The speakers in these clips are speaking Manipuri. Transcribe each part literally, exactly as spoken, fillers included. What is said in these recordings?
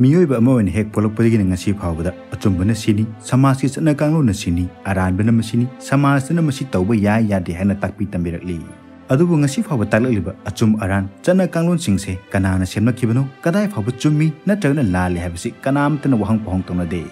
ꯃꯤꯑꯣꯏꯕ ꯑꯃ ꯑꯣꯏꯅ ꯍꯦꯛ ꯄꯣꯛꯂꯛꯄꯗꯒꯤꯅ ꯉꯁꯤ ꯐꯥꯎꯕꯗ ꯑꯆꯨꯝꯕꯅ ꯁꯤꯅꯤ, ꯁꯃꯥꯖꯀꯤ ꯆꯠꯅ ꯀꯥꯡꯂꯣꯟꯅ ꯁꯤꯅꯤ, ꯑꯔꯥꯟꯕꯅ ꯃꯁꯤꯅꯤ, ꯁꯃꯥꯖꯇꯅ ꯃꯁꯤ ꯇꯧꯕ ꯌꯥꯏ ꯌꯥꯗꯦ ꯍꯥꯏꯅ ꯇꯥꯛꯄꯤ ꯇꯝꯕꯤꯔꯛꯂꯤ꯫ ꯑꯗꯨꯕꯨ ꯉꯁꯤ ꯐꯥꯎꯕ ꯇꯥꯛꯂꯛꯂꯤꯕ ꯑꯆꯨꯝ ꯑꯔꯥꯟ ꯆꯠꯅ ꯀꯥꯡꯂꯣꯟꯁꯤꯡꯁꯦ ꯀꯅꯥꯅ ꯁꯦꯝꯂꯛꯈꯤꯕꯅꯣ, ꯀꯗꯥꯏ ꯐꯥꯎꯕ ꯆꯨꯝꯃꯤ ꯅꯠꯇ꯭ꯔꯒꯅ ꯂꯥꯜꯂꯤ ꯍꯥꯏꯕꯁꯤ ꯀꯅꯥꯝꯇꯅ ꯋꯥꯍꯪ ꯄꯥꯎꯍꯪ ꯇꯧꯅꯗꯦ꯫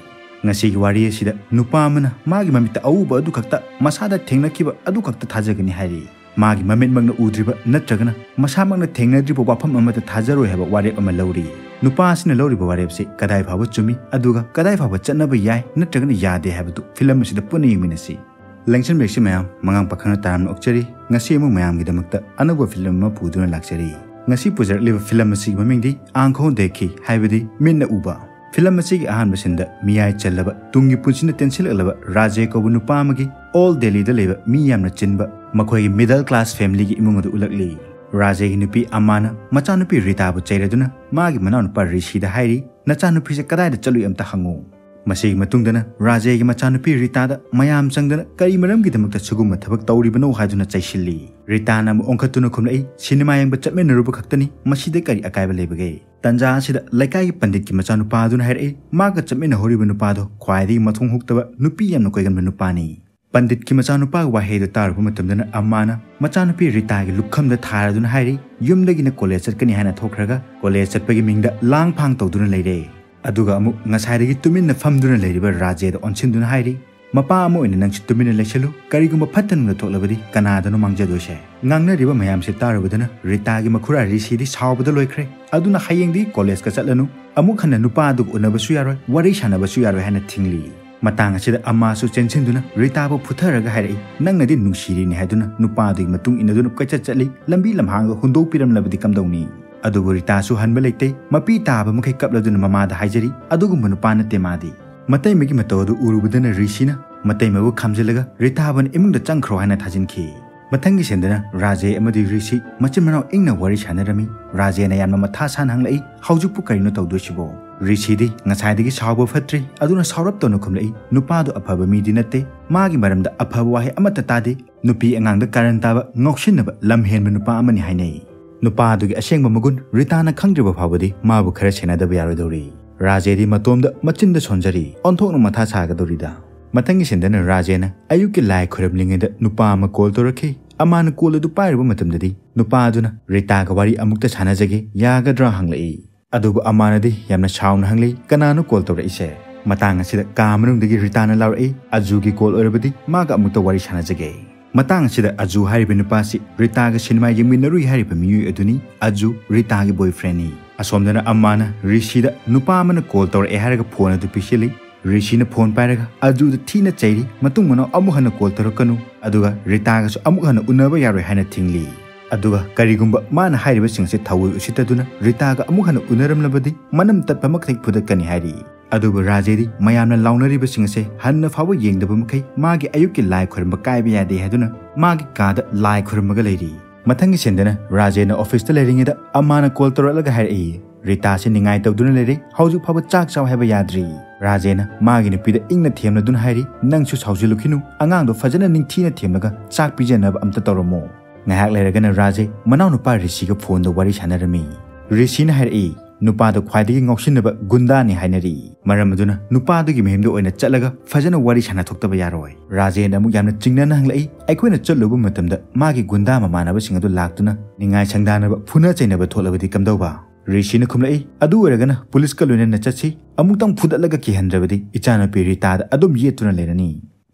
ꯉꯁꯤꯒꯤ ꯋꯥꯔꯤ ꯑꯁꯤꯗ ꯅꯨꯄꯥ ꯑꯃꯅ ꯃꯥꯒꯤ ꯃꯃꯤꯠꯇ ꯑꯎꯕ ꯑꯗꯨ ꯈꯛꯇ, ꯃꯁꯥꯗ ꯊꯦꯡꯅꯈꯤꯕ ꯑꯗꯨ ꯈꯛꯇ ꯊꯥꯖꯒꯅꯤ ꯍꯥꯏꯔꯤ꯫ ꯃꯥꯒꯤ ꯃꯃꯤꯠꯃꯛꯅ ꯎꯗ꯭ꯔꯤꯕ ꯅꯠꯇ꯭ꯔꯒꯅ ꯃꯁꯥꯃꯛꯅ ꯊꯦꯡꯅꯗ꯭ꯔꯤꯕ ꯋꯥꯐꯝ ꯑꯃꯠꯇ ꯊꯥꯖꯔꯣꯏ ꯍꯥꯏꯕ ꯋꯥꯔꯦꯞ ꯑꯃ ꯂꯧꯔꯤ꯫ ꯅꯨꯄꯥ ꯑꯁꯤꯅ ꯂꯧꯔꯤꯕ ꯋꯥꯔꯦꯞꯁꯤ ꯀꯗꯥꯏ ꯐꯥꯎꯕ ꯆꯨꯝꯃꯤ, ꯑꯗꯨꯒ ꯀꯗꯥꯏ ꯐꯥꯎꯕ ꯆꯠꯅꯕ ꯌꯥꯏ ꯅꯠꯇ꯭ꯔꯒꯅ ꯌꯥꯗꯦ ꯍꯥꯏꯕꯗꯨ ꯐꯤꯂꯝ ꯑꯁꯤꯗ ꯄꯨꯟꯅ ꯌꯦꯡꯃꯤꯟꯅꯁꯤ꯫ ꯂꯦꯡꯁꯟꯕꯤꯔꯛꯁꯤ ꯃꯌꯥꯝ, ꯃꯉꯥꯡ ꯄꯥꯈꯪꯅ ꯇꯔꯥꯝꯅ ꯑꯣꯛꯆꯔꯤ꯫ ꯉꯁꯤ ꯑꯃꯨꯛ ꯃꯌꯥꯝꯒꯤꯗꯃꯛꯇ ꯑꯅꯧꯕ ꯐꯤꯂꯝ ꯑꯃ ꯄꯨꯗꯨꯅ ꯂꯥꯛꯆꯔꯤ꯫ ꯉꯁꯤ ꯄꯨꯖꯔꯛꯂꯤꯕ ꯐꯤꯂꯝ ꯑꯁꯤꯒꯤ ꯃꯃꯤꯡꯗꯤ ꯑꯥꯡꯈꯣ ꯗꯦꯈꯤ, ꯍꯥꯏꯕꯗꯤ ꯃꯤꯠꯅ ꯎꯕ꯫ ꯐꯤꯂꯝ ꯑꯁꯤꯒꯤ ꯑꯍꯥꯟꯕ ꯁꯤꯟꯗ ꯃꯤꯌꯥꯏ ꯆꯜꯂꯕ, ꯇꯨꯡꯒꯤ ꯄꯨꯟꯁꯤꯅ ꯇꯦꯟꯁꯤꯜꯂꯛꯂꯕ ꯔꯥꯖꯦ ꯀꯧꯕ ꯅꯨꯄꯥ ꯑꯃꯒꯤ ꯑꯣꯜ ꯗꯦꯜꯂꯤꯗ ꯂꯩꯕ ꯃꯤ ꯌꯥꯝꯅ ꯆꯤꯟꯕ ꯃꯈꯣꯏꯒꯤ ꯃꯤꯗꯜ ꯀ꯭ꯂꯥꯁ ꯐꯦꯃꯤꯂꯤꯒꯤ ꯏꯃꯨꯡ ꯑꯗꯨ ꯎꯠꯂꯛꯂꯤ꯫ ꯔꯥꯖꯦꯒꯤ ꯅꯨꯄꯤ ꯑꯃꯥꯅ ꯃꯆꯥꯅꯨꯄꯤ ꯔꯤꯇꯥꯕꯨ ꯆꯩꯔꯗꯨꯅ ꯃꯥꯒꯤ ꯃꯅꯥꯎꯅꯨꯄꯥ ꯔꯤꯁꯤꯗ ꯍꯥꯏꯔꯤ, "ꯅꯆꯥꯅꯨꯄꯤꯁꯦ ꯀꯗꯥꯏꯗ ꯆꯠꯂꯨꯏ ꯑꯝꯇ ꯍꯪꯉꯨ"꯫ ꯃꯁꯤꯒꯤ ꯃꯇꯨꯡꯗꯅ ꯔꯥꯖꯦꯒꯤ ꯃꯆꯥꯅꯨꯄꯤ ꯔꯤꯇꯥꯗ ꯃꯌꯥꯝ ꯆꯪꯗꯅ ꯀꯔꯤ ꯃꯔꯝꯒꯤꯗꯃꯛꯇ ꯁꯤꯒꯨꯝꯕ ꯊꯕꯛ ꯇꯧꯔꯤꯕꯅꯣ ꯍꯥꯏꯗꯨꯅ ꯆꯩꯁꯤꯜꯂꯤ꯫ ꯔꯤꯇꯥꯅ ꯑꯃꯨꯛ ꯑꯣꯟꯈꯠꯇꯨꯅ ꯈꯨꯝꯂꯛꯏ, "ꯁꯤꯅꯦꯃꯥ ꯌꯦꯡꯕ ꯆꯠꯃꯤꯟꯅꯔꯨꯕ ꯈꯛꯇꯅꯤ, ꯃꯁꯤꯗ ꯀꯔꯤ ꯑꯀꯥꯏꯕ ꯂꯩꯕꯒꯦ?" ꯇꯟꯖꯥ ꯑꯁꯤꯗ ꯂꯩꯀꯥꯏꯒꯤ ꯄꯟꯗꯤꯠꯀꯤ ꯃꯆꯥꯅꯨꯄꯥ ꯑꯗꯨꯅ ꯍꯥꯏꯔꯛꯏ, ꯃꯥꯒ ꯆꯠꯃꯤꯟꯅꯍꯧꯔꯤꯕ ꯅꯨꯄꯥꯗꯣ ꯈ꯭ꯋꯥꯏꯗꯒꯤ ꯃꯊꯣꯡ ꯍꯨꯛꯇꯕ, ꯅꯨꯄꯤ ꯌꯥꯝꯅ ꯀꯣꯏꯒꯟꯕ ꯅꯨꯄꯥꯅꯤ꯫ ꯄꯟꯗꯤꯠꯀꯤ ꯃꯆꯥꯅꯨꯄꯥꯒꯤ ꯋꯥꯍꯩꯗꯨ ꯇꯥꯔꯨꯕ ꯃꯇꯝꯗꯅ ꯑꯃꯥꯅ ꯃꯆꯥꯅꯨꯄꯤ ꯔꯤꯇꯥꯒꯤ ꯂꯨꯈꯝꯗ ꯊꯥꯔꯗꯨꯅ ꯍꯥꯏꯔꯤ, "ꯌꯨꯝꯗꯒꯤꯅ ꯀꯣꯂꯦꯖ ꯆꯠꯀꯅꯤ ꯍꯥꯏꯅ ꯊꯣꯛꯈ꯭ꯔꯒ ꯀꯣꯂꯦꯖ ꯆꯠꯄꯒꯤ ꯃꯤꯡꯗ ꯂꯥꯡ ꯐꯥꯡ ꯇꯧꯗꯨꯅ ꯂꯩꯔꯦ"꯫ ꯑꯗꯨꯒ ꯑꯃꯨꯛ ꯉꯁꯥꯏꯗꯒꯤ ꯇꯨꯃꯤꯟꯅ ꯐꯝꯗꯨꯅ ꯂꯩꯔꯤꯕ ꯔꯥꯖꯦꯗ ꯑꯣꯟꯁꯤꯟꯗꯨꯅ ꯍꯥꯏꯔꯤ, "ꯃꯄꯥ ꯑꯃ ꯑꯣꯏꯅ ꯅꯪꯁꯨ ꯇꯨꯃꯤꯟꯅ ꯂꯩꯁꯜꯂꯨ, ꯀꯔꯤꯒꯨꯝꯕ ꯐꯠꯇ ꯅꯨꯡꯗ ꯊꯣꯛꯂꯕꯗꯤ ꯀꯅꯥꯗꯅꯣ ꯃꯥꯡꯖꯗꯣꯏꯁꯦ?" ꯉꯥꯡꯅꯔꯤꯕ ꯃꯌꯥꯝꯁꯦ ꯇꯥꯔꯨꯕꯗꯅ ꯔꯤꯇꯥꯒꯤ ꯃꯈꯨꯔꯥ ꯔꯤꯁꯤꯗꯤ ꯁꯥꯎꯕꯗ ꯂꯣꯏꯈ꯭ꯔꯦ꯫ ꯑꯗꯨꯅ ꯍꯌꯦꯡꯗꯤ ꯀꯣꯂꯦꯖꯀ ꯆꯠꯂꯅꯨ, ꯑꯃꯨꯛ ꯍꯟꯅ ꯅꯨꯄꯥ ꯑꯗꯨꯒ ꯎꯅꯕꯁꯨ ꯌꯥꯔꯣꯏ, ꯋꯥꯔꯤ ꯁꯥꯟꯅꯕꯁꯨ ꯌꯥꯔꯣꯏ ꯍꯥꯏꯅ ꯊꯤꯡꯂꯤ꯫ ꯃꯇꯥꯡ ꯑꯁꯤꯗ ꯑꯃꯥꯁꯨ ꯆꯦꯟꯁꯤꯟꯗꯨꯅ ꯔꯤꯇꯥꯕꯨ ꯐꯨꯊꯔꯒ ꯍꯥꯏꯔꯛꯏ, "ꯅꯪꯅꯗꯤ ꯅꯨꯡꯁꯤꯔꯤꯅꯤ ꯍꯥꯏꯗꯨꯅ ꯅꯨꯄꯥꯗꯨꯒꯤ ꯃꯇꯨꯡ ꯏꯟꯅꯗꯨꯅ ꯀꯣꯏꯆꯠ ꯆꯠꯂꯤ, ꯂꯝꯕꯤ ꯂꯝꯍꯥꯡꯗ ꯍꯨꯟꯗꯣꯛꯄꯤꯔꯝꯂꯕꯗꯤ ꯀꯝꯗꯧꯅꯤ?" ꯑꯗꯨꯕꯨ ꯔꯤꯇꯥꯁꯨ ꯍꯟꯕ ꯂꯩꯇꯦ꯫ ꯃꯄꯤ ꯇꯥꯕ ꯃꯈꯩ ꯀꯞꯂꯗꯨꯅ ꯃꯃꯥꯗ ꯍꯥꯏꯖꯔꯤ, "ꯑꯗꯨꯒꯨꯝꯕ ꯅꯨꯄꯥ ꯅꯠꯇꯦ ꯃꯥꯗꯤ"꯫ ꯃꯇꯩꯃꯒꯤ ꯃꯇꯧ ꯑꯗꯨ ꯎꯔꯨꯕꯗꯅ ꯔꯤꯁꯤꯅ ꯃꯇꯩꯃꯕꯨ ꯈꯥꯝꯖꯤꯜꯂꯒ ꯔꯤꯇꯥꯕꯨꯅ ꯏꯃꯨꯡꯗ ꯆꯪꯈ꯭ꯔꯣ ꯍꯥꯏꯅ ꯊꯥꯖꯤꯟꯈꯤ꯫ ꯃꯊꯪꯒꯤ ꯁꯦꯟꯗꯅ ꯔꯥꯖꯦ ꯑꯃꯗꯤ ꯔꯤꯁꯤ ꯃꯆꯤꯟ ꯃꯅꯥꯎ ꯏꯪꯅ ꯋꯥꯔꯤ ꯁꯥꯟꯅꯔꯝꯃꯤ꯫ ꯔꯥꯖꯦꯅ ꯌꯥꯝꯅ ꯃꯊꯥ ꯁꯥꯅ ꯍꯪꯂꯛꯏ, "ꯍꯧꯖꯤꯛꯄꯨ ꯀꯔꯤꯅꯣ ꯇꯧꯗꯣꯏꯁꯤꯕꯣ?" ꯔꯤꯁꯤꯗꯤ ꯉꯁꯥꯏꯗꯒꯤ ꯁꯥꯎꯕ ꯐꯠꯇ꯭ꯔꯤ, ꯑꯗꯨꯅ ꯁꯥꯎꯔꯞ ꯇꯧꯅ ꯈꯨꯝꯂꯛꯏ, "ꯅꯨꯄꯥꯗꯨ ꯑꯐꯕ ꯃꯤꯗꯤ ꯅꯠꯇꯦ, ꯃꯥꯒꯤ ꯃꯔꯝꯗ ꯑꯐꯕ ꯋꯥꯍꯩ ꯑꯃꯠꯇ ꯇꯥꯗꯦ, ꯅꯨꯄꯤ ꯑꯉꯥꯡꯗ ꯀꯥꯔꯟ ꯇꯥꯕ, ꯉꯥꯎꯁꯤꯟꯅꯕ, ꯂꯝ ꯍꯦꯟꯕ ꯅꯨꯄꯥ ꯑꯃꯅꯤ" ꯍꯥꯏꯅꯩ꯫ ꯅꯨꯄꯥ ꯑꯗꯨꯒꯤ ꯑꯁꯦꯡꯕ ꯃꯒꯨꯟ ꯔꯤꯇꯥꯅ ꯈꯪꯗ꯭ꯔꯤꯕ ꯐꯥꯎꯕꯗꯤ ꯃꯥꯕꯨ ꯈꯔ ꯁꯦꯟꯅꯗꯕ ꯌꯥꯔꯣꯏꯗꯧꯔꯤ꯫ ꯔꯥꯖꯦꯗꯤ ꯃꯇꯣꯝꯗ ꯃꯆꯤꯟꯗ ꯁꯣꯟꯖꯔꯤ, ꯑꯣꯟꯊꯣꯛꯅ ꯃꯊꯥ ꯁꯥꯒꯗꯧꯔꯤꯗ꯫ ꯃꯊꯪꯒꯤ ꯁꯤꯟꯗꯅ ꯔꯥꯖꯦꯅ ꯑꯌꯨꯛꯀꯤ ꯂꯥꯏ ꯈꯣꯏꯔꯝꯂꯤꯉꯩꯗ ꯅꯨꯄꯥ ꯑꯃ ꯀꯣꯜ ꯇꯧꯔꯛꯈꯤ꯫ ꯑꯃꯥꯅ ꯀꯣꯜ ꯑꯗꯨ ꯄꯥꯏꯔꯨꯕ ꯃꯇꯝꯗꯗꯤ ꯅꯨꯄꯥ ꯑꯗꯨꯅ ꯔꯤꯇꯥꯒ ꯋꯥꯔꯤ ꯑꯃꯨꯛꯇ ꯁꯥꯟꯅꯖꯒꯦ, ꯌꯥꯒꯗ꯭ꯔꯥ ꯍꯪꯂꯛꯏ꯫ ꯑꯗꯨꯕꯨ ꯑꯃꯥꯅꯗꯤ ꯌꯥꯝꯅ ꯁꯥꯎꯅ ꯍꯪꯂꯛꯏ, "ꯀꯅꯥꯅꯣ ꯀꯣꯜ ꯇꯧꯔꯛꯏꯁꯦ?" ꯃꯇꯥꯡ ꯑꯁꯤꯗ ꯀꯥ ꯃꯅꯨꯡꯗꯒꯤ ꯔꯤꯇꯥꯅ ꯂꯥꯎꯔꯛꯏ, "ꯑꯖꯨꯒꯤ ꯀꯣꯜ ꯑꯣꯏꯔꯕꯗꯤ ꯃꯥꯒ ꯑꯃꯨꯛꯇ ꯋꯥꯔꯤ ꯁꯥꯟꯅꯖꯒꯦ꯫" ꯃꯇꯥꯡ ꯑꯁꯤꯗ ꯑꯖꯨ ꯍꯥꯏꯔꯤꯕ ꯅꯨꯄꯥꯁꯤ ꯔꯤꯇꯥꯒ ꯁꯤꯅꯦꯃꯥ ꯌꯦꯡꯃꯤꯟꯅꯔꯨꯏ ꯍꯥꯏꯔꯤꯕ ꯃꯤꯑꯣꯏ ꯑꯗꯨꯅꯤ꯫ ꯑꯖꯨ ꯔꯤꯇꯥꯒꯤ ꯕꯣꯏꯐ꯭ꯔꯦꯟꯅꯤ꯫ ꯑꯁꯣꯝꯗꯅ ꯑꯃꯥꯅ ꯔꯤꯁꯤꯗ ꯅꯨꯄꯥ ꯑꯃꯅ ꯀꯣꯜ ꯇꯧꯔꯛꯑꯦ ꯍꯥꯏꯔꯒ ꯐꯣꯟ ꯑꯗꯨ ꯄꯤꯁꯤꯜꯂꯤ꯫ ꯔꯤꯁꯤꯅ ꯐꯣꯟ ꯄꯥꯏꯔꯒ ꯑꯖꯨꯗ ꯊꯤꯅ ꯆꯩꯔꯤ꯫ ꯃꯇꯨꯡ ꯃꯅꯥꯎ ꯑꯃꯨꯛ ꯍꯟꯅ ꯀꯣꯜ ꯇꯧꯔꯛꯀꯅꯨ, ꯑꯗꯨꯒ ꯔꯤꯇꯥꯒꯁꯨ ꯑꯃꯨꯛ ꯍꯟꯅ ꯎꯅꯕ ꯌꯥꯔꯣꯏ ꯍꯥꯏꯅ ꯊꯤꯡꯂꯤ꯫ ꯑꯗꯨꯒ ꯀꯔꯤꯒꯨꯝꯕ ꯃꯥꯅ ꯍꯥꯏꯔꯤꯕꯁꯤꯡ ꯑꯁꯤ ꯊꯑꯣꯏ ꯎꯁꯤꯠꯇꯗꯨꯅ ꯔꯤꯇꯥꯒ ꯑꯃꯨꯛ ꯍꯟꯅ ꯎꯅꯔꯝꯂꯕꯗꯤ ꯃꯅꯝ ꯇꯠꯄ ꯃꯈꯩ ꯐꯨꯗꯠꯀꯅꯤ ꯍꯥꯏꯔꯤ꯫ ꯑꯗꯨꯕꯨ ꯔꯥꯖꯦꯗꯤ ꯃꯌꯥꯝꯅ ꯂꯥꯎꯅꯔꯤꯕꯁꯤꯡ ꯑꯁꯦ ꯍꯟꯅ ꯐꯥꯎꯕ ꯌꯦꯡꯗꯕ ꯃꯈꯩ ꯃꯥꯒꯤ ꯑꯌꯨꯛꯀꯤ ꯂꯥꯏ ꯈꯣꯏꯔꯝꯕ ꯀꯥꯏꯕ ꯌꯥꯗꯦ ꯍꯥꯏꯗꯨꯅ ꯃꯥꯒꯤ ꯀꯥꯗ ꯂꯥꯏ ꯈꯣꯏꯔꯝꯃꯒ ꯂꯩꯔꯤ꯫ ꯃꯊꯪꯒꯤ ꯁꯤꯟꯗꯅ ꯔꯥꯖꯦꯅ ꯑꯣꯐꯤꯁꯇ ꯂꯩꯔꯤꯉꯩꯗ ꯑꯃꯥꯅ ꯀꯣꯜ ꯇꯧꯔꯛꯂꯒ ꯍꯥꯏꯔꯛꯏ, "ꯔꯤꯇꯥꯁꯦ ꯅꯤꯡꯉꯥꯏ ꯇꯧꯗꯨꯅ ꯂꯩꯔꯦ, ꯍꯧꯖꯤꯛ ꯐꯥꯎꯕ ꯆꯥꯛ ꯆꯥꯎ ꯍꯥꯏꯕ ꯌꯥꯗ꯭ꯔꯤ꯫" ꯔꯥꯖꯦꯅ ꯃꯥꯒꯤ ꯅꯨꯄꯤꯗ ꯏꯪꯅ ꯊꯦꯝꯅꯗꯨꯅ ꯍꯥꯏꯔꯤ, "ꯅꯪꯁꯨ ꯁꯥꯎꯖꯤꯜꯂꯨꯈꯤꯅꯨ, ꯑꯉꯥꯡꯗꯣ ꯐꯖꯅ ꯅꯤꯡꯊꯤꯅ ꯊꯦꯝꯂꯒ ꯆꯥꯛ ꯄꯤꯖꯅꯕ ꯑꯝꯇ ꯇꯧꯔꯝꯃꯣ꯫" ꯉꯥꯏꯍꯥꯛ ꯂꯩꯔꯒꯅ ꯔꯥꯖꯦ ꯃꯅꯥꯎꯅꯨꯄꯥ ꯔꯤꯁꯤꯒ ꯐꯣꯟꯗ ꯋꯥꯔꯤ ꯁꯥꯟꯅꯔꯝꯃꯤ꯫ ꯔꯤꯁꯤꯅ ꯍꯥꯏꯔꯛꯏ, "ꯅꯨꯄꯥꯗꯣ ꯈ꯭ꯋꯥꯏꯗꯒꯤ ꯉꯥꯎꯁꯤꯟꯅꯕ ꯒꯨꯟꯗꯥꯅꯤ ꯍꯥꯏꯅꯔꯤ꯫ ꯃꯔꯝ ꯑꯗꯨꯅ ꯅꯨꯄꯥꯗꯨꯒꯤ ꯃꯌꯨꯝꯗ ꯑꯣꯏꯅ ꯆꯠꯂꯒ ꯐꯖꯅ ꯋꯥꯔꯤ ꯁꯥꯟꯅꯊꯣꯛꯇꯕ ꯌꯥꯔꯣꯏ꯫" ꯔꯥꯖꯦꯅ ꯑꯃꯨꯛ ꯌꯥꯝꯅ ꯆꯤꯡꯅꯅ ꯍꯪꯂꯛꯏ, "ꯑꯩꯈꯣꯏꯅ ꯆꯠꯂꯨꯕ ꯃꯇꯝꯗ ꯃꯥꯒꯤ ꯒꯨꯟꯗꯥ ꯃꯃꯥꯟꯅꯕꯁꯤꯡ ꯑꯗꯨ ꯂꯥꯛꯇꯨꯅ ꯅꯤꯡꯉꯥꯏ ꯁꯪꯗꯥꯅꯕ ꯐꯨꯅ ꯆꯩꯅꯕ ꯊꯣꯛꯂꯕꯗꯤ ꯀꯝꯗꯧꯕ?" ꯔꯤꯁꯤꯅ ꯈꯨꯝꯂꯛꯏ, "ꯑꯗꯨ ꯑꯣꯏꯔꯒꯅ ꯄꯨꯂꯤꯁꯀ ꯂꯣꯏꯅꯅ ꯆꯠꯁꯤ, ꯑꯃꯨꯛꯇꯪ ꯐꯨꯗꯠꯂꯒ ꯀꯤꯍꯟꯗ꯭ꯔꯕꯗꯤ ꯏꯆꯥꯅꯨꯄꯤ ꯔꯤꯇꯥꯗ ꯑꯗꯨꯝ ꯌꯦꯠꯇꯨꯅ ꯂꯩꯔꯅꯤ꯫"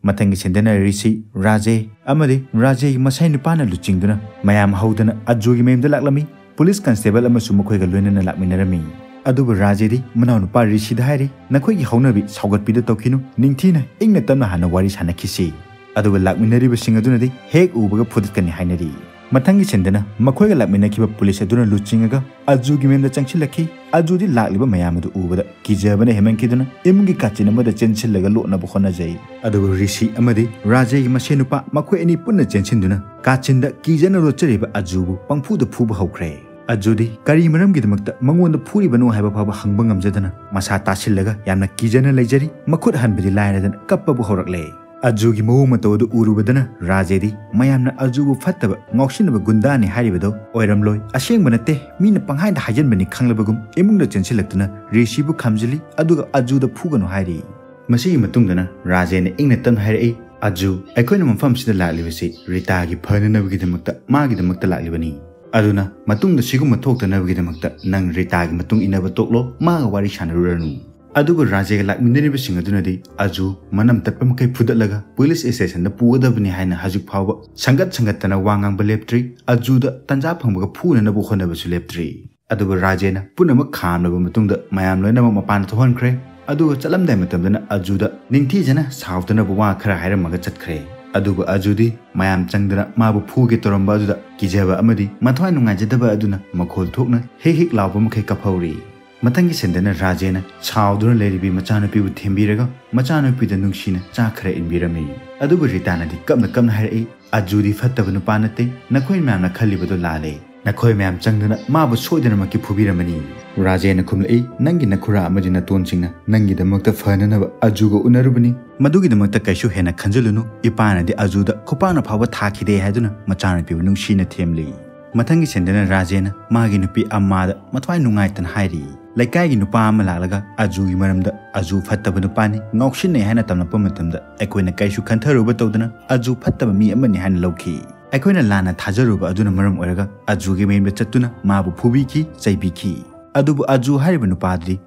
ꯃꯊꯪꯒꯤ ꯁꯤꯟꯗꯅ ꯔꯤꯁꯤ, ꯔꯥꯖꯦ ꯑꯃꯗꯤ ꯔꯥꯖꯦꯒꯤ ꯃꯁꯥꯏ ꯅꯨꯄꯥꯅ ꯂꯨꯆꯤꯡꯗꯨꯅ ꯃꯌꯥꯝ ꯍꯧꯗꯅ ꯑꯖꯨꯒꯤ ꯃꯌꯨꯝꯗ ꯂꯥꯛꯂꯝꯃꯤ꯫ ꯄꯨꯂꯤꯁ ꯀꯟꯁꯇꯦꯕꯜ ꯑꯃꯁꯨ ꯃꯈꯣꯏꯒ ꯂꯣꯏꯅꯅ ꯂꯥꯛꯃꯤꯟꯅꯔꯝꯃꯤ꯫ ꯑꯗꯨꯕꯨ ꯔꯥꯖꯦꯗꯤ ꯃꯅꯥꯎꯅꯨꯄꯥ ꯔꯤꯁꯤꯗ ꯍꯥꯏꯔꯤ, "ꯅꯈꯣꯏꯒꯤ ꯍꯧꯅꯕꯤ ꯁꯥꯎꯒꯠꯄꯤꯗ ꯇꯧꯈꯤꯅꯨ, ꯅꯤꯡꯊꯤꯅ ꯏꯪꯅ ꯇꯞꯅ ꯍꯥꯟꯅ ꯋꯥꯔꯤ ꯁꯥꯟꯅꯈꯤꯁꯤ꯫" ꯑꯗꯨꯒ ꯂꯥꯛꯃꯤꯟꯅꯔꯤꯕꯁꯤꯡ ꯑꯗꯨꯅꯗꯤ ꯍꯦꯛ ꯎꯕꯒ ꯐꯨꯗꯠꯀꯅꯤ ꯍꯥꯏꯅꯔꯤ꯫ ꯃꯊꯪꯒꯤ ꯁꯤꯟꯗꯅ ꯃꯈꯣꯏꯒ ꯂꯥꯛꯃꯤꯟꯅꯈꯤꯕ ꯄꯨꯂꯤꯁ ꯑꯗꯨꯅ ꯂꯨꯆꯤꯡꯉꯒ ꯑꯖꯨꯒꯤ ꯃꯌꯨꯝꯗ ꯆꯪꯁꯤꯜꯂꯛꯈꯤ꯫ ꯑꯖꯨꯗꯤ ꯂꯥꯛꯂꯤꯕ ꯃꯌꯥꯝ ꯑꯗꯨ ꯎꯕꯗ ꯀꯤꯖꯕꯅ ꯍꯦꯟꯃꯟꯈꯤꯗꯨꯅ ꯏꯃꯨꯡꯒꯤ ꯀꯥꯆꯤꯟ ꯑꯃꯗ ꯆꯦꯟꯁꯤꯜꯂꯒ ꯂꯣꯠꯅꯕ ꯍꯣꯠꯅꯖꯩ꯫ ꯑꯗꯨꯕꯨ ꯔꯤꯁꯤ ꯑꯃꯗꯤ ꯔꯥꯖꯦꯒꯤ ꯃꯁꯦꯟ ꯅꯨꯄꯥ ꯃꯈꯣꯏ ꯑꯅꯤ ꯄꯨꯟꯅ ꯆꯦꯟꯁꯤꯟꯗꯨꯅ ꯀꯥꯆꯤꯟꯗ ꯀꯤꯖꯅ ꯂꯣꯠꯆꯔꯤꯕ ꯑꯖꯨꯕꯨ ꯄꯪꯐꯨꯗ ꯐꯨꯕ ꯍꯧꯈ꯭ꯔꯦ꯫ ꯑꯖꯨꯗꯤ ꯀꯔꯤ ꯃꯔꯝꯒꯤꯗꯃꯛꯇ ꯃꯉꯣꯟꯗ ꯐꯨꯔꯤꯕꯅꯣ ꯍꯥꯏꯕ ꯐꯥꯎꯕ ꯍꯪꯕ ꯉꯝꯖꯗꯅ ꯃꯁꯥ ꯇꯥꯁꯤꯜꯂꯒ ꯌꯥꯝꯅ ꯀꯤꯖꯅ ꯂꯩꯖꯔꯤ꯫ ꯃꯈꯨꯠ ꯍꯟꯕꯗꯤ ꯂꯥꯏꯔꯗꯅ ꯀꯞꯄꯕꯨ ꯍꯧꯔꯛꯂꯦ꯫ ꯑꯖꯨꯒꯤ ꯃꯑꯣꯡ ꯃꯇꯧ ꯑꯗꯨ ꯎꯔꯨꯕꯗꯅ ꯔꯥꯖꯦꯗꯤ ꯃꯌꯥꯝꯅ ꯑꯖꯨꯕꯨ ꯐꯠꯇꯕ, ꯉꯥꯎꯁꯤꯟꯅꯕ ꯒꯨꯟꯗꯥꯅꯤ ꯍꯥꯏꯔꯤꯕꯗꯣ ꯑꯣꯏꯔꯝꯂꯣꯏ, ꯑꯁꯦꯡꯕ ꯅꯠꯇꯦ, ꯃꯤꯅ ꯄꯪꯍꯥꯏꯗ ꯍꯥꯏꯖꯟꯕꯅꯤ ꯈꯪꯂꯕꯒꯨꯝ ꯏꯃꯨꯡꯗ ꯆꯦꯟꯁꯤꯜꯂꯛꯇꯨꯅ ꯔꯤꯁꯤꯕꯨ ꯈꯥꯝꯖꯤꯜꯂꯤ, ꯑꯗꯨꯒ ꯑꯖꯨꯗ ꯐꯨꯒꯅꯨ ꯍꯥꯏꯔꯤ꯫ ꯃꯁꯤꯒꯤ ꯃꯇꯨꯡꯗꯅ ꯔꯥꯖꯦꯅ ꯏꯪꯅ ꯇꯞꯅ ꯍꯥꯏꯔꯛꯏ, "ꯑꯖꯨ, ꯑꯩꯈꯣꯏꯅ ꯃꯐꯝꯁꯤꯗ ꯂꯥꯛꯂꯤꯕꯁꯤ ꯔꯤꯇꯥꯒꯤ ꯐꯅꯅꯕꯒꯤꯗꯃꯛꯇ, ꯃꯥꯒꯤꯗꯃꯛꯇ ꯂꯥꯛꯂꯤꯕꯅꯤ꯫ ꯑꯗꯨꯅ ꯃꯇꯨꯡꯗ ꯁꯤꯒꯨꯝꯕ ꯊꯣꯛꯇꯅꯕꯒꯤꯗꯃꯛꯇ ꯅꯪ ꯔꯤꯇꯥꯒꯤ ꯃꯇꯨꯡ ꯏꯟꯅꯕ ꯇꯣꯛꯂꯣ, ꯃꯥꯒ ꯋꯥꯔꯤ ꯁꯥꯟꯅꯔꯨꯔꯅꯨ"꯫ ꯑꯗꯨꯕꯨ ꯔꯥꯖꯦꯒ ꯂꯥꯛꯃꯤꯟꯅꯔꯤꯕꯁꯤꯡ ꯑꯗꯨꯅꯗꯤ ꯑꯖꯨ ꯃꯅꯝ ꯇꯠꯄ ꯃꯈꯩ ꯐꯨꯗꯠꯂꯒ ꯄꯨꯂꯤꯁ ꯁ꯭ꯇꯦꯁꯟꯗ ꯄꯨꯒꯗꯕꯅꯤ ꯍꯥꯏꯅ ꯍꯧꯖꯤꯛ ꯐꯥꯎꯕ ꯁꯪꯒꯠ ꯁꯪꯒꯠꯇꯅ ꯋꯥ ꯉꯥꯡꯕ ꯂꯦꯞꯇ꯭ꯔꯤ, ꯑꯖꯨꯗ ꯇꯟꯖꯥ ꯐꯪꯕꯒ ꯐꯨꯅꯅꯕ ꯍꯣꯠꯅꯕꯁꯨ ꯂꯦꯞꯇ꯭ꯔꯤ꯫ ꯑꯗꯨꯕꯨ ꯔꯥꯖꯦꯅ ꯄꯨꯝꯅꯃꯛ ꯈꯥꯝꯂꯕ ꯃꯇꯨꯡꯗ ꯃꯌꯥꯝ ꯂꯣꯏꯅꯃꯛ ꯃꯄꯥꯟꯗ ꯊꯣꯛꯍꯟꯈ꯭ꯔꯦ꯫ ꯑꯗꯨꯒ ꯆꯠꯂꯝꯗꯥꯏ ꯃꯇꯝꯗꯅ ꯑꯖꯨꯗ ꯅꯤꯡꯊꯤꯖꯅ ꯁꯥꯎꯗꯅꯕ ꯋꯥ ꯈꯔ ꯍꯥꯏꯔꯝꯃꯒ ꯆꯠꯈ꯭ꯔꯦ꯫ ꯑꯗꯨꯕꯨ ꯑꯖꯨꯗꯤ ꯃꯌꯥꯝ ꯆꯪꯗꯅ ꯃꯥꯕꯨ ꯐꯨꯒꯦ ꯇꯧꯔꯝꯕ ꯑꯗꯨꯗ ꯀꯤꯖꯕ ꯑꯃꯗꯤ ꯃꯊ꯭ꯋꯥꯏ ꯅꯨꯡꯉꯥꯏꯖꯗꯕ ꯑꯗꯨꯅ ꯃꯈꯣꯜ ꯊꯣꯛꯅ ꯍꯤꯛ ꯍꯤꯛ ꯂꯥꯎꯕ ꯃꯈꯩ ꯀꯞꯍꯧꯔꯤ꯫ ꯃꯊꯪꯒꯤ ꯁꯤꯟꯗꯅ ꯔꯥꯖꯦꯅ ꯁꯥꯎꯗꯨꯅ ꯂꯩꯔꯤꯕꯤ ꯃꯆꯥꯅꯨꯄꯤꯕꯨ ꯊꯦꯝꯕꯤꯔꯒ ꯃꯆꯥꯅꯨꯄꯤꯗ ꯅꯨꯡꯁꯤꯅ ꯆꯥ ꯈꯔ ꯏꯟꯕꯤꯔꯝꯃꯤ꯫ ꯑꯗꯨꯕꯨ ꯔꯤꯇꯥꯅꯗꯤ ꯀꯞꯅ ꯀꯞꯅ ꯍꯥꯏꯔꯛꯏ, "ꯑꯖꯨꯗꯤ ꯐꯠꯇꯕ ꯅꯨꯄꯥ ꯅꯠꯇꯦ, ꯅꯈꯣꯏ ꯃꯌꯥꯝꯅ ꯈꯜꯂꯤꯕꯗꯣ ꯂꯥꯜꯂꯦ꯫ ꯅꯈꯣꯏ ꯃꯌꯥꯝ ꯆꯪꯗꯨꯅ ꯃꯥꯕꯨ ꯁꯣꯏꯗꯅꯃꯛꯀꯤ ꯐꯨꯕꯤꯔꯝꯃꯅꯤ"꯫ ꯔꯥꯖꯦꯅ ꯈꯨꯝꯂꯛꯏ, "ꯅꯪꯒꯤ ꯅꯈꯨꯔꯥ ꯑꯃꯗꯤ ꯅꯇꯣꯟꯁꯤꯡꯅ ꯅꯪꯒꯤꯗꯃꯛꯇ ꯐꯅꯅꯕ ꯑꯖꯨꯒ ꯎꯅꯔꯨꯕꯅꯤ꯫ ꯃꯗꯨꯒꯤꯗꯃꯛꯇ ꯀꯩꯁꯨ ꯍꯦꯟꯅ ꯈꯟꯖꯤꯜꯂꯨꯅꯨ, ꯏꯄꯥꯅꯗꯤ ꯑꯖꯨꯗ ꯈꯨꯄꯥꯛꯅ ꯐꯥꯎꯕ ꯊꯥꯈꯤꯗꯦ" ꯍꯥꯏꯗꯨꯅ ꯃꯆꯥꯅꯨꯄꯤꯕꯨ ꯅꯨꯡꯁꯤꯅ ꯊꯦꯝꯂꯤ꯫ ꯃꯊꯪꯒꯤ ꯁꯤꯟꯗꯅ ꯔꯥꯖꯦꯅ ꯃꯥꯒꯤ ꯅꯨꯄꯤ ꯑꯃꯥꯗ ꯃꯊ꯭ꯋꯥꯏ ꯅꯨꯡꯉꯥꯏꯇꯅ ꯍꯥꯏꯔꯤ, "ꯂꯩꯀꯥꯏꯒꯤ ꯅꯨꯄꯥ ꯑꯃ ꯂꯥꯛꯂꯒ ꯑꯖꯨꯒꯤ ꯃꯔꯝꯗ ꯑꯖꯨ ꯐꯠꯇꯕ ꯅꯨꯄꯥꯅꯤ, ꯉꯥꯎꯁꯤꯟꯅꯩ ꯍꯥꯏꯅ ꯇꯝꯂꯛꯄ ꯃꯇꯝꯗ ꯑꯩꯈꯣꯏꯅ ꯀꯩꯁꯨ ꯈꯟꯊꯔꯨꯕ ꯇꯧꯗꯅ ꯑꯖꯨ ꯐꯠꯇꯕ ꯃꯤ ꯑꯃꯅꯤ ꯍꯥꯏꯅ ꯂꯧꯈꯤ꯫ ꯑꯩꯈꯣꯏꯅ ꯂꯥꯟꯅ ꯊꯥꯖꯔꯨꯕ ꯑꯗꯨꯅ ꯃꯔꯝ ꯑꯣꯏꯔꯒ ꯑꯖꯨꯒꯤ ꯃꯌꯨꯝꯗ ꯆꯠꯇꯨꯅ ꯃꯥꯕꯨ ꯐꯨꯕꯤꯈꯤ, ꯆꯩꯕꯤꯈꯤ꯫ ꯑꯗꯨꯕꯨ ꯑꯖꯨ ꯍꯥꯏꯔꯤꯕ ꯅꯨꯄꯥꯗꯨꯗꯤ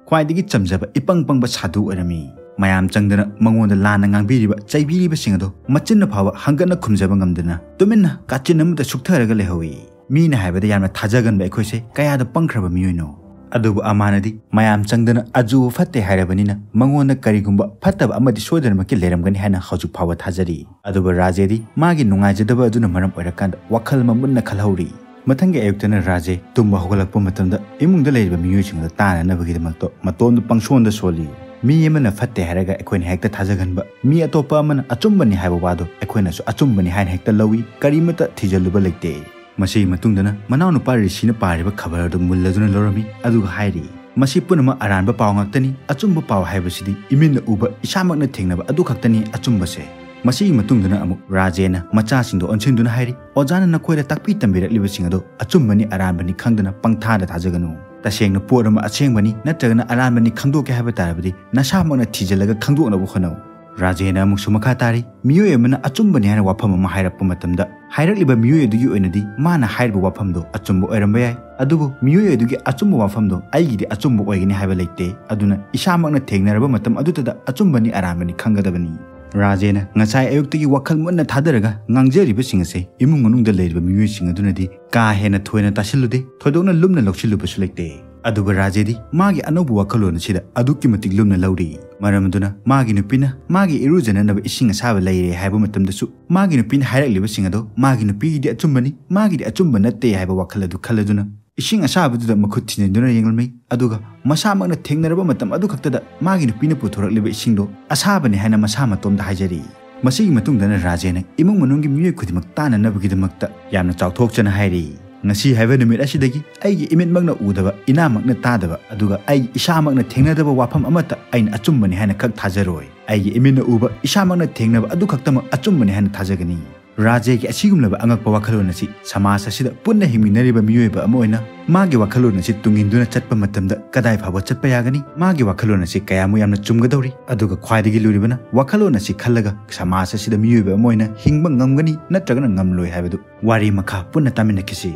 ꯈ꯭ꯋꯥꯏꯗꯒꯤ ꯆꯝꯖꯕ, ꯏꯄꯪ ꯄꯪꯕ ꯁꯥꯗꯨ ꯑꯣꯏꯔꯝꯃꯤ꯫ ꯃꯌꯥꯝ ꯆꯪꯗꯅ ꯃꯉꯣꯟꯗ ꯂꯥꯟꯅ ꯉꯥꯡꯕꯤꯔꯤꯕ, ꯆꯩꯕꯤꯔꯤꯕꯁꯤꯡ ꯑꯗꯣ ꯃꯆꯤꯟꯅ ꯐꯥꯎꯕ ꯍꯪꯒꯠꯅ ꯈꯨꯝꯖꯕ ꯉꯝꯗꯅ ꯇꯨꯃꯤꯟꯅ ꯀꯥꯆꯤꯟ ꯑꯃꯗ ꯁꯨꯛꯊꯔꯒ ꯂꯩꯍꯧꯏ꯫ ꯃꯤꯅ ꯍꯥꯏꯕꯗ ꯌꯥꯝꯅ ꯊꯥꯖꯒꯟꯕ ꯑꯩꯈꯣꯏꯁꯦ ꯀꯌꯥꯗ ꯄꯪꯈ꯭ꯔꯕ ꯃꯤꯑꯣꯏꯅꯣ? ꯑꯗꯨꯕꯨ ꯑꯃꯥꯅꯗꯤ ꯃꯌꯥꯝ ꯆꯪꯗꯅ ꯑꯖꯨꯕꯨ ꯐꯠꯇꯦ ꯍꯥꯏꯔꯕꯅꯤꯅ ꯃꯉꯣꯟꯗ ꯀꯔꯤꯒꯨꯝꯕ ꯐꯠꯇꯕ ꯑꯃꯗꯤ ꯁꯣꯏꯗꯅꯃꯛꯀꯤ ꯂꯩꯔꯝꯒꯅꯤ ꯍꯥꯏꯅ ꯍꯧꯖꯤꯛ ꯐꯥꯎꯕ ꯊꯥꯖꯔꯤ꯫ ꯑꯗꯨꯕꯨ ꯔꯥꯖꯦꯗꯤ ꯃꯥꯒꯤ ꯅꯨꯡꯉꯥꯏꯖꯗꯕ ꯑꯗꯨꯅ ꯃꯔꯝ ꯑꯣꯏꯔꯀꯥꯟꯗ ꯋꯥꯈꯜ ꯑꯃ ꯃꯨꯟꯅ ꯈꯜꯍꯧꯔꯤ꯫ ꯃꯊꯪꯒꯤ ꯑꯌꯨꯛꯇꯅ ꯔꯥꯖꯦ ꯇꯨꯝꯕ ꯍꯧꯒꯠꯂꯛꯄ ꯃꯇꯝꯗ ꯏꯃꯨꯡꯗ ꯂꯩꯔꯤꯕ ꯃꯤꯑꯣꯏꯁꯤꯡ ꯑꯗꯨ ꯇꯥꯅꯅꯕꯒꯤꯗꯃꯛꯇ ꯃꯇꯣꯝꯗ ꯄꯪꯁꯣꯟꯗ ꯁꯣꯜꯂꯤ꯫ ꯃꯤ ꯑꯃꯅ ꯐꯠꯇꯦ ꯍꯥꯏꯔꯒ ꯑꯩꯈꯣꯏꯅ ꯍꯦꯛꯇ ꯊꯥꯖꯒꯟꯕ, ꯃꯤ ꯑꯇꯣꯞꯄ ꯑꯃꯅ ꯑꯆꯨꯝꯕꯅꯤ ꯍꯥꯏꯕ ꯋꯥꯗꯣ ꯑꯩꯈꯣꯏꯅꯁꯨ ꯑꯆꯨꯝꯕꯅꯤ ꯍꯥꯏꯅ ꯍꯦꯛꯇ ꯂꯧꯏ, ꯀꯔꯤꯃꯠꯇ ꯊꯤꯖꯤꯜꯂꯨꯕ ꯂꯩꯇꯦ꯫ ꯃꯁꯤꯒꯤ ꯃꯇꯨꯡꯗꯅ ꯃꯅꯥꯎꯅꯨꯄꯥ ꯔꯤꯁꯤꯅ ꯄꯥꯔꯤꯕ ꯈꯕꯔ ꯑꯗꯨ ꯃꯨꯜꯂꯗꯨꯅ ꯂꯧꯔꯝꯃꯤ, ꯑꯗꯨꯒ ꯍꯥꯏꯔꯤ, "ꯃꯁꯤ ꯄꯨꯝꯅꯃꯛ ꯑꯔꯥꯟꯕ ꯄꯥꯎ ꯉꯥꯛꯇꯅꯤ, ꯑꯆꯨꯝꯕ ꯄꯥꯎ ꯍꯥꯏꯕꯁꯤꯗꯤ ꯏꯃꯤꯠꯅ ꯎꯕ, ꯏꯁꯥꯃꯛꯅ ꯊꯦꯡꯅꯕ ꯑꯗꯨ ꯈꯛꯇꯅꯤ ꯑꯆꯨꯝꯕꯁꯦ"꯫ ꯃꯁꯤꯒꯤ ꯃꯇꯨꯡꯗꯅ ꯑꯃꯨꯛ ꯔꯥꯖꯦꯅ ꯃꯆꯥꯁꯤꯡꯗ ꯑꯣꯟꯁꯤꯟꯗꯨꯅ ꯍꯥꯏꯔꯤ, "ꯑꯣꯖꯥꯅ ꯅꯈꯣꯏꯗ ꯇꯥꯛꯄꯤ ꯇꯝꯕꯤꯔꯛꯂꯤꯕꯁꯤꯡ ꯑꯗꯨ ꯑꯆꯨꯝꯕꯅꯤ ꯑꯔꯥꯟꯕꯅꯤ ꯈꯪꯗꯅ ꯄꯪꯊꯥꯗ ꯊꯥꯖꯒꯅꯨ꯫ ꯇꯁꯦꯡꯅ ꯄꯣꯠ ꯑꯃ ꯑꯁꯦꯡꯕꯅꯤ ꯅꯠꯇ꯭ꯔꯒꯅ ꯑꯔꯥꯟꯕꯅꯤ ꯈꯪꯗꯣꯛꯀꯦ ꯍꯥꯏꯕ ꯇꯥꯔꯕꯗꯤ ꯅꯁꯥꯃꯛꯅ ꯊꯤꯖꯤꯜꯂꯒ ꯈꯪꯗꯣꯛꯅꯕ ꯍꯣꯠꯅꯧ"꯫ ꯔꯥꯖꯦꯅ ꯑꯃꯨꯛꯁꯨ ꯃꯈꯥ ꯇꯥꯔꯤ, "ꯃꯤꯑꯣꯏ ꯑꯃꯅ ꯑꯆꯨꯝꯕꯅꯤ ꯍꯥꯏꯅ ꯋꯥꯐꯝ ꯑꯃ ꯍꯥꯏꯔꯛꯄ ꯃꯇꯝꯗ ꯍꯥꯏꯔꯛꯂꯤꯕ ꯃꯤꯑꯣꯏ ꯑꯗꯨꯒꯤ ꯑꯣꯏꯅꯗꯤ ꯃꯥꯅ ꯍꯥꯏꯔꯤꯕ ꯋꯥꯐꯝꯗꯣ ꯑꯆꯨꯝꯕ ꯑꯣꯏꯔꯝꯕ ꯌꯥꯏ, ꯑꯗꯨꯕꯨ ꯃꯤꯑꯣꯏ ꯑꯗꯨꯒꯤ ꯑꯆꯨꯝꯕ ꯋꯥꯐꯝꯗꯣ ꯑꯩꯒꯤꯗꯤ ꯑꯆꯨꯝꯕ ꯑꯣꯏꯒꯅꯤ ꯍꯥꯏꯕ ꯂꯩꯇꯦ꯫ ꯑꯗꯨꯅ ꯏꯁꯥꯃꯛꯅ ꯊꯦꯡꯅꯔꯕ ꯃꯇꯝ ꯑꯗꯨꯗꯇ ꯑꯆꯨꯝꯕꯅꯤ ꯑꯔꯥꯟꯕꯅꯤ ꯈꯪꯒꯗꯕꯅꯤ"꯫ ꯔꯥꯖꯦꯅ ꯉꯁꯥꯏ ꯑꯌꯨꯛꯇꯒꯤ ꯋꯥꯈꯜ ꯃꯨꯟꯅ ꯊꯥꯗꯔꯒ ꯉꯥꯡꯖꯔꯤꯕꯁꯤꯡ ꯑꯁꯦ ꯏꯃꯨꯡ ꯃꯅꯨꯡꯗ ꯂꯩꯔꯤꯕ ꯃꯤꯑꯣꯏꯁꯤꯡ ꯑꯗꯨꯅꯗꯤ ꯀꯥ ꯍꯦꯟꯅ ꯊꯣꯏꯅ ꯇꯥꯁꯤꯜꯂꯨꯗꯦ, ꯊꯣꯏꯗꯣꯛꯅ ꯂꯨꯝꯅ ꯂꯧꯁꯤꯜꯂꯨꯕꯁꯨ ꯂꯩꯇꯦ꯫ ꯑꯗꯨꯒ ꯔꯥꯖꯦꯗꯤ ꯃꯥꯒꯤ ꯑꯅꯧꯕ ꯋꯥꯈꯜꯂꯣꯟ ꯑꯁꯤꯗ ꯑꯗꯨꯛꯀꯤ ꯃꯇꯤꯛ ꯂꯨꯝꯅ ꯂꯧꯔꯤ꯫ ꯃꯔꯝ ꯑꯗꯨꯅ ꯃꯥꯒꯤ ꯅꯨꯄꯤꯅ ꯃꯥꯒꯤ ꯏꯔꯨꯖꯅꯅꯕ ꯏꯁꯤꯡ ꯑꯁꯥꯕ ꯂꯩꯔꯦ ꯍꯥꯏꯕ ꯃꯇꯝꯗꯁꯨ ꯃꯥꯒꯤ ꯅꯨꯄꯤꯅ ꯍꯥꯏꯔꯛꯂꯤꯕꯁꯤꯡ ꯑꯗꯣ ꯃꯥꯒꯤ ꯅꯨꯄꯤꯒꯤꯗꯤ ꯑꯆꯨꯝꯕꯅꯤ, ꯃꯥꯒꯤꯗꯤ ꯑꯆꯨꯝꯕ ꯅꯠꯇꯦ ꯍꯥꯏꯕ ꯋꯥꯈꯜ ꯑꯗꯨ ꯈꯜꯂꯗꯨꯅ ꯏꯁꯤꯡ ꯑꯁꯥꯕꯗꯨꯗ ꯃꯈꯨꯠ ꯊꯤꯟꯖꯤꯟꯗꯨꯅ ꯌꯦꯡꯂꯝꯃꯤ꯫ ꯑꯗꯨꯒ ꯃꯁꯥꯃꯛꯅ ꯊꯦꯡꯅꯔꯕ ꯃꯇꯝ ꯑꯗꯨ ꯈꯛꯇꯗ ꯃꯥꯒꯤ ꯅꯨꯄꯤꯅ ꯄꯨꯊꯣꯔꯛꯂꯤꯕ ꯏꯁꯤꯡꯗꯣ ꯑꯁꯥꯕꯅꯤ ꯍꯥꯏꯅ ꯃꯁꯥ ꯃꯇꯣꯝꯗ ꯍꯥꯏꯖꯔꯤ꯫ ꯃꯁꯤꯒꯤ ꯃꯇꯨꯡꯗꯅ ꯔꯥꯖꯦꯅ ꯏꯃꯨꯡ ꯃꯅꯨꯡꯒꯤ ꯃꯤꯑꯣꯏ ꯈꯨꯗꯤꯡꯃꯛ ꯇꯥꯅꯅꯕꯒꯤꯗꯃꯛꯇ ꯌꯥꯝꯅ ꯆꯥꯎꯊꯣꯛꯆꯅ ꯍꯥꯏꯔꯤ, "ꯉꯁꯤ ꯍꯥꯏꯕ ꯅꯨꯃꯤꯠ ꯑꯁꯤꯗꯒꯤ ꯑꯩꯒꯤ ꯏꯃꯤꯠꯃꯛꯅ ꯎꯗꯕ, ꯏꯅꯥꯃꯛꯅ ꯇꯥꯗꯕ, ꯑꯗꯨꯒ ꯑꯩ ꯏꯁꯥꯃꯛꯅ ꯊꯦꯡꯅꯗꯕ ꯋꯥꯐꯝ ꯑꯃꯠꯇ ꯑꯩꯅ ꯑꯆꯨꯝꯕꯅꯤ ꯍꯥꯏꯅ ꯈꯛ ꯊꯥꯖꯔꯣꯏ꯫ ꯑꯩꯒꯤ ꯏꯃꯤꯠꯅ ꯎꯕ, ꯏꯁꯥꯃꯛꯅ ꯊꯦꯡꯅꯕ ꯑꯗꯨ ꯈꯛꯇꯃꯛ ꯑꯆꯨꯝꯕꯅꯤ ꯍꯥꯏꯅ ꯊꯥꯖꯒꯅꯤ"꯫ ꯔꯥꯖꯦꯒꯤ ꯑꯁꯤꯒꯨꯝꯂꯕ ꯑꯉꯛꯄ ꯋꯥꯈꯜꯂꯣꯟ ꯑꯁꯤ ꯁꯃꯥꯖ ꯑꯁꯤꯗ ꯄꯨꯟꯅ ꯍꯤꯡꯃꯤꯟꯅꯔꯤꯕ ꯃꯤꯑꯣꯏꯕ ꯑꯃ ꯑꯣꯏꯅ ꯃꯥꯒꯤ ꯋꯥꯈꯜꯂꯣꯟ ꯑꯁꯤ ꯇꯨꯡꯏꯟꯗꯨꯅ ꯆꯠꯄ ꯃꯇꯝꯗ ꯀꯗꯥꯏ ꯐꯥꯎꯕ ꯆꯠꯄ ꯌꯥꯒꯅꯤ? ꯃꯥꯒꯤ ꯋꯥꯈꯜꯂꯣꯟ ꯑꯁꯤ ꯀꯌꯥꯃꯨꯛ ꯌꯥꯝꯅ ꯆꯨꯝꯒꯗꯧꯔꯤ? ꯑꯗꯨꯒ ꯈ꯭ꯋꯥꯏꯗꯒꯤ ꯂꯨꯔꯤꯕꯅ ꯋꯥꯈꯜꯂꯣꯟ ꯑꯁꯤ ꯈꯜꯂꯒ ꯁꯃꯥꯖ ꯑꯁꯤꯗ ꯃꯤꯑꯣꯏꯕ ꯑꯃ ꯑꯣꯏꯅ ꯍꯤꯡꯕ ꯉꯝꯒꯅꯤ ꯅꯠꯇ꯭ꯔꯒꯅ ꯉꯝꯂꯣꯏ ꯍꯥꯏꯕꯗꯨ ꯋꯥꯔꯤ ꯃꯈꯥ ꯄꯨꯟꯅ ꯇꯥꯃꯤꯟꯅꯈꯤꯁꯤ꯫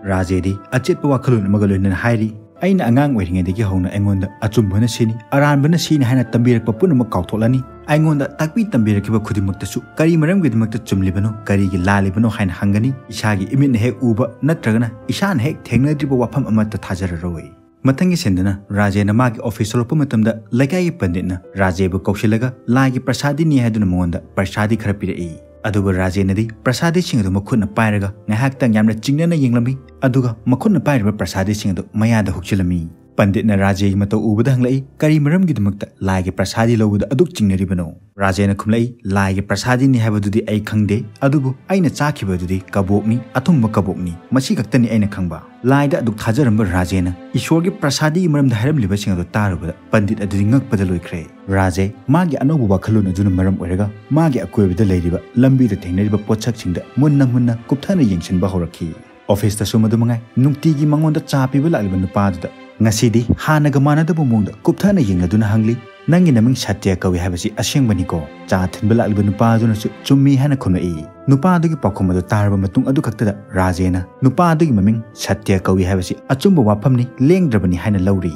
ꯔꯥꯖꯦꯗꯤ ꯑꯆꯦꯠꯄ ꯋꯥꯈꯜꯂꯣꯟ ꯑꯃꯒ ꯂꯣꯏꯅꯅ ꯍꯥꯏꯔꯤ, "ꯑꯩꯅ ꯑꯉꯥꯡ ꯑꯣꯏꯔꯤꯉꯩꯗꯒꯤ ꯍꯧꯅ ꯑꯩꯉꯣꯟꯗ ꯑꯆꯨꯝꯕꯅ ꯁꯤꯅꯤ, ꯑꯔꯥꯟꯕꯅ ꯁꯤꯅꯤ ꯍꯥꯏꯅ ꯇꯝꯕꯤꯔꯛꯄ ꯄꯨꯝꯅꯃꯛ ꯀꯥꯎꯊꯣꯛꯂꯅꯤ꯫ ꯑꯩꯉꯣꯟꯗ ꯇꯥꯛꯄꯤ ꯇꯝꯕꯤꯔꯛꯈꯤꯕ ꯈꯨꯗꯤꯡꯃꯛꯇꯁꯨ ꯀꯔꯤ ꯃꯔꯝꯒꯤꯗꯃꯛꯇ ꯆꯨꯝꯂꯤꯕꯅꯣ, ꯀꯔꯤꯒꯤ ꯂꯥꯜꯂꯤꯕꯅꯣ ꯍꯥꯏꯅ ꯍꯪꯒꯅꯤ꯫ ꯏꯁꯥꯒꯤ ꯏꯃꯤꯠꯅ ꯍꯦꯛ ꯎꯕ ꯅꯠꯇ꯭ꯔꯒꯅ ꯏꯁꯥꯅ ꯍꯦꯛ ꯊꯦꯡꯅꯗ꯭ꯔꯤꯕ ꯋꯥꯐꯝ ꯑꯃꯠꯇ ꯊꯥꯖꯔꯔꯣꯏ"꯫ ꯃꯊꯪꯒꯤ ꯁꯤꯟꯗꯅ ꯔꯥꯖꯦꯅ ꯃꯥꯒꯤ ꯑꯣꯐꯤꯁ ꯊꯣꯛꯂꯛꯄ ꯃꯇꯝꯗ ꯂꯩꯀꯥꯏꯒꯤ ꯄꯟꯗꯤꯠꯅ ꯔꯥꯖꯦꯕꯨ ꯀꯧꯁꯤꯜꯂꯒ ꯂꯥꯏꯒꯤ ꯄ꯭ꯔꯁꯥꯗꯤꯅꯤ ꯍꯥꯏꯗꯨꯅ ꯃꯉꯣꯟꯗ ꯄ꯭ꯔꯁꯥꯗꯤ ꯈꯔ ꯄꯤꯔꯛꯏ꯫ ꯑꯗꯨꯕꯨ ꯔꯥꯖꯦꯅꯗꯤ ꯄ꯭ꯔꯁꯥꯗꯤꯁꯤꯡ ꯑꯗꯨ ꯃꯈꯨꯠꯅ ꯄꯥꯏꯔꯒ ꯉꯥꯏꯍꯥꯛꯇꯪ ꯌꯥꯝꯅ ꯆꯤꯡꯅꯅ ꯌꯦꯡꯂꯝꯃꯤ, ꯑꯗꯨꯒ ꯃꯈꯨꯠꯅ ꯄꯥꯏꯔꯤꯕ ꯄ꯭ꯔꯁꯥꯗꯤꯁꯤꯡ ꯑꯗꯨ ꯃꯌꯥꯗ ꯍꯨꯛꯆꯤꯜꯂꯝꯃꯤ꯫ ꯄꯟꯗꯤꯠꯅ ꯔꯥꯖꯦꯒꯤ ꯃꯇꯧ ꯎꯕꯗ ꯍꯪꯂꯛꯏ, "ꯀꯔꯤ ꯃꯔꯝꯒꯤꯗꯃꯛꯇ ꯂꯥꯏꯒꯤ ꯄ꯭ꯔꯁꯥꯗꯤ ꯂꯧꯕꯗ ꯑꯗꯨꯛ ꯆꯤꯡꯅꯔꯤꯕꯅꯣ?" ꯔꯥꯖꯦꯅ ꯈꯨꯝꯂꯛꯏ, "ꯂꯥꯏꯒꯤ ꯄ꯭ꯔꯁꯥꯗꯤꯅꯤ ꯍꯥꯏꯕꯗꯨꯗꯤ ꯑꯩ ꯈꯪꯗꯦ, ꯑꯗꯨꯕꯨ ꯑꯩꯅ ꯆꯥꯈꯤꯕꯗꯨꯗꯤ ꯀꯕꯣꯛꯅꯤ, ꯑꯊꯨꯝꯕ ꯀꯕꯣꯛꯅꯤ, ꯃꯁꯤ ꯈꯛꯇꯅꯤ ꯑꯩꯅ ꯈꯪꯕ꯫" ꯂꯥꯏꯗ ꯑꯗꯨꯛ ꯊꯥꯖꯔꯝꯕ ꯔꯥꯖꯦꯅ ꯏꯁꯣꯔꯒꯤ ꯄ꯭ꯔꯁꯥꯗꯤꯒꯤ ꯃꯔꯝꯗ ꯍꯥꯏꯔꯝꯂꯤꯕꯁꯤꯡ ꯑꯗꯨ ꯇꯥꯔꯨꯕꯗ ꯄꯟꯗꯤꯠ ꯑꯗꯨꯗꯤ ꯉꯛꯄꯗ ꯂꯣꯏꯈ꯭ꯔꯦ꯫ ꯔꯥꯖꯦ ꯃꯥꯒꯤ ꯑꯅꯧꯕ ꯋꯥꯈꯜꯂꯣꯟ ꯑꯗꯨꯅ ꯃꯔꯝ ꯑꯣꯏꯔꯒ ꯃꯥꯒꯤ ꯑꯀꯣꯏꯕꯗ ꯂꯩꯔꯤꯕ, ꯂꯝꯕꯤꯗ ꯊꯦꯡꯅꯔꯤꯕ ꯄꯣꯠꯁꯛꯁꯤꯡꯗ ꯃꯨꯟꯅ ꯃꯨꯟꯅ ꯀꯨꯞꯊꯅ ꯌꯦꯡꯁꯤꯟꯕ ꯍꯧꯔꯛꯈꯤ꯫ ꯑꯣꯐꯤꯁꯇꯁꯨ ꯃꯗꯨ ꯃꯉꯥꯏ, ꯅꯨꯡꯇꯤꯒꯤ ꯃꯉꯣꯟꯗ ꯆꯥ ꯄꯤꯕ ꯂꯥꯛꯂꯤꯕ ꯅꯨꯄꯥꯗꯨꯗ ꯉꯁꯤꯗꯤ ꯍꯥꯟꯅꯒ ꯃꯥꯟꯅꯗꯕ ꯃꯑꯣꯡꯗ ꯀꯨꯞꯊꯅ ꯌꯦꯡꯂꯗꯨꯅ ꯍꯪꯂꯤ, "ꯅꯪꯒꯤ ꯅꯃꯤꯡ ꯁꯇ꯭ꯌ ꯀꯧꯏ ꯍꯥꯏꯕꯁꯤ ꯑꯁꯦꯡꯕꯅꯤꯀꯣ?" ꯆꯥ ꯊꯤꯟꯕ ꯂꯥꯛꯂꯤꯕ ꯅꯨꯄꯥ ꯑꯗꯨꯅꯁꯨ ꯆꯨꯝꯃꯤ ꯍꯥꯏꯅ ꯈꯨꯝꯂꯛꯏ꯫ ꯅꯨꯄꯥ ꯑꯗꯨꯒꯤ ꯄꯥꯎꯈꯨꯝ ꯑꯗꯨ ꯇꯥꯔꯕ ꯃꯇꯨꯡ ꯑꯗꯨ ꯈꯛꯇꯗ ꯔꯥꯖꯦꯅ ꯅꯨꯄꯥ ꯑꯗꯨꯒꯤ ꯃꯃꯤꯡ ꯁꯇ꯭ꯌ ꯀꯧꯏ ꯍꯥꯏꯕꯁꯤ ꯑꯆꯨꯝꯕ ꯋꯥꯐꯝꯅꯤ, ꯂꯦꯡꯗ꯭ꯔꯕꯅꯤ ꯍꯥꯏꯅ ꯂꯧꯔꯤ꯫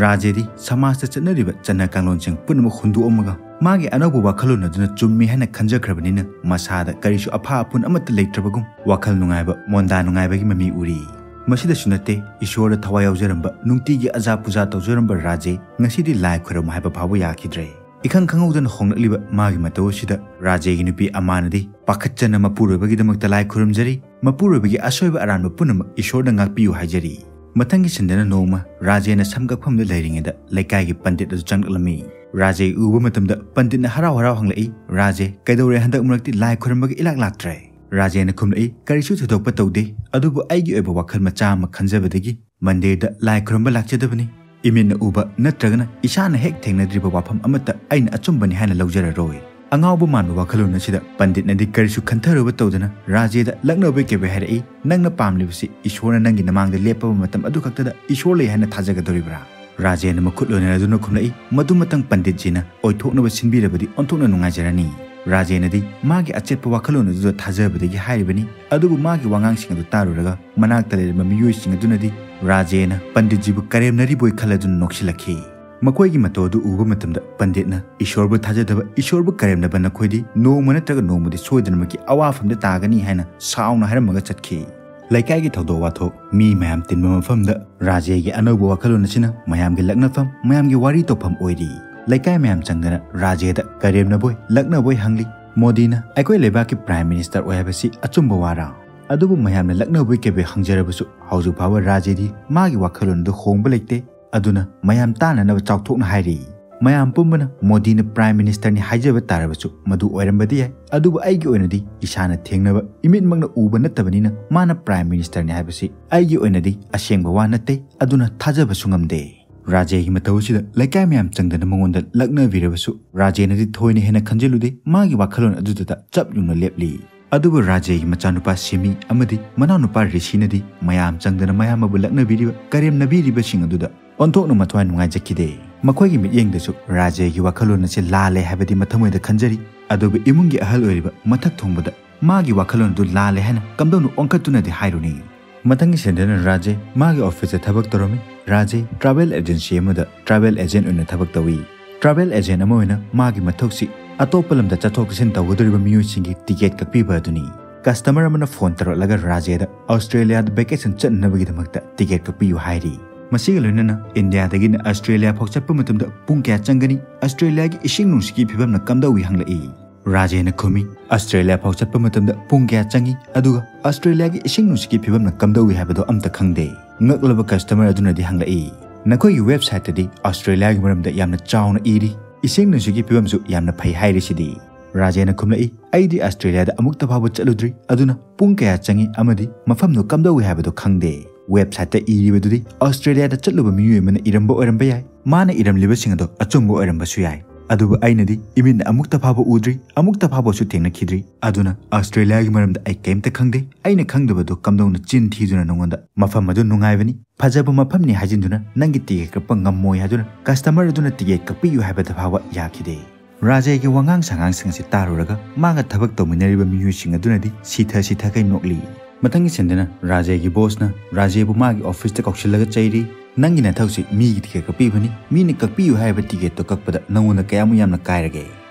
ꯔꯥꯖꯦꯗꯤ ꯁꯃꯥꯖꯇ ꯆꯠꯅꯔꯤꯕ ꯆꯠꯅ ꯀꯥꯡꯂꯣꯟꯁꯤꯡ ꯄꯨꯝꯅꯃꯛ ꯍꯨꯟꯗꯣꯛꯑꯝꯃꯒ ꯃꯥꯒꯤ ꯑꯅꯧꯕ ꯋꯥꯈꯜꯂꯣꯟ ꯑꯗꯨꯅ ꯆꯨꯝꯃꯤ ꯍꯥꯏꯅ ꯈꯟꯖꯈ꯭ꯔꯕꯅꯤꯅ ꯃꯁꯥꯗ ꯀꯔꯤꯁꯨ ꯑꯐꯥ ꯑꯄꯨꯟ ꯑꯃꯠꯇ ꯂꯩꯇ꯭ꯔꯕꯒꯨꯝ ꯋꯥꯈꯜ ꯅꯨꯡꯉꯥꯏꯕ, ꯃꯣꯟꯗꯥ ꯅꯨꯡꯉꯥꯏꯕꯒꯤ ꯃꯃꯤ ꯎꯔꯤ꯫ ꯃꯁꯤꯗꯁꯨ ꯅꯠꯇꯦ, ꯏꯁꯣꯔꯗ ꯊꯋꯥꯏ ꯌꯥꯎꯖꯔꯝꯕ, ꯅꯨꯡꯇꯤꯒꯤ ꯑꯖꯥ ꯄꯨꯖꯥ ꯇꯧꯖꯔꯝꯕ ꯔꯥꯖꯦ ꯉꯁꯤꯗꯤ ꯂꯥꯏ ꯈꯣꯏꯔꯝꯃꯨ ꯍꯥꯏꯕ ꯐꯥꯎꯕ ꯌꯥꯈꯤꯗ꯭ꯔꯦ꯫ ꯏꯈꯪ ꯈꯪꯍꯧꯗꯅ ꯍꯣꯡꯂꯛꯂꯤꯕ ꯃꯥꯒꯤ ꯃꯇꯧ ꯑꯁꯤꯗ ꯔꯥꯖꯦꯒꯤ ꯅꯨꯄꯤ ꯑꯃꯥꯅꯗꯤ ꯄꯥꯈꯠꯆꯅ ꯃꯄꯨꯔꯣꯏꯕꯒꯤꯗꯃꯛꯇ ꯂꯥꯏ ꯈꯨꯔꯨꯝꯖꯔꯤ, ꯃꯄꯨꯔꯣꯏꯕꯒꯤ ꯑꯁꯣꯏꯕ ꯑꯔꯥꯟꯕ ꯄꯨꯝꯅꯃꯛ ꯏꯁꯣꯔꯗ ꯉꯥꯛꯄꯤꯌꯨ ꯍꯥꯏꯖꯔꯤ꯫ ꯃꯊꯪꯒꯤ ꯁꯟꯗꯅ ꯅꯣꯡꯃ ꯔꯥꯖꯦꯅ ꯁꯝ ꯀꯛꯐꯝꯗ ꯂꯩꯔꯤꯉꯩꯗ ꯂꯩꯀꯥꯏꯒꯤ ꯄꯟꯗꯤꯠ ꯑꯗꯨ ꯆꯪꯂꯛꯂꯝꯃꯤ꯫ ꯔꯥꯖꯦ ꯎꯕ ꯃꯇꯝꯗ ꯄꯟꯗꯤꯠꯅ ꯍꯔꯥꯎ ꯍꯔꯥꯎ ꯍꯪꯂꯛꯏ, "ꯔꯥꯖꯦ, ꯀꯩꯗꯧꯔꯦ ꯍꯟꯗꯛ ꯃꯔꯛꯇꯤ ꯂꯥꯏ ꯈꯨꯔꯨꯝꯕꯒ ꯏꯂꯥꯛ ꯂꯥꯛꯇ꯭ꯔꯦ?" ꯔꯥꯖꯦꯅ ꯈꯨꯝꯂꯛꯏ, "ꯀꯔꯤꯁꯨ ꯊꯣꯏꯗꯣꯛꯄ ꯇꯧꯗꯦ, ꯑꯗꯨꯕꯨ ꯑꯩꯒꯤ ꯑꯣꯏꯕ ꯋꯥꯈꯜ ꯃꯆꯥ ꯑꯃ ꯈꯟꯖꯕꯗꯒꯤ ꯃꯟꯗꯤꯔꯗ ꯂꯥꯏ ꯈꯨꯔꯨꯝꯕ ꯂꯥꯛꯆꯗꯕꯅꯤ꯫ ꯏꯃꯤꯠꯅ ꯎꯕ ꯅꯠꯇ꯭ꯔꯒꯅ ꯏꯁꯥꯅ ꯍꯦꯛ ꯊꯦꯡꯅꯗ꯭ꯔꯤꯕ ꯋꯥꯐꯝ ꯑꯃꯠꯇ ꯑꯩꯅ ꯑꯆꯨꯝꯕꯅꯤ ꯍꯥꯏꯅ ꯂꯧꯖꯔꯔꯣꯏ꯫" ꯑꯉꯥꯎꯕ ꯃꯥꯟꯕ ꯋꯥꯈꯜꯂꯣꯟ ꯑꯁꯤꯗ ꯄꯟꯗꯤꯠꯅꯗꯤ ꯀꯔꯤꯁꯨ ꯈꯟꯊꯔꯨꯕ ꯇꯧꯗꯅ ꯔꯥꯖꯦꯗ ꯂꯛꯅꯕꯣꯏ ꯀꯩꯕꯣꯏ ꯍꯥꯏꯔꯛꯏ, "ꯅꯪꯅ ꯄꯥꯝꯂꯤꯕꯁꯤ ꯏꯁꯣꯔꯅ ꯅꯪꯒꯤ ꯅꯃꯥꯡꯗ ꯂꯦꯞꯄꯕ ꯃꯇꯝ ꯑꯗꯨ ꯈꯛꯇꯗ ꯏꯁꯣꯔ ꯂꯩ ꯍꯥꯏꯅ ꯊꯥꯖꯒꯗꯧꯔꯤꯕ꯭ꯔꯥ?" ꯔꯥꯖꯦꯅ ꯃꯈꯨꯠ ꯂꯣꯏꯅꯔꯗꯨꯅ ꯈꯨꯝꯂꯛꯏ, "ꯃꯗꯨꯃꯇꯪ ꯄꯟꯗꯤꯠꯖꯤꯅ ꯑꯣꯏꯊꯣꯛꯅꯕ ꯁꯤꯟꯕꯤꯔꯕꯗꯤ ꯑꯣꯟꯊꯣꯛꯅ ꯅꯨꯡꯉꯥꯏꯖꯔꯅꯤ꯫" ꯔꯥꯖꯦꯅꯗꯤ ꯃꯥꯒꯤ ꯑꯆꯦꯠꯄ ꯋꯥꯈꯜꯂꯣꯟ ꯑꯗꯨꯗ ꯊꯥꯖꯕꯗꯒꯤ ꯍꯥꯏꯔꯤꯕꯅꯤ, ꯑꯗꯨꯕꯨ ꯃꯥꯒꯤ ꯋꯥꯉꯥꯡꯁꯤꯡ ꯑꯗꯨ ꯇꯥꯔꯨꯔꯒ ꯃꯅꯥꯛꯇ ꯂꯩꯔꯝꯕ ꯃꯤꯑꯣꯏꯁꯤꯡ ꯑꯗꯨꯅꯗꯤ ꯔꯥꯖꯦꯅ ꯄꯟꯗꯤꯠꯖꯤꯕꯨ ꯀꯔꯦꯝꯅꯔꯤꯕꯣꯏ ꯈꯜꯂꯗꯨꯅ ꯅꯣꯛꯁꯤꯜꯂꯛꯈꯤ꯫ ꯃꯈꯣꯏꯒꯤ ꯃꯇꯧ ꯑꯗꯨ ꯎꯕ ꯃꯇꯝꯗ ꯄꯟꯗꯤꯠꯅ, "ꯏꯁꯣꯔꯕꯨ ꯊꯥꯖꯗꯕ, ꯏꯁꯣꯔꯕꯨ ꯀꯔꯦꯝꯅꯕ ꯅꯈꯣꯏꯗꯤ ꯅꯣꯡꯃ ꯅꯠꯇ꯭ꯔꯒ ꯅꯣꯡꯃꯗꯤ ꯁꯣꯏꯗꯅꯃꯛꯀꯤ ꯑꯋꯥꯐꯝꯗ ꯇꯥꯒꯅꯤ" ꯍꯥꯏꯅ ꯁꯥꯎꯅ ꯍꯥꯏꯔꯝꯃꯒ ꯆꯠꯈꯤ꯫ ꯂꯩꯀꯥꯏꯒꯤ ꯊꯧꯗꯣꯛ ꯋꯥꯊꯣꯛ, ꯃꯤ ꯃꯌꯥꯝ ꯇꯤꯟꯕ ꯃꯐꯝꯗ ꯔꯥꯖꯦꯒꯤ ꯑꯅꯧꯕ ꯋꯥꯈꯜꯂꯣꯟ ꯑꯁꯤꯅ ꯃꯌꯥꯝꯒꯤ ꯂꯛꯅꯐꯝ, ꯃꯌꯥꯝꯒꯤ ꯋꯥꯔꯤ ꯇꯧꯐꯝ ꯑꯣꯏꯔꯤ꯫ ꯂꯩꯀꯥꯏ ꯃꯌꯥꯝ ꯆꯪꯗꯅ ꯔꯥꯖꯦꯗ ꯀꯔꯦꯝꯅꯕꯣꯏ ꯂꯛꯅꯕꯣꯏ ꯍꯪꯂꯤ, "ꯃꯣꯗꯤꯅ ꯑꯩꯈꯣꯏ ꯂꯩꯕꯥꯛꯀꯤ ꯄ꯭ꯔꯥꯏꯝ ꯃꯤꯅꯤꯁꯇꯔ ꯑꯣꯏ ꯍꯥꯏꯕꯁꯤ ꯑꯆꯨꯝꯕ ꯋꯥꯔꯥ?" ꯑꯗꯨꯕꯨ ꯃꯌꯥꯝꯅ ꯂꯛꯅꯕꯣꯏ ꯀꯩꯕꯣꯏ ꯍꯪꯖꯔꯕꯁꯨ ꯍꯧꯖꯤꯛ ꯐꯥꯎꯕ ꯔꯥꯖꯦꯗꯤ ꯃꯥꯒꯤ ꯋꯥꯈꯜꯂꯣꯟ ꯑꯗꯨ ꯍꯣꯡꯕ ꯂꯩꯇꯦ꯫ ꯑꯗꯨꯅ ꯃꯌꯥꯝ ꯇꯥꯅꯅꯕ ꯆꯥꯎꯊꯣꯛꯅ ꯍꯥꯏꯔꯤ꯫ ꯃꯌꯥꯝ ꯄꯨꯝꯕꯅ ꯃꯣꯗꯤꯅ Prime Ministerꯅꯤ ꯍꯥꯏꯖꯕ ꯇꯥꯔꯕꯁꯨ ꯃꯗꯨ ꯑꯣꯏꯔꯝꯕꯗꯤ ꯌꯥꯏ, ꯑꯗꯨꯕꯨ ꯑꯩꯒꯤ ꯑꯣꯏꯅꯗꯤ ꯏꯁꯥꯅ ꯊꯦꯡꯅꯕ, ꯏꯃꯤꯠꯃꯛꯅ ꯎꯕ ꯅꯠꯇꯕꯅꯤꯅ ꯃꯥꯅ Prime Ministerꯅꯤ ꯍꯥꯏꯕꯁꯤ ꯑꯩꯒꯤ ꯑꯣꯏꯅꯗꯤ ꯑꯁꯦꯡꯕ ꯋꯥ ꯅꯠꯇꯦ, ꯑꯗꯨꯅ ꯊꯥꯖꯕꯁꯨ ꯉꯝꯗꯦ꯫ ꯔꯥꯖꯦꯒꯤ ꯃꯇꯧ ꯑꯁꯤꯗ ꯂꯩꯀꯥꯏ ꯃꯌꯥꯝ ꯆꯪꯗꯅ ꯃꯉꯣꯟꯗ ꯂꯛꯅꯕꯤꯔꯕꯁꯨ ꯔꯥꯖꯦꯅꯗꯤ ꯊꯣꯏꯅ ꯍꯦꯟꯅ ꯈꯟꯖꯤꯜꯂꯨꯗꯦ, ꯃꯥꯒꯤ ꯋꯥꯈꯜꯂꯣꯟ ꯑꯗꯨꯗꯇ ꯆꯞ ꯌꯨꯡꯅ ꯂꯦꯞꯂꯤ꯫ ꯑꯗꯨꯕꯨ ꯔꯥꯖꯦꯒꯤ ꯃꯆꯥꯅꯨꯄꯥ ꯁꯤꯃꯤ ꯑꯃꯗꯤ ꯃꯅꯥꯎꯅꯨꯄꯥ ꯔꯤꯁꯤꯅꯗꯤ ꯃꯌꯥꯝ ꯆꯪꯗꯅ ꯃꯌꯥꯝꯕꯕꯨ ꯂꯛꯅꯕꯤꯔꯤꯕ, ꯀꯔꯦꯝꯅꯕꯤꯔꯤꯕꯁꯤꯡ ꯑꯗꯨꯗ ꯑꯣꯟꯊꯣꯛꯅ ꯃꯊ꯭ꯋꯥꯏ ꯅꯨꯡꯉꯥꯏꯖꯈꯤꯗꯦ꯫ ꯃꯈꯣꯏꯒꯤ ꯃꯤꯠꯌꯦꯡꯗꯁꯨ ꯔꯥꯖꯦꯒꯤ ꯋꯥꯈꯜꯂꯣꯟ ꯑꯁꯤ ꯂꯥꯜꯂꯦ ꯍꯥꯏꯕꯗꯤ ꯃꯊꯃꯣꯏꯗ ꯈꯟꯖꯔꯤ, ꯑꯗꯨꯕꯨ ꯏꯃꯨꯡꯒꯤ ꯑꯍꯜ ꯑꯣꯏꯔꯤꯕ ꯃꯊꯛ ꯊꯣꯡꯕꯗ ꯃꯥꯒꯤ ꯋꯥꯈꯜꯂꯣꯟ ꯑꯗꯨ ꯂꯥꯜꯂꯦ ꯍꯥꯏꯅ ꯀꯝꯗꯧꯅ ꯑꯣꯟꯈꯠꯇꯨꯅꯗꯤ ꯍꯥꯏꯔꯨꯅꯤ? ꯃꯊꯪꯒꯤ ꯁꯟꯗꯦꯅ ꯔꯥꯖꯦ ꯃꯥꯒꯤ officeꯇ ꯊꯕꯛ ꯇꯧꯔꯝꯃꯤ꯫ ꯔꯥꯖꯦ travel agency ꯑꯃꯗ travel agent ꯑꯣꯏꯅ ꯊꯕꯛ ꯇꯧꯏ꯫ Travel agent ꯑꯃ ꯑꯣꯏꯅ ꯃꯥꯒꯤ ꯃꯊꯧꯁꯤ ꯑꯇꯣꯞꯄ ꯂꯝꯗ ꯆꯠꯊꯣꯛ ꯆꯠꯁꯤꯟ ꯇꯧꯒꯗꯧꯔꯤꯕ ꯃꯤꯑꯣꯏꯁꯤꯡꯒꯤ ticket ꯀꯛꯄꯤꯕ ꯑꯗꯨꯅꯤ꯫ Customer ꯑꯃꯅ phone ꯇꯧꯔꯛꯂꯒ ꯔꯥꯖꯦꯗ Australiaꯗ vacation ꯆꯠꯅꯅꯕꯒꯤꯗꯃꯛꯇ ticket ꯀꯛꯄꯤꯌꯨ ꯍꯥꯏꯔꯤ꯫ ꯃꯁꯤꯒ ꯂꯣꯏꯅꯅ ꯏꯟꯗꯤꯌꯥꯗꯒꯤꯅ Australia ꯐꯥꯎ ꯆꯠꯄ ꯃꯇꯝꯗ ꯄꯨꯡ ꯀꯌꯥ ꯆꯪꯒꯅꯤ? Australiaꯒꯤ ꯏꯁꯤꯡ ꯅꯨꯡꯁꯤꯠꯀꯤ ꯐꯤꯕꯝꯅ ꯀꯝꯗꯧꯏ ꯍꯪꯂꯛꯏ꯫ ꯔꯥꯖꯦꯅ ꯈꯨꯝꯃꯤ, "Australia ꯐꯥꯎ ꯆꯠꯄ ꯃꯇꯝꯗ ꯄꯨꯡ ꯀꯌꯥ ꯆꯪꯏ, ꯑꯗꯨꯒ Australiaꯒꯤ ꯏꯁꯤꯡ ꯅꯨꯡꯁꯤꯠꯀꯤ ꯐꯤꯕꯝꯅ ꯀꯝꯗꯧꯏ ꯍꯥꯏꯕꯗꯣ ꯑꯝꯇ ꯈꯪꯗꯦ꯫" ꯉꯛꯂꯕ customer ꯑꯗꯨꯅꯗꯤ ꯍꯪꯂꯛꯏ, "ꯅꯈꯣꯏꯒꯤ websiteꯇꯗꯤ Australiaꯒꯤ ꯃꯔꯝꯗ ꯌꯥꯝꯅ ꯆꯥꯎꯅ ꯏꯔꯤ, ꯏꯁꯤꯡ ꯅꯨꯡꯁꯤꯠꯀꯤ ꯐꯤꯕꯝꯁꯨ ꯌꯥꯝꯅ ꯐꯩ ꯍꯥꯏꯔꯤꯁꯤꯗꯤ?" ꯔꯥꯖꯦꯅ ꯈꯨꯝꯂꯛꯏ, "ꯑꯩꯗꯤ Australiaꯗ ꯑꯃꯨꯛꯇ ꯐꯥꯎꯕ ꯆꯠꯂꯨꯗ꯭ꯔꯤ, ꯑꯗꯨꯅ ꯄꯨꯡ ꯀꯌꯥ ꯆꯪꯏ ꯑꯃꯗꯤ ꯃꯐꯝꯗꯨ ꯀꯝꯗꯧꯏ ꯍꯥꯏꯕꯗꯨ ꯈꯪꯗꯦ꯫ Websiteꯇ ꯏꯔꯤꯕꯗꯨꯗꯤ Australiaꯗ ꯆꯠꯂꯨꯕ ꯃꯤꯑꯣꯏ ꯑꯃꯅ ꯏꯔꯝꯕ ꯑꯣꯏꯔꯝꯕ ꯌꯥꯏ꯫ ꯃꯥꯅ ꯏꯔꯝꯂꯤꯕꯁꯤꯡ ꯑꯗꯣ ꯑꯆꯨꯝꯕ ꯑꯣꯏꯔꯝꯕꯁꯨ ꯌꯥꯏ꯫ ꯑꯗꯨꯕꯨ ꯑꯩꯅꯗꯤ ꯏꯃꯤꯠꯅ ꯑꯃꯨꯛꯇ ꯐꯥꯎꯕ ꯎꯗ꯭ꯔꯤ, ꯑꯃꯨꯛꯇ ꯐꯥꯎꯕꯁꯨ ꯊꯦꯡꯅꯈꯤꯗ꯭ꯔꯤ꯫ ꯑꯗꯨꯅ Australiaꯒꯤ ꯃꯔꯝꯗ ꯑꯩ ꯀꯔꯤꯝꯇ ꯈꯪꯗꯦ꯫ ꯑꯩꯅ ꯈꯪꯗꯕꯗꯨ ꯀꯝꯗꯧꯅ ꯆꯤꯟ ꯊꯤꯗꯨꯅ ꯅꯉꯣꯟꯗ ꯃꯐꯝ ꯑꯗꯨ ꯅꯨꯡꯉꯥꯏꯕꯅꯤ, ꯐꯖꯕ ꯃꯐꯝꯅꯤ ꯍꯥꯏꯖꯤꯟꯗꯨꯅ ꯅꯪꯒꯤ ticket ꯀꯛꯄ ꯉꯝꯃꯣꯏ ꯍꯥꯏꯗꯨꯅ customer ꯑꯗꯨꯅ ticket ꯀꯛꯄꯤꯌꯨ ꯍꯥꯏꯕꯗ ꯐꯥꯎꯕ ꯌꯥꯈꯤꯗꯦ꯫" ꯔꯥꯖꯦꯒꯤ ꯋꯥꯉꯥꯡ ꯁꯉꯥꯡꯁꯤꯡ ꯑꯁꯤ ꯇꯥꯔꯨꯔꯒ ꯃꯥꯒ ꯊꯕꯛ ꯇꯧꯃꯤꯟꯅꯔꯤꯕ ꯃꯤꯑꯣꯏꯁꯤꯡ ꯑꯗꯨꯅꯗꯤ ꯁꯤꯊ ꯁꯤꯊꯈꯩ ꯅꯣꯛꯂꯤ꯫ ꯃꯊꯪꯒꯤ ꯁꯟꯗꯦꯅ ꯔꯥꯖꯦꯒꯤ bossꯅ ꯔꯥꯖꯦꯕꯨ ꯃꯥꯒꯤ officeꯇ ꯀꯧꯁꯤꯜꯂꯒ ꯆꯩꯔꯤ, "ꯅꯪꯒꯤ ꯅꯊꯧꯁꯤ ꯃꯤꯒꯤ ticket ꯀꯛꯄꯤꯕꯅꯤ, ꯃꯤꯅ ꯀꯛꯄꯤꯌꯨ ꯍꯥꯏꯔꯤꯕ ticketꯇꯣ ꯀꯛꯄꯗ ꯅꯉꯣꯟꯗ ꯀꯌꯥꯃꯨꯛ ꯌꯥꯝꯅ ꯀꯥꯏꯔꯒꯦ?"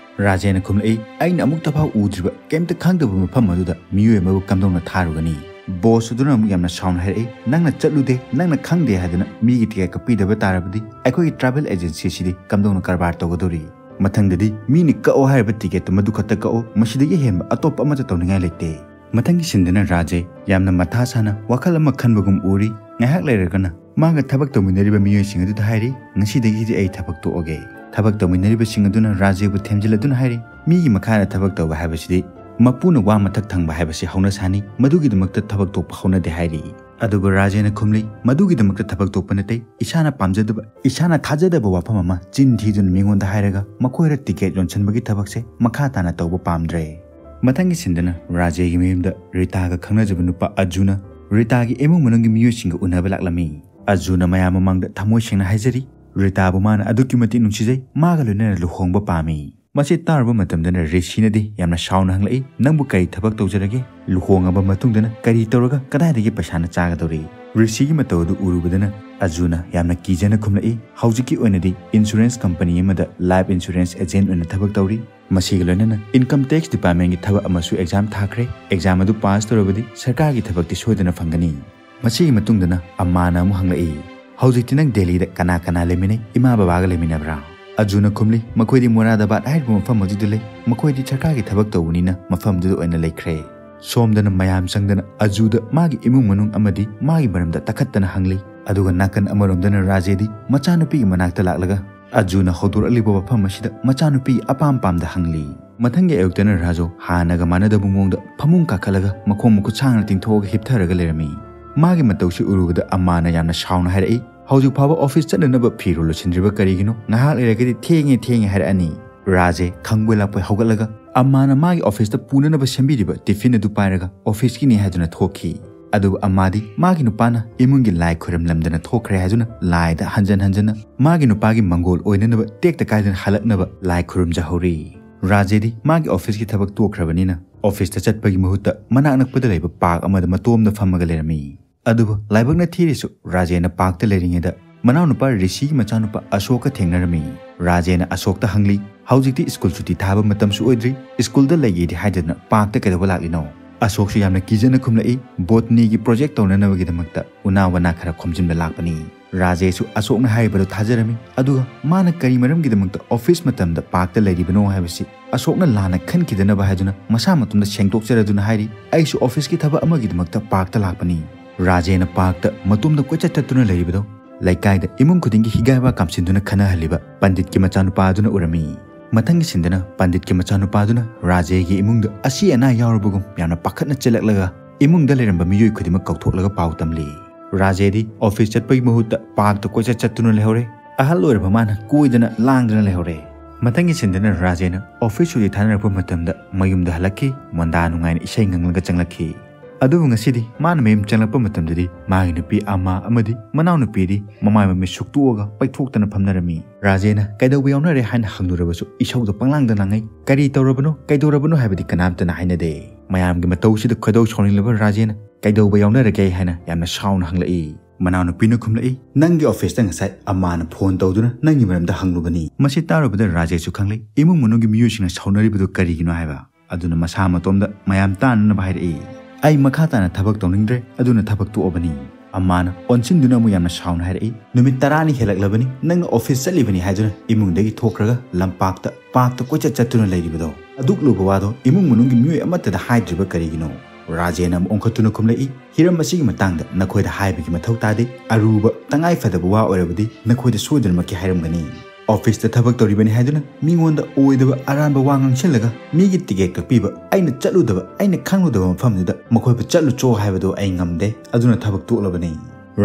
ꯔꯥꯖꯦꯅ ꯈꯨꯝꯂꯛꯏ, "ꯑꯩꯅ ꯑꯃꯨꯛꯇ ꯐꯥꯎ ꯎꯗ꯭ꯔꯤꯕ, ꯀꯩꯝꯇ ꯈꯪꯗꯕ ꯃꯐꯝ ꯑꯗꯨꯗ ꯃꯤꯑꯣꯏ ꯑꯃꯕꯨ ꯀꯝꯗꯧꯅ ꯊꯥꯔꯨꯒꯅꯤ?" Boss ꯑꯗꯨꯅ ꯑꯃꯨꯛ ꯌꯥꯝꯅ ꯁꯥꯎꯅ ꯍꯥꯏꯔꯛꯏ, "ꯅꯪꯅ ꯆꯠꯂꯨꯗꯦ, ꯅꯪꯅ ꯈꯪꯗꯦ ꯍꯥꯏꯗꯅ ꯃꯤꯒꯤ ticket ꯀꯛꯄꯤꯗꯕ ꯇꯥꯔꯕꯗꯤ ꯑꯩꯈꯣꯏꯒꯤ travel agency ꯑꯁꯤꯗꯤ ꯀꯝꯗꯧꯅ ꯀꯔꯕꯥꯔ ꯇꯧꯒꯗꯧꯔꯤ? ꯃꯊꯪꯗꯗꯤ ꯃꯤꯅ ꯀꯛꯑꯣ ꯍꯥꯏꯔꯤꯕ ticketꯇꯨ ꯃꯗꯨ ꯈꯛꯇ ꯀꯛꯑꯣ, ꯃꯁꯤꯗꯒꯤ ꯍꯦꯟꯕ ꯑꯇꯣꯞꯄ ꯑꯃꯠꯇ ꯇꯧꯅꯤꯡꯉꯥꯏ ꯂꯩꯇꯦ꯫" ꯃꯊꯪꯒꯤ ꯁꯤꯟꯗꯅ ꯔꯥꯖꯦ ꯌꯥꯝꯅ ꯃꯊꯥ ꯁꯥꯅ ꯋꯥꯈꯜ ꯑꯃ ꯈꯟꯕꯒꯨꯝ ꯎꯔꯤ꯫ ꯉꯥꯏꯍꯥꯛ ꯂꯩꯔꯒꯅ ꯃꯥꯒ ꯊꯕꯛ ꯇꯧꯃꯤꯟꯅꯔꯤꯕ ꯃꯤꯑꯣꯏꯁꯤꯡ ꯑꯗꯨꯗ ꯍꯥꯏꯔꯤ, "ꯉꯁꯤꯗꯒꯤꯗꯤ ꯑꯩ ꯊꯕꯛ ꯇꯣꯛꯑꯒꯦ"꯫ ꯊꯕꯛ ꯇꯧꯃꯤꯟꯅꯔꯤꯕꯁꯤꯡ ꯑꯗꯨꯅ ꯔꯥꯖꯦꯕꯨ ꯊꯦꯝꯖꯤꯜꯂꯗꯨꯅ ꯍꯥꯏꯔꯤ, "ꯃꯤꯒꯤ ꯃꯈꯥꯗ ꯊꯕꯛ ꯇꯧꯕ ꯍꯥꯏꯕꯁꯤꯗꯤ ꯃꯄꯨꯅ ꯋꯥ ꯃꯊꯛ ꯊꯪꯕ ꯍꯥꯏꯕꯁꯤ ꯍꯧꯅꯁꯥꯅꯤ, ꯃꯗꯨꯒꯤꯗꯃꯛꯇ ꯊꯕꯛ ꯇꯣꯛꯄ ꯍꯧꯅꯗꯦ" ꯍꯥꯏꯔꯤ꯫ ꯑꯗꯨꯕꯨ ꯔꯥꯖꯦꯅ ꯈꯨꯝꯂꯤ, "ꯃꯗꯨꯒꯤꯗꯃꯛꯇ ꯊꯕꯛ ꯇꯣꯛꯄ ꯅꯠꯇꯦ, ꯏꯁꯥꯅ ꯄꯥꯝꯖꯗꯕ, ꯏꯁꯥꯅ ꯊꯥꯖꯗꯕ ꯋꯥꯐꯝ ꯑꯃ ꯆꯤꯟ ꯊꯤꯗꯨꯅ ꯃꯤꯉꯣꯟꯗ ꯍꯥꯏꯔꯒ ꯃꯈꯣꯏꯗ ꯇꯤꯀꯦꯠ ꯌꯣꯟꯁꯤꯟꯕꯒꯤ ꯊꯕꯛꯁꯦ ꯃꯈꯥ ꯇꯥꯅ ꯇꯧꯕ ꯄꯥꯝꯗ꯭ꯔꯦ"꯫ ꯃꯊꯪꯒꯤ ꯁꯤꯟꯗꯅ ꯔꯥꯖꯦꯒꯤ ꯃꯌꯨꯝꯗ ꯔꯤꯇꯥꯒ ꯈꯪꯅꯖꯕ ꯅꯨꯄꯥ ꯑꯖꯨꯅ ꯔꯤꯇꯥꯒꯤ ꯏꯃꯨꯡ ꯃꯅꯨꯡꯒꯤ ꯃꯤꯑꯣꯏꯁꯤꯡꯒ ꯎꯅꯕ ꯂꯥꯛꯂꯝꯃꯤ꯫ ꯑꯖꯨꯅ ꯃꯌꯥꯝ ꯃꯃꯥꯡꯗ ꯊꯃꯣꯏ ꯁꯦꯡꯅ ꯍꯥꯏꯖꯔꯤ, ꯔꯤꯇꯥꯕꯨ ꯃꯥꯅ ꯑꯗꯨꯛꯀꯤ ꯃꯇꯤꯛ ꯅꯨꯡꯁꯤꯖꯩ, ꯃꯥꯒ ꯂꯣꯏꯅꯅ ꯂꯨꯍꯣꯡꯕ ꯄꯥꯝꯃꯤ꯫ ꯃꯁꯤ ꯇꯥꯔꯨꯕ ꯃꯇꯝꯗꯅ ꯔꯤꯁꯤꯅꯗꯤ ꯌꯥꯝꯅ ꯁꯥꯎꯅ ꯍꯪꯂꯛꯏ, "ꯅꯪꯕꯨ ꯀꯔꯤ ꯊꯕꯛ ꯇꯧꯖꯔꯒꯦ? ꯂꯨꯍꯣꯡꯉꯕ ꯃꯇꯨꯡꯗꯅ ꯀꯔꯤ ꯇꯧꯔꯒ ꯀꯗꯥꯏꯗꯒꯤ ꯄꯩꯁꯥꯅ ꯆꯥꯒꯗꯧꯔꯤ?" ꯔꯤꯁꯤꯒꯤ ꯃꯇꯧ ꯑꯗꯨ ꯎꯔꯨꯕꯗꯅ ꯑꯖꯨꯅ ꯌꯥꯝꯅ ꯀꯤꯖꯅ ꯈꯨꯝꯂꯛꯏ, "ꯍꯧꯖꯤꯛꯀꯤ ꯑꯣꯏꯅꯗꯤ ꯏꯟꯁꯨꯔꯦꯟꯁ ꯀꯝꯄꯅꯤ ꯑꯃꯗ ꯂꯥꯏꯐ ꯏꯟꯁꯨꯔꯦꯟꯁ ꯑꯦꯖꯦꯟ ꯑꯣꯏꯅ ꯊꯕꯛ ꯇꯧꯔꯤ꯫ ꯃꯁꯤꯒ ꯂꯣꯏꯅꯅ ꯏꯟꯀꯝ ꯇꯦꯛꯁ ꯗꯤꯄꯥꯔꯠꯃꯦꯟꯒꯤ ꯊꯕꯛ ꯑꯃꯁꯨ ꯑꯦꯛꯖꯥꯝ ꯊꯥꯈ꯭ꯔꯦ꯫ ꯑꯦꯛꯖꯥꯝ ꯑꯗꯨ ꯄꯥꯁ ꯇꯧꯔꯕꯗꯤ ꯁꯔꯀꯥꯔꯒꯤ ꯊꯕꯛꯇꯤ ꯁꯣꯏꯗꯅ ꯐꯪꯒꯅꯤ"꯫ ꯃꯁꯤꯒꯤ ꯃꯇꯨꯡꯗꯅ ꯑꯃꯥꯅ ꯑꯃꯨꯛ ꯍꯪꯂꯛꯏ, "ꯍꯧꯖꯤꯛꯇꯤ ꯅꯪ ꯗꯦꯜꯂꯤꯗ ꯀꯅꯥ ꯀꯅꯥ ꯂꯩꯃꯤꯟꯅꯩ? ꯏꯃꯥ ꯕꯕꯥꯒ ꯂꯩꯃꯤꯟꯅꯕ꯭ꯔꯥ?" ꯑꯖꯨꯅ ꯈꯨꯝꯂꯤ, "ꯃꯈꯣꯏꯗꯤ ꯃꯨꯔꯥꯗꯥꯕꯥꯗ ꯍꯥꯏꯔꯤꯕ ꯃꯐꯝ ꯑꯗꯨꯗ ꯂꯩ꯫ ꯃꯈꯣꯏꯗꯤ ꯁꯔꯀꯥꯔꯒꯤ ꯊꯕꯛ ꯇꯧꯕꯅꯤꯅ ꯃꯐꯝꯗꯨꯗ ꯑꯣꯏꯅ ꯂꯩꯈ꯭ꯔꯦ"꯫ ꯁꯣꯝꯗꯅ ꯃꯌꯥꯝ ꯆꯪꯗꯅ ꯑꯖꯨꯗ ꯃꯥꯒꯤ ꯏꯃꯨꯡ ꯃꯅꯨꯡ ꯑꯃꯗꯤ ꯃꯥꯒꯤ ꯃꯔꯝꯗ ꯇꯥꯈꯠꯇꯅ ꯍꯪꯂꯤ꯫ ꯑꯗꯨꯒ ꯅꯥꯀꯟ ꯑꯃꯔꯣꯝꯗꯅ ꯔꯥꯖꯦꯗꯤ ꯃꯆꯥꯅꯨꯄꯤꯒꯤ ꯃꯅꯥꯛꯇ ꯂꯥꯛꯂꯒ ꯑꯖꯨꯅ ꯍꯧꯗꯣꯔꯛꯂꯤꯕ ꯋꯥꯐꯝ ꯑꯁꯤꯗ ꯃꯆꯥꯅꯨꯄꯤꯒꯤ ꯑꯄꯥꯝ ꯄꯥꯝꯗ ꯍꯪꯂꯤ꯫ ꯃꯊꯪꯒꯤ ꯑꯌꯨꯛꯇꯅ ꯔꯥꯖꯨ ꯍꯥꯟꯅꯒ ꯃꯥꯟꯅꯗꯕ ꯃꯑꯣꯡꯗ ꯐꯃꯨꯡ ꯀꯥꯈꯠꯂꯒ ꯃꯈꯣꯡ ꯃꯈꯨꯠ ꯁꯥꯡꯅ ꯇꯤꯡꯊꯣꯛꯑꯒ ꯍꯤꯞꯊꯔꯒ ꯂꯩꯔꯝꯃꯤ꯫ ꯃꯥꯒꯤ ꯃꯇꯧꯁꯤ ꯎꯔꯨꯕꯗ ꯑꯃꯥꯅ ꯌꯥꯝꯅ ꯁꯥꯎꯅ ꯍꯥꯏꯔꯛꯏ, "ꯍꯧꯖꯤꯛ ꯐꯥꯎꯕ ꯑꯣꯐꯤꯁ ꯆꯠꯅꯅꯕ ꯐꯤꯔꯣꯜ ꯂꯣꯏꯁꯤꯟꯗ꯭ꯔꯤꯕ ꯀꯔꯤꯒꯤꯅꯣ? ꯉꯥꯏꯍꯥꯛ ꯂꯩꯔꯒꯗꯤ ꯊꯦꯡꯉꯦ, ꯊꯦꯡꯉꯦ ꯍꯥꯏꯔꯛꯑꯅꯤ"꯫ ꯔꯥꯖꯦ ꯈꯪꯕꯣꯏ ꯂꯥꯛꯄꯣꯏ ꯍꯧꯒꯠꯂꯒ ꯑꯃꯥꯅ ꯃꯥꯒꯤ ꯑꯣꯐꯤꯁꯇ ꯄꯨꯅꯅꯕ ꯁꯦꯝꯕꯤꯔꯤꯕ ꯇꯤꯐꯤꯟ ꯑꯗꯨ ꯄꯥꯏꯔꯒ ꯑꯣꯐꯤꯁꯀꯤꯅꯤ ꯍꯥꯏꯗꯨꯅ ꯊꯣꯛꯈꯤ꯫ ꯑꯗꯨꯕꯨ ꯑꯃꯥꯗꯤ ꯃꯥꯒꯤ ꯅꯨꯄꯥꯅ ꯏꯃꯨꯡꯒꯤ ꯂꯥꯏ ꯈꯨꯔꯨꯝꯂꯝꯗꯅ ꯊꯣꯛꯈ꯭ꯔꯦ ꯍꯥꯏꯗꯨꯅ ꯂꯥꯏꯗ ꯍꯟꯖꯟ ꯍꯟꯖꯟꯅ ꯃꯥꯒꯤ ꯅꯨꯄꯥꯒꯤ ꯃꯪꯒꯣꯜ ꯑꯣꯏꯅꯅꯕ ꯇꯦꯛꯇ ꯀꯥꯏꯗꯅ ꯍꯜꯂꯛꯅꯕ ꯂꯥꯏ ꯈꯨꯔꯨꯝꯖꯍꯧꯔꯤ꯫ ꯔꯥꯖꯦꯗꯤ ꯃꯥꯒꯤ ꯑꯣꯐꯤꯁꯀꯤ ꯊꯕꯛ ꯇꯣꯛꯈ꯭ꯔꯕꯅꯤꯅ ꯑꯣꯐꯤꯁꯇ ꯆꯠꯄꯒꯤ ꯃꯍꯨꯠꯇ ꯃꯅꯥꯛ ꯅꯛꯄꯗ ꯂꯩꯕ ꯄꯥꯔꯛ ꯑꯃꯗ ꯃꯇꯣꯝꯗ ꯐꯝꯃꯒ ꯂꯩꯔꯝꯃꯤ꯫ ꯑꯗꯨꯕꯨ ꯂꯥꯏꯕꯛꯅ ꯊꯤꯔꯤꯁꯨ ꯔꯥꯖꯦꯅ ꯄꯥꯔꯛꯇ ꯂꯩꯔꯤꯉꯩꯗ ꯃꯅꯥꯎꯅꯨꯄꯥ ꯔꯤꯁꯤꯒꯤ ꯃꯆꯥꯅꯨꯄꯥ ꯑꯁꯣꯛꯀ ꯊꯦꯡꯅꯔꯝꯃꯤ꯫ ꯔꯥꯖꯦꯅ ꯑꯁꯣꯛꯇ ꯍꯪꯂꯤ, "ꯍꯧꯖꯤꯛꯇꯤ ꯁ꯭ꯀꯨꯜ ꯁꯨꯇꯤ ꯊꯥꯕ ꯃꯇꯝꯁꯨ ꯑꯣꯏꯗ꯭ꯔꯤ, ꯁ꯭ꯀꯨꯜꯗ ꯂꯩꯒꯦꯗꯤ ꯍꯥꯏꯗꯅ ꯄꯥꯔꯛꯇ ꯀꯩꯗꯧꯕ ꯂꯥꯛꯂꯤꯅꯣ?" ꯑꯁꯣꯛꯁꯨ ꯌꯥꯝꯅ ꯀꯤꯖꯅ ꯈꯨꯝꯂꯛꯏ, "ꯕꯣꯇꯅꯤꯒꯤ ꯄ꯭ꯔꯣꯖꯦꯛ ꯇꯧꯅꯅꯕꯒꯤꯗꯃꯛꯇ ꯎꯅꯥ ꯋꯥꯅꯥ ꯈꯔ ꯈꯣꯝꯖꯤꯟꯕ ꯂꯥꯛꯄꯅꯤ"꯫ ꯔꯥꯖꯦꯁꯨ ꯑꯁꯣꯛꯅ ꯍꯥꯏꯔꯤꯕꯗꯨ ꯊꯥꯖꯔꯝꯃꯤ, ꯑꯗꯨꯒ ꯃꯥꯅ ꯀꯔꯤ ꯃꯔꯝꯒꯤꯗꯃꯛꯇ ꯑꯣꯐꯤꯁ ꯃꯇꯝꯗ ꯄꯥꯔꯛꯇ ꯂꯩꯔꯤꯕꯅꯣ ꯍꯥꯏꯕꯁꯤ ꯑꯁꯣꯛꯅ ꯂꯥꯟꯅ ꯈꯟꯈꯤꯗꯅꯕ ꯍꯥꯏꯗꯨꯅ ꯃꯁꯥ ꯃꯇꯣꯝꯗ ꯁꯦꯡꯗꯣꯛꯆꯔꯗꯨꯅ ꯍꯥꯏꯔꯤ, "ꯑꯩꯁꯨ ꯑꯣꯐꯤꯁꯀꯤ ꯊꯕꯛ ꯑꯃꯒꯤꯗꯃꯛꯇ ꯄꯥꯔꯛꯇ ꯂꯥꯛꯄꯅꯤ"꯫ ꯔꯥꯖꯦꯅ ꯄꯥꯔꯛꯇ ꯃꯇꯣꯝꯗ ꯀꯣꯏꯆꯠ ꯆꯠꯇꯨꯅ ꯂꯩꯔꯤꯕꯗꯣ ꯂꯩꯀꯥꯏꯗ ꯏꯃꯨꯡ ꯈꯨꯗꯤꯡꯒꯤ ꯍꯤꯒꯥꯏꯕ ꯀꯥꯝꯁꯤꯟꯗꯨꯅ ꯈꯟꯅꯍꯜꯂꯤꯕ ꯄꯟꯗꯤꯠꯀꯤ ꯃꯆꯥꯅꯨꯄꯥ ꯑꯗꯨꯅ ꯎꯔꯝꯃꯤ꯫ ꯃꯊꯪꯒꯤ ꯁꯤꯟꯗꯅ ꯄꯟꯗꯤꯠꯀꯤ ꯃꯆꯥꯅꯨꯄꯥꯗꯨꯅ ꯔꯥꯖꯦꯒꯤ ꯏꯃꯨꯡꯗ ꯑꯁꯤ ꯑꯅꯥ ꯌꯥꯎꯔꯕꯒꯨꯝ ꯌꯥꯝꯅ ꯄꯥꯈꯠꯅ ꯆꯦꯜꯂꯛꯂꯒ ꯏꯃꯨꯡꯗ ꯂꯩꯔꯝꯕ ꯃꯤꯑꯣꯏ ꯈꯨꯗꯤꯡꯃꯛ ꯀꯧꯊꯣꯛꯂꯒ ꯄꯥꯎ ꯇꯝꯂꯤ꯫ ꯔꯥꯖꯦꯗꯤ ꯑꯣꯐꯤꯁ ꯆꯠꯄꯒꯤ ꯃꯍꯨꯠꯇ ꯄꯥꯔꯛꯇ ꯀꯣꯏꯆꯠ ꯆꯠꯇꯨꯅ ꯂꯩꯍꯧꯔꯦ꯫ ꯑꯍꯜ ꯑꯣꯏꯔꯕ ꯃꯥꯅ ꯀꯣꯏꯗꯅ ꯂꯥꯡꯗꯅ ꯂꯩꯍꯧꯔꯦ꯫ ꯃꯊꯪꯒꯤ ꯁꯤꯟꯗꯅ ꯔꯥꯖꯦꯅ ꯑꯣꯐꯤꯁ ꯁꯨꯇꯤ ꯊꯥꯅꯔꯛꯄ ꯃꯇꯝꯗ ꯃꯌꯨꯝꯗ ꯍꯜꯂꯛꯈꯤ꯫ ꯃꯣꯟꯗꯥ ꯅꯨꯡꯉꯥꯏꯅ ꯏꯁꯩ ꯉꯪꯂꯒ ꯆꯪꯂꯛꯈꯤ꯫ ꯑꯗꯨꯕꯨ ꯉꯁꯤꯗꯤ ꯃꯥꯅ ꯃꯌꯨꯝ ꯆꯪꯂꯛꯄ ꯃꯇꯝꯗꯗꯤ ꯃꯥꯒꯤ ꯅꯨꯄꯤ ꯑꯃꯥ ꯑꯃꯗꯤ ꯃꯅꯥꯎꯅꯨꯄꯤꯗꯤ ꯃꯃꯥꯏ ꯃꯃꯤꯠ ꯁꯨꯛꯇꯣꯛꯑꯒ ꯄꯩꯊꯣꯛꯇꯅ ꯐꯝꯅꯔꯝꯃꯤ꯫ ꯔꯥꯖꯦꯅ ꯀꯩꯗꯧꯕ ꯌꯥꯎꯅꯔꯦ ꯍꯥꯏꯅ ꯍꯪꯂꯨꯔꯕꯁꯨ ꯏꯁꯧꯗ ꯄꯪꯂꯥꯡꯗ ꯂꯥꯡꯉꯩ꯫ "ꯀꯔꯤ ꯇꯧꯔꯕꯅꯣ, ꯀꯩꯗꯧꯔꯕꯅꯣ ꯍꯥꯏꯕꯗꯤ ꯀꯅꯥꯝꯇꯅ ꯍꯥꯏꯅꯗꯦ꯫ ꯃꯌꯥꯝꯒꯤ ꯃꯇꯧꯁꯤꯗ ꯈꯣꯏꯗꯧ ꯁꯥꯎꯅꯤꯡꯂꯕ ꯔꯥꯖꯦꯅ "ꯀꯩꯗꯧꯕ ꯌꯥꯎꯅꯔꯒꯦ?" ꯍꯥꯏꯅ ꯌꯥꯝꯅ ꯁꯥꯎꯅ ꯍꯪꯂꯛꯏ꯫ ꯃꯅꯥꯎꯅꯨꯄꯤꯅ ꯈꯨꯝꯂꯛꯏ, "ꯅꯪꯒꯤ ꯑꯣꯐꯤꯁꯇ ꯉꯁꯥꯏ ꯑꯃꯥꯅ ꯐꯣꯟ ꯇꯧꯗꯨꯅ ꯅꯪꯒꯤ ꯃꯔꯝꯗ ꯍꯪꯂꯨꯕꯅꯤ꯫" ꯃꯁꯤ ꯇꯥꯔꯨꯕꯗ ꯔꯥꯖꯦꯁꯨ ꯈꯪꯂꯛꯏ ꯏꯃꯨꯡ ꯃꯅꯨꯡꯒꯤ ꯃꯤꯑꯣꯏꯁꯤꯡꯅ ꯁꯥꯎꯅꯔꯤꯕꯗꯨ ꯀꯔꯤꯒꯤꯅꯣ ꯍꯥꯏꯕ꯫ ꯑꯗꯨꯅ ꯃꯁꯥ ꯃꯇꯣꯝꯗ ꯃꯌꯥꯝ ꯇꯥꯅꯅꯕ ꯍꯥꯏꯔꯛꯏ, "ꯑꯩ ꯃꯈꯥ ꯇꯥꯅ ꯊꯕꯛ ꯇꯧꯅꯤꯡꯗ꯭ꯔꯦ, ꯑꯗꯨꯅ ꯊꯕꯛ ꯇꯣꯛꯑꯕꯅꯤ꯫" ꯑꯃꯥꯅ ꯑꯣꯟꯁꯤꯟꯗꯨꯅ ꯑꯃꯨꯛ ꯌꯥꯝꯅ ꯁꯥꯎꯅ ꯍꯥꯏꯔꯛꯏ, "ꯅꯨꯃꯤꯠ ꯇꯔꯥꯅꯤ ꯍꯦꯜꯂꯛꯂꯕꯅꯤ ꯅꯪꯅ ꯑꯣꯐꯤꯁ ꯆꯠꯂꯤꯕꯅꯤ ꯍꯥꯏꯗꯨꯅ ꯏꯃꯨꯡꯗꯒꯤ ꯊꯣꯛꯈ꯭ꯔꯒ ꯂꯝꯄꯥꯛꯇ, ꯄꯥꯔꯛꯇ ꯀꯣꯏꯆꯠ ꯆꯠꯇꯨꯅ ꯂꯩꯔꯤꯕꯗꯣ꯫ ꯑꯗꯨꯛ ꯂꯨꯕ ꯋꯥꯗꯣ ꯏꯃꯨꯡ ꯃꯅꯨꯡꯒꯤ ꯃꯤꯑꯣꯏ ꯑꯃꯠꯇꯗ ꯍꯥꯏꯗ꯭ꯔꯤꯕ ꯀꯔꯤꯒꯤꯅꯣ?" ꯔꯥꯖꯦꯅ ꯑꯃꯨꯛ ꯑꯣꯟꯈꯠꯇꯨꯅ ꯈꯨꯝꯂꯛꯏ, "ꯍꯤꯔꯝ ꯑꯁꯤꯒꯤ ꯃꯇꯥꯡꯗ ꯅꯈꯣꯏꯗ ꯍꯥꯏꯕꯒꯤ ꯃꯊꯧ ꯇꯥꯗꯦ꯫ ꯑꯔꯨꯕ, ꯇꯉꯥꯏ ꯐꯗꯕ ꯋꯥ ꯑꯣꯏꯔꯕꯗꯤ ꯅꯈꯣꯏꯗ ꯁꯣꯏꯗꯅꯃꯛꯀꯤ ꯍꯥꯏꯔꯝꯒꯅꯤ꯫ ꯑꯣꯐꯤꯁꯇ ꯊꯕꯛ ꯇꯧꯔꯤꯕꯅꯤ ꯍꯥꯏꯗꯨꯅ ꯃꯤꯉꯣꯟꯗ ꯑꯣꯏꯗꯕ ꯑꯔꯥꯟꯕ ꯋꯥ ꯉꯥꯡꯁꯤꯜꯂꯒ ꯃꯤꯒꯤ ꯇꯤꯀꯦꯠ ꯀꯛꯄꯤꯕ, ꯑꯩꯅ ꯆꯠꯂꯨꯗꯕ, ꯑꯩꯅ ꯈꯪꯂꯨꯗꯕ ꯃꯐꯝꯗꯨꯗ ꯃꯈꯣꯏꯕꯨ ꯆꯠꯂꯨꯆꯣ ꯍꯥꯏꯕꯗꯨ ꯑꯩ ꯉꯝꯗꯦ꯫ ꯑꯗꯨꯅ ꯊꯕꯛ ꯇꯣꯛꯂꯕꯅꯤ꯫"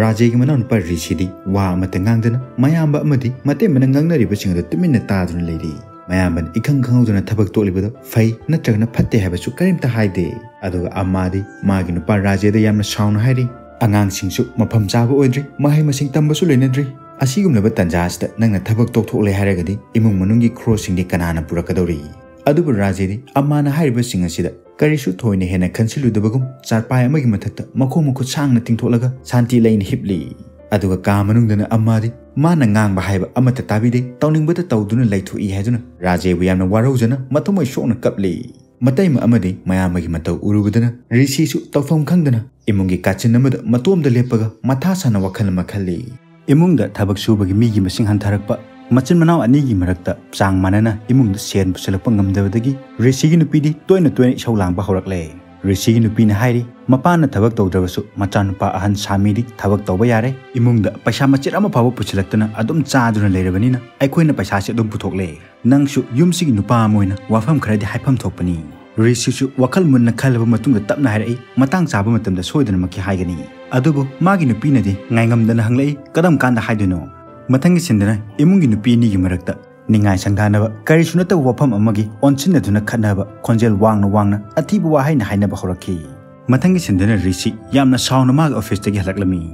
ꯔꯥꯖꯦꯒꯤ ꯃꯅꯥꯎꯅꯨꯄꯥ ꯔꯤꯁꯤꯗꯤ ꯋꯥ ꯑꯃꯠꯇ ꯉꯥꯡꯗꯅ ꯃꯌꯥꯝꯕ ꯑꯃꯗꯤ ꯃꯇꯩꯃꯅ ꯉꯥꯡꯅꯔꯤꯕꯁꯤꯡ ꯑꯗꯨ ꯇꯨꯃꯤꯟꯅ ꯇꯥꯗꯨꯅ ꯂꯩꯔꯤ꯫ ꯃꯌꯥꯝꯕꯅ ꯏꯈꯪ ꯈꯪꯍꯧꯗꯅ ꯊꯕꯛ ꯇꯣꯛꯂꯤꯕꯗꯨ ꯐꯩ ꯅꯠꯇ꯭ꯔꯒꯅ ꯐꯠꯇꯦ ꯍꯥꯏꯕꯁꯨ ꯀꯔꯤꯝꯇ ꯍꯥꯏꯗꯦ꯫ ꯑꯗꯨꯒ ꯑꯃꯥꯗꯤ ꯃꯥꯒꯤ ꯅꯨꯄꯥ ꯔꯥꯖꯦꯗ ꯌꯥꯝꯅ ꯁꯥꯎꯅ ꯍꯥꯏꯔꯤ, "ꯑꯉꯥꯡꯁꯤꯡꯁꯨ ꯃꯐꯝ ꯆꯥꯕ ꯑꯣꯏꯗ꯭ꯔꯤ, ꯃꯍꯩ ꯃꯁꯤꯡ ꯇꯝꯕꯁꯨ ꯂꯩꯅꯗ꯭ꯔꯤ꯫ ꯑꯁꯤꯒꯨꯝꯂꯕ ꯇꯟꯖꯥ ꯑꯁꯤꯗ ꯅꯪꯅ ꯊꯕꯛ ꯇꯣꯛꯊꯣꯛꯂꯦ ꯍꯥꯏꯔꯒꯗꯤ ꯏꯃꯨꯡ ꯃꯅꯨꯡꯒꯤ ꯈ꯭ꯔꯣꯁꯁꯤꯡꯗꯤ ꯀꯅꯥꯅ ꯄꯨꯔꯛꯀꯗꯧꯔꯤ?" ꯑꯗꯨꯕꯨ ꯔꯥꯖꯦꯗꯤ ꯑꯃꯥꯅ ꯍꯥꯏꯔꯤꯕꯁꯤꯡ ꯑꯁꯤꯗ ꯀꯔꯤꯁꯨ ꯊꯣꯏꯅ ꯍꯦꯟꯅ ꯈꯟꯁꯤꯜꯂꯨꯗꯕꯒꯨꯝ ꯆꯥꯔꯄꯥꯏ ꯑꯃꯒꯤ ꯃꯊꯛꯇ ꯃꯈꯣꯡ ꯃꯈꯨꯠ ꯁꯥꯡꯅ ꯇꯤꯡꯊꯣꯛꯂꯒ ꯁꯥꯟꯇꯤ ꯂꯩꯅ ꯍꯤꯞꯂꯤ꯫ ꯑꯗꯨꯒ ꯀꯥ ꯃꯅꯨꯡꯗꯅ ꯑꯃꯥꯗꯤ ꯃꯥꯅ ꯉꯥꯡꯕ ꯍꯥꯏꯕ ꯑꯃꯠꯇ ꯇꯥꯕꯤꯗꯦ, ꯇꯧꯅꯤꯡꯕꯗ ꯇꯧꯗꯨꯅ ꯂꯩꯊꯣꯛꯏ ꯍꯥꯏꯗꯨꯅ ꯔꯥꯖꯦꯕꯨ ꯌꯥꯝꯅ ꯋꯥꯔꯧꯖꯅ ꯃꯊꯃꯣꯏ ꯁꯣꯛꯅ ꯀꯞꯂꯤ꯫ ꯃꯇꯩꯃ ꯑꯃꯗꯤ ꯃꯌꯥꯝꯕꯒꯤ ꯃꯇꯧ ꯎꯔꯨꯕꯗꯅ ꯔꯤꯁꯤꯁꯨ ꯇꯧꯐꯝ ꯈꯪꯗꯅ ꯏꯃꯨꯡꯒꯤ ꯀꯥꯆꯤꯟ ꯑꯃꯗ ꯃꯇꯣꯝꯗ ꯂꯦꯞꯄꯒ ꯃꯊꯥ ꯁꯥꯅ ꯋꯥꯈꯜ ꯑꯃ ꯈꯜꯂꯤ꯫ ꯏꯃꯨꯡꯗ ꯊꯕꯛ ꯁꯨꯕꯒꯤ ꯃꯤꯒꯤ ꯃꯁꯤꯡ ꯍꯟꯊꯔꯛꯄ, ꯃꯆꯤꯟ ꯃꯅꯥꯎ ꯑꯅꯤꯒꯤ ꯃꯔꯛꯇ ꯆꯥꯡ ꯃꯥꯟꯅꯅ ꯏꯃꯨꯡꯗ ꯁꯦꯟ ꯄꯨꯁꯤꯜꯂꯛꯄ ꯉꯝꯗꯕꯗꯒꯤ ꯔꯤꯁꯤꯒꯤ ꯅꯨꯄꯤꯗꯤ ꯇꯣꯏꯅ ꯇꯣꯏꯅ ꯏꯁꯧ ꯂꯥꯡꯕ ꯍꯧꯔꯛꯂꯦ꯫ ꯔꯤꯁꯤꯒꯤ ꯅꯨꯄꯤꯅ ꯍꯥꯏꯔꯤ, ꯃꯄꯥꯅ ꯊꯕꯛ ꯇꯧꯗ꯭ꯔꯕꯁꯨ ꯃꯆꯥꯅꯨꯄꯥ ꯑꯍꯟ ꯁꯥꯃꯤꯗꯤ ꯊꯕꯛ ꯇꯧꯕ ꯌꯥꯔꯦ꯫ ꯏꯃꯨꯡꯗ ꯄꯩꯁꯥ ꯃꯆꯦꯠ ꯑꯃ ꯐꯥꯎꯕ ꯄꯨꯁꯤꯜꯂꯛꯇꯅ ꯑꯗꯨꯝ ꯆꯥꯗꯨꯅ ꯂꯩꯔꯕꯅꯤꯅ ꯑꯩꯈꯣꯏꯅ ꯄꯩꯁꯥꯁꯦ ꯑꯗꯨꯝ ꯄꯨꯊꯣꯛꯂꯦ꯫ ꯅꯪꯁꯨ ꯌꯨꯝꯁꯤꯒꯤ ꯅꯨꯄꯥ ꯑꯃ ꯑꯣꯏꯅ ꯋꯥꯐꯝ ꯈꯔꯗꯤ ꯍꯥꯏꯐꯝ ꯊꯣꯛꯄꯅꯤ꯫ ꯔꯤꯁꯤꯁꯨ ꯋꯥꯈꯜ ꯃꯨꯟꯅ ꯈꯜꯂꯕ ꯃꯇꯨꯡꯗ ꯇꯞꯅ ꯍꯥꯏꯔꯛꯏ, ꯃꯇꯥꯡ ꯆꯥꯕ ꯃꯇꯝꯗ ꯁꯣꯏꯗꯅꯃꯛꯀꯤ ꯍꯥꯏꯒꯅꯤ꯫ ꯑꯗꯨꯕꯨ ꯃꯥꯒꯤ ꯅꯨꯄꯤꯅꯗꯤ ꯉꯥꯏꯉꯝꯗꯅ ꯍꯪꯂꯛꯏ, ꯀꯔꯝ ꯀꯥꯟꯗ ꯍꯥꯏꯗꯣꯏꯅꯣ? ꯃꯊꯪꯒꯤ ꯁꯤꯟꯗꯅ ꯏꯃꯨꯡꯒꯤ ꯅꯨꯄꯤ ꯑꯅꯤꯒꯤ ꯃꯔꯛꯇ ꯅꯤꯡꯉꯥꯏ ꯁꯪꯗꯥꯅꯕ, ꯀꯔꯤꯁꯨ ꯅꯠꯇꯕ ꯋꯥꯐꯝ ꯑꯃꯒꯤ ꯑꯣꯟꯁꯤꯟꯅꯗꯨꯅ ꯈꯠꯅꯕ, ꯈꯣꯟꯖꯦꯜ ꯋꯥꯡꯅ ꯋꯥꯡꯅ ꯑꯊꯤꯕ ꯋꯥꯍꯩꯅ ꯍꯥꯏꯅꯕ ꯍꯧꯔꯛꯈꯤ꯫ ꯃꯊꯪꯒꯤ ꯁꯤꯟꯗꯅ ꯔꯤꯁꯤ ꯌꯥꯝꯅ ꯁꯥꯎꯅ ꯃꯥꯒꯤ ꯑꯣꯐꯤꯁꯇꯒꯤ ꯍꯜꯂꯛꯂꯝꯃꯤ꯫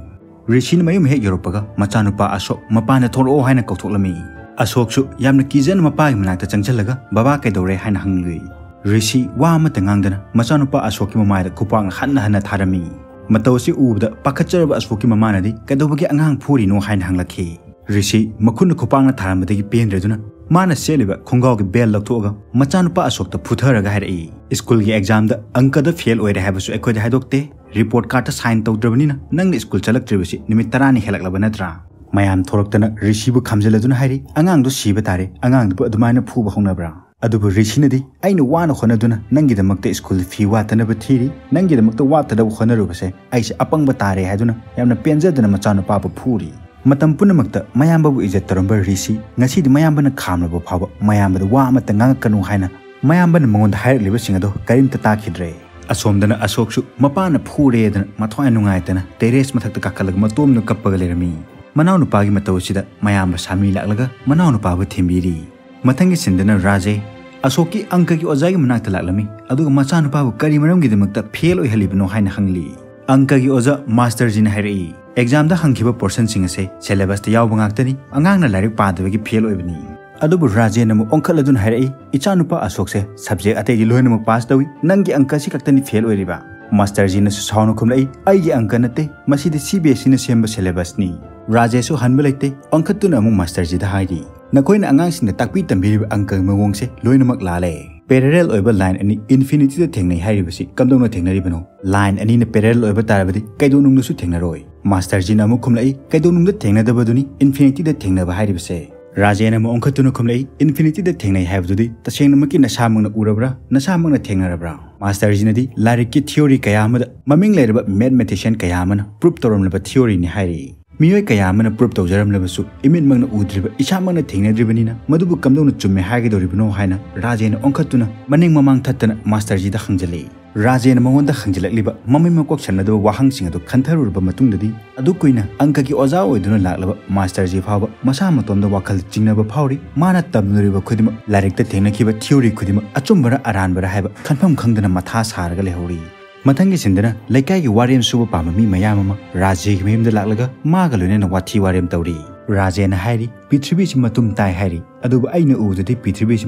ꯔꯤꯁꯤꯅ ꯃꯌꯨꯝ ꯍꯦꯛ ꯌꯧꯔꯛꯄꯒ ꯃꯆꯥꯅꯨꯄꯥ ꯑꯁꯣꯛ ꯃꯄꯥꯟꯗ ꯊꯣꯛꯂꯛꯑꯣ ꯍꯥꯏꯅ ꯀꯧꯊꯣꯛꯂꯝꯃꯤ꯫ ꯑꯁꯣꯛꯁꯨ ꯌꯥꯝꯅ ꯀꯤꯖꯅ ꯃꯄꯥꯒꯤ ꯃꯅꯥꯛꯇ ꯆꯪꯁꯤꯜꯂꯒ, "ꯕꯕꯥ, ꯀꯩꯗꯧꯔꯦ?" ꯍꯥꯏꯅ ꯍꯪꯂꯨꯏ꯫ ꯔꯤꯁꯤ ꯋꯥ ꯑꯃꯠꯇ ꯉꯥꯡꯗꯅ ꯃꯆꯥꯅꯨꯄꯥ ꯑꯁꯣꯛꯀꯤ ꯃꯃꯥꯏꯗ ꯈꯨꯄꯥꯛꯅ ꯍꯟꯅ ꯍꯟꯅ ꯊꯥꯔꯝꯃꯤ꯫ ꯃꯇꯧ ꯑꯁꯤ ꯎꯕꯗ ꯄꯥꯈꯠꯆꯔꯕ ꯑꯁꯣꯛꯀꯤ ꯃꯃꯥꯅꯗꯤ, "ꯀꯩꯗꯧꯕꯒꯤ ꯑꯉꯥꯡ ꯐꯨꯔꯤꯅꯣ?" ꯍꯥꯏꯅ ꯍꯪꯂꯛꯈꯤ꯫ ꯔꯤꯁꯤ ꯃꯈꯨꯠꯅ ꯈꯨꯄꯥꯛꯅ ꯊꯥꯔꯝꯕꯗꯒꯤ ꯄꯦꯟꯗ꯭ꯔꯗꯨꯅ ꯃꯥꯅ ꯁꯦꯠꯂꯤꯕ ꯈꯣꯡꯒ꯭ꯔꯥꯎꯒꯤ ꯕꯦꯜ ꯂꯧꯊꯣꯛꯑꯒ ꯃꯆꯥꯅꯨꯄꯥ ꯑꯁꯣꯛꯇ ꯐꯨꯊꯔꯒ ꯍꯥꯏꯔꯛꯏ, "ꯁ꯭ꯀꯨꯜꯒꯤ ꯑꯦꯛꯖꯥꯝꯗ ꯑꯪꯀꯗ ꯐꯦꯜ ꯑꯣꯏꯔꯦ ꯍꯥꯏꯕꯁꯨ ꯑꯩꯈꯣꯏꯗ ꯍꯥꯏꯗꯣꯛꯇꯦ꯫ ꯔꯤꯄꯣꯔꯠ ꯀꯥꯔꯠꯇ ꯁꯥꯏꯟ ꯇꯧꯗ꯭ꯔꯕꯅꯤꯅ ꯅꯪꯅ ꯁ꯭ꯀꯨꯜ ꯆꯠꯂꯛꯇ꯭ꯔꯤꯕꯁꯤ ꯅꯨꯃꯤꯠ ꯇꯔꯥꯅꯤ ꯍꯦꯜꯂꯛꯂꯕ ꯅꯠꯇ꯭ꯔꯥ?" ꯃꯌꯥꯝ ꯊꯣꯔꯛꯇꯅ ꯔꯤꯁꯤꯕꯨ ꯈꯥꯝꯖꯤꯜꯂꯗꯨꯅ ꯍꯥꯏꯔꯤ, "ꯑꯉꯥꯡꯗꯨ ꯁꯤꯕ ꯇꯥꯔꯦ, ꯑꯉꯥꯡꯗꯨꯕꯨ ꯑꯗꯨꯃꯥꯏꯅ ꯐꯨꯕ ꯍꯧꯅꯕ꯭ꯔꯥ?" ꯑꯗꯨꯕꯨ ꯔꯤꯁꯤꯅꯗꯤ, "ꯑꯩꯅ ꯋꯥꯅ ꯍꯣꯠꯅꯗꯨꯅ ꯅꯪꯒꯤꯗꯃꯛꯇ ꯁ꯭ꯀꯨꯜ ꯐꯤ ꯋꯥꯠꯇꯅꯕ ꯊꯤꯔꯤ, ꯅꯪꯒꯤꯗꯃꯛꯇ ꯋꯥꯠꯇꯅꯕ ꯍꯣꯠꯅꯔꯨꯕꯁꯦ ꯑꯩꯁꯦ ꯑꯄꯪꯕ ꯇꯥꯔꯦ" ꯍꯥꯏꯗꯨꯅ ꯌꯥꯝꯅ ꯄꯦꯟꯖꯗꯅ ꯃꯆꯥꯅꯨꯄꯥꯕꯨ ꯐꯨꯔꯤ꯫ ꯃꯇꯝ ꯄꯨꯝꯅꯃꯛꯇ ꯃꯌꯥꯝꯕꯕꯨ ꯏꯖꯠ ꯇꯧꯔꯝꯕ ꯔꯤꯁꯤ ꯉꯁꯤꯗꯤ ꯃꯌꯥꯝꯕꯅ ꯈꯥꯝꯂꯕ ꯐꯥꯎꯕ ꯃꯌꯥꯝꯕꯗ ꯋꯥ ꯑꯃꯠꯇ ꯉꯥꯡꯉꯛꯀꯅꯨ ꯍꯥꯏꯅ ꯃꯌꯥꯝꯕꯅ ꯃꯉꯣꯟꯗ ꯍꯥꯏꯔꯛꯂꯤꯕꯁꯤꯡ ꯑꯗꯣ ꯀꯔꯤꯝꯇ ꯇꯥꯈꯤꯗ꯭ꯔꯦ꯫ ꯑꯁꯣꯝꯗꯅ ꯑꯁꯣꯛꯁꯨ ꯃꯄꯥꯅ ꯐꯨꯔꯦꯗꯅ ꯃꯊ꯭ꯋꯥꯏ ꯅꯨꯡꯉꯥꯏꯇꯅ ꯇꯦꯔꯦꯁ ꯃꯊꯛꯇ ꯀꯥꯈꯠꯂꯒ ꯃꯇꯣꯝꯗ ꯀꯞꯄꯒ ꯂꯩꯔꯝꯃꯤ꯫ ꯃꯅꯥꯎꯅꯨꯄꯥꯒꯤ ꯃꯇꯧ ꯑꯁꯤꯗ ꯃꯌꯥꯝꯕ ꯁꯥꯃꯤ ꯂꯥꯛꯂꯒ ꯃꯅꯥꯎꯅꯨꯄꯥꯕꯨ ꯊꯦꯝꯕꯤꯔꯤ꯫ ꯃꯊꯪꯒꯤ ꯁꯤꯟꯗꯅ ꯔꯥꯖꯦ ꯑꯁꯣꯛꯀꯤ ꯑꯪꯀꯒꯤ ꯑꯣꯖꯥꯒꯤ ꯃꯅꯥꯛꯇ ꯂꯥꯛꯂꯝꯃꯤ, ꯑꯗꯨꯒ ꯃꯆꯥꯅꯨꯄꯥꯕꯨ ꯀꯔꯤ ꯃꯔꯝꯒꯤꯗꯃꯛꯇ ꯐꯦꯜ ꯑꯣꯏꯍꯜꯂꯤꯕꯅꯣ ꯍꯥꯏꯅ ꯍꯪꯂꯤ꯫ ꯑꯪꯀꯒꯤ ꯑꯣꯖꯥ ꯃꯥꯁꯇꯔꯖꯤꯅ ꯍꯥꯏꯔꯛꯏ, "ꯑꯦꯛꯖꯥꯝꯗ ꯍꯪꯈꯤꯕ ꯄꯣꯔꯁꯟꯁꯤꯡ ꯑꯁꯦ ꯁꯦꯂꯦꯕꯁꯇ ꯌꯥꯎꯕ ꯉꯥꯛꯇꯅꯤ, ꯑꯉꯥꯡꯅ ꯂꯥꯏꯔꯤꯛ ꯄꯥꯗꯕꯒꯤ ꯐꯦꯜ ꯑꯣꯏꯕꯅꯤ"꯫ ꯑꯗꯨꯕꯨ ꯔꯥꯖꯦꯟ ꯑꯃꯨꯛ ꯑꯣꯟꯈꯠꯂꯗꯨꯅ ꯍꯥꯏꯔꯛꯏ, "ꯏꯆꯥꯅꯨꯄꯥ ꯑꯁꯣꯛꯁꯦ ꯁꯕꯖꯦꯛ ꯑꯇꯩꯗꯤ ꯂꯣꯏꯅꯃꯛ ꯄꯥꯁ ꯇꯧꯏ, ꯅꯪꯒꯤ ꯑꯪꯀ ꯑꯁꯤ ꯈꯛꯇꯅꯤ ꯐꯦꯜ ꯑꯣꯏꯔꯤꯕ"꯫ ꯃꯥꯁꯇꯔꯖꯤꯅꯁꯨ ꯁꯥꯎꯅ ꯈꯨꯝꯂꯛꯏ, "ꯑꯩꯒꯤ ꯑꯪꯀ ꯅꯠꯇꯦ, ꯃꯁꯤꯗꯤ ꯁꯤ ꯕꯤ ꯑꯦꯁ ꯏꯅ ꯁꯦꯝꯕ ꯁꯦꯂꯦꯕꯁꯅꯤ"꯫ ꯔꯥꯖꯦꯁꯨ ꯍꯟꯕ ꯂꯩꯇꯦ, ꯑꯣꯟꯈꯠꯇꯨꯅ ꯑꯃꯨꯛ ꯃꯥꯁꯇꯔꯖꯤꯗ ꯍꯥꯏꯔꯤ, "ꯅꯈꯣꯏꯅ ꯑꯉꯥꯡꯁꯤꯡꯗ ꯇꯥꯛꯄꯤ ꯇꯝꯕꯤꯔꯤꯕ ꯑꯪꯀꯒꯤ ꯃꯑꯣꯡꯁꯦ ꯂꯣꯏꯅꯃꯛ ꯂꯥꯜꯂꯦ꯫ ꯄꯦꯔꯦꯂꯦꯜ ꯑꯣꯏꯕ ꯂꯥꯏꯟ ꯑꯅꯤ ꯏꯟꯐꯤꯅꯤꯇꯤꯗ ꯊꯦꯡꯅꯩ ꯍꯥꯏꯔꯤꯕꯁꯤ ꯀꯝꯗꯧꯅ ꯊꯦꯡꯅꯔꯤꯕꯅꯣ? ꯂꯥꯏꯟ ꯑꯅꯤꯅ ꯄꯦꯔꯦꯂꯦꯜ ꯑꯣꯏꯕ ꯇꯥꯔꯕꯗꯤ ꯀꯩꯗꯧꯅꯨꯡꯗꯁꯨ ꯊꯦꯡꯅꯔꯣꯏ"꯫ ꯃꯥꯁꯇꯔꯖꯤꯅ ꯑꯃꯨꯛ ꯈꯨꯝꯂꯛꯏ, "ꯀꯩꯗꯧꯅꯨꯡꯗ ꯊꯦꯡꯅꯗꯕꯗꯨꯅꯤ ꯏꯟꯐꯤꯅꯤꯇꯤꯗ ꯊꯦꯡꯅꯕ ꯍꯥꯏꯔꯤꯕꯁꯦ"꯫ ꯔꯥꯖꯦꯟ ꯑꯃꯨꯛ ꯑꯣꯟꯈꯠꯇꯨꯅ ꯈꯨꯝꯂꯛꯏ, "ꯏꯟꯐꯤꯅꯤꯇꯤꯗ ꯊꯦꯡꯅꯩ ꯍꯥꯏꯕꯗꯨꯗꯤ ꯇꯁꯦꯡꯅꯃꯛꯀꯤ ꯅꯁꯥꯃꯛꯅ ꯎꯔꯕ꯭ꯔꯥ? ꯅꯁꯥꯃꯛꯅ ꯊꯦꯡꯅꯔꯕ꯭ꯔꯥ?" ꯃꯥꯁꯇꯔꯖꯤꯅꯗꯤ ꯂꯥꯏꯔꯤꯛꯀꯤ ꯊꯤꯑꯣꯔꯤ ꯀꯌꯥ ꯑꯃꯗ ꯃꯃꯤꯡ ꯂꯩꯔꯕ ꯃꯦꯊꯃꯦꯇꯤꯁꯤꯌꯟ ꯀꯌꯥ ꯑꯃꯅ ꯄ꯭ꯔꯨꯞ ꯇꯧꯔꯝꯂꯕ ꯊꯤꯑꯣꯔꯤꯅꯤ ꯍꯥꯏꯔꯤ꯫ ꯃꯤꯑꯣꯏ ꯀꯌꯥ ꯑꯃꯅ ꯄ꯭ꯔꯨꯞ ꯇꯧꯖꯔꯝꯂꯕꯁꯨ, ꯏꯃꯤꯠꯃꯛꯅ ꯎꯗ꯭ꯔꯤꯕ, ꯏꯁꯥꯃꯛꯅ ꯊꯦꯡꯅꯗ꯭ꯔꯤꯕꯅꯤꯅ ꯃꯗꯨꯕꯨ ꯀꯝꯗꯧꯅ ꯆꯨꯝꯃꯦ ꯍꯥꯏꯒꯗꯧꯔꯤꯕꯅꯣ ꯍꯥꯏꯅ ꯔꯥꯖꯦꯅ ꯑꯣꯟꯈꯠꯇꯨꯅ ꯃꯅꯤꯡ ꯃꯃꯥꯡ ꯊꯠꯇꯅ ꯃꯥꯁꯇꯔꯖꯤꯗ ꯍꯪꯖꯜꯂꯛꯏ꯫ ꯔꯥꯖꯦꯅ ꯃꯉꯣꯟꯗ ꯍꯪꯖꯤꯜꯂꯛꯂꯤꯕ ꯃꯃꯩ ꯃꯀꯣꯛ ꯁꯝꯅꯗꯕ ꯋꯥꯍꯪꯁꯤꯡ ꯑꯗꯨ ꯈꯟꯊꯔꯨꯔꯕ ꯃꯇꯨꯡꯗꯗꯤ, ꯑꯗꯨ ꯀꯨꯏꯅ ꯑꯪꯀꯒꯤ ꯑꯣꯖꯥ ꯑꯣꯏꯗꯨꯅ ꯂꯥꯛꯂꯕ ꯃꯥꯁꯇꯔꯖꯤ ꯐꯥꯎꯕ ꯃꯁꯥ ꯃꯇꯣꯝꯗ ꯋꯥꯈꯜ ꯆꯤꯡꯅꯕ ꯐꯥꯎꯔꯤ꯫ ꯃꯥꯅ ꯇꯝꯂꯨꯔꯤꯕ ꯈꯨꯗꯤꯡꯃꯛ, ꯂꯥꯏꯔꯤꯛꯇ ꯊꯦꯡꯅꯈꯤꯕ ꯊꯤꯑꯣꯔꯤ ꯈꯨꯗꯤꯡꯃꯛ ꯑꯆꯨꯝꯕꯔ ꯑꯔꯥꯟꯕꯔ ꯍꯥꯏꯕ ꯈꯟꯐꯝ ꯈꯪꯗꯅ ꯃꯊꯥ ꯁꯥꯔꯒ ꯂꯩꯍꯧꯔꯤ꯫ ꯃꯊꯪꯒꯤ ꯁꯤꯟꯗꯅ ꯂꯩꯀꯥꯏꯒꯤ ꯋꯥꯔꯦꯝ ꯁꯨꯕ ꯄꯥꯝꯕ ꯃꯤ ꯃꯌꯥꯝ ꯑꯃ ꯔꯥꯖꯦꯒꯤ ꯃꯌꯨꯝꯗ ꯂꯥꯛꯂꯒ ꯃꯥꯒ ꯂꯣꯏꯅꯅ ꯋꯥꯊꯤ ꯋꯥꯔꯦꯝ ꯇꯧꯔꯤ꯫ ꯔꯥꯖꯦꯅ ꯍꯥꯏꯔꯤ, "ꯄ꯭ꯔꯤꯊꯤꯕꯤꯁꯤ ꯃꯇꯨꯝ ꯇꯥꯏ ꯍꯥꯏꯔꯤ, ꯑꯗꯨꯕꯨ ꯑꯩꯅ ꯎꯕꯗꯗꯤ ꯄ꯭ꯔꯤꯊꯤꯕꯤꯁꯤ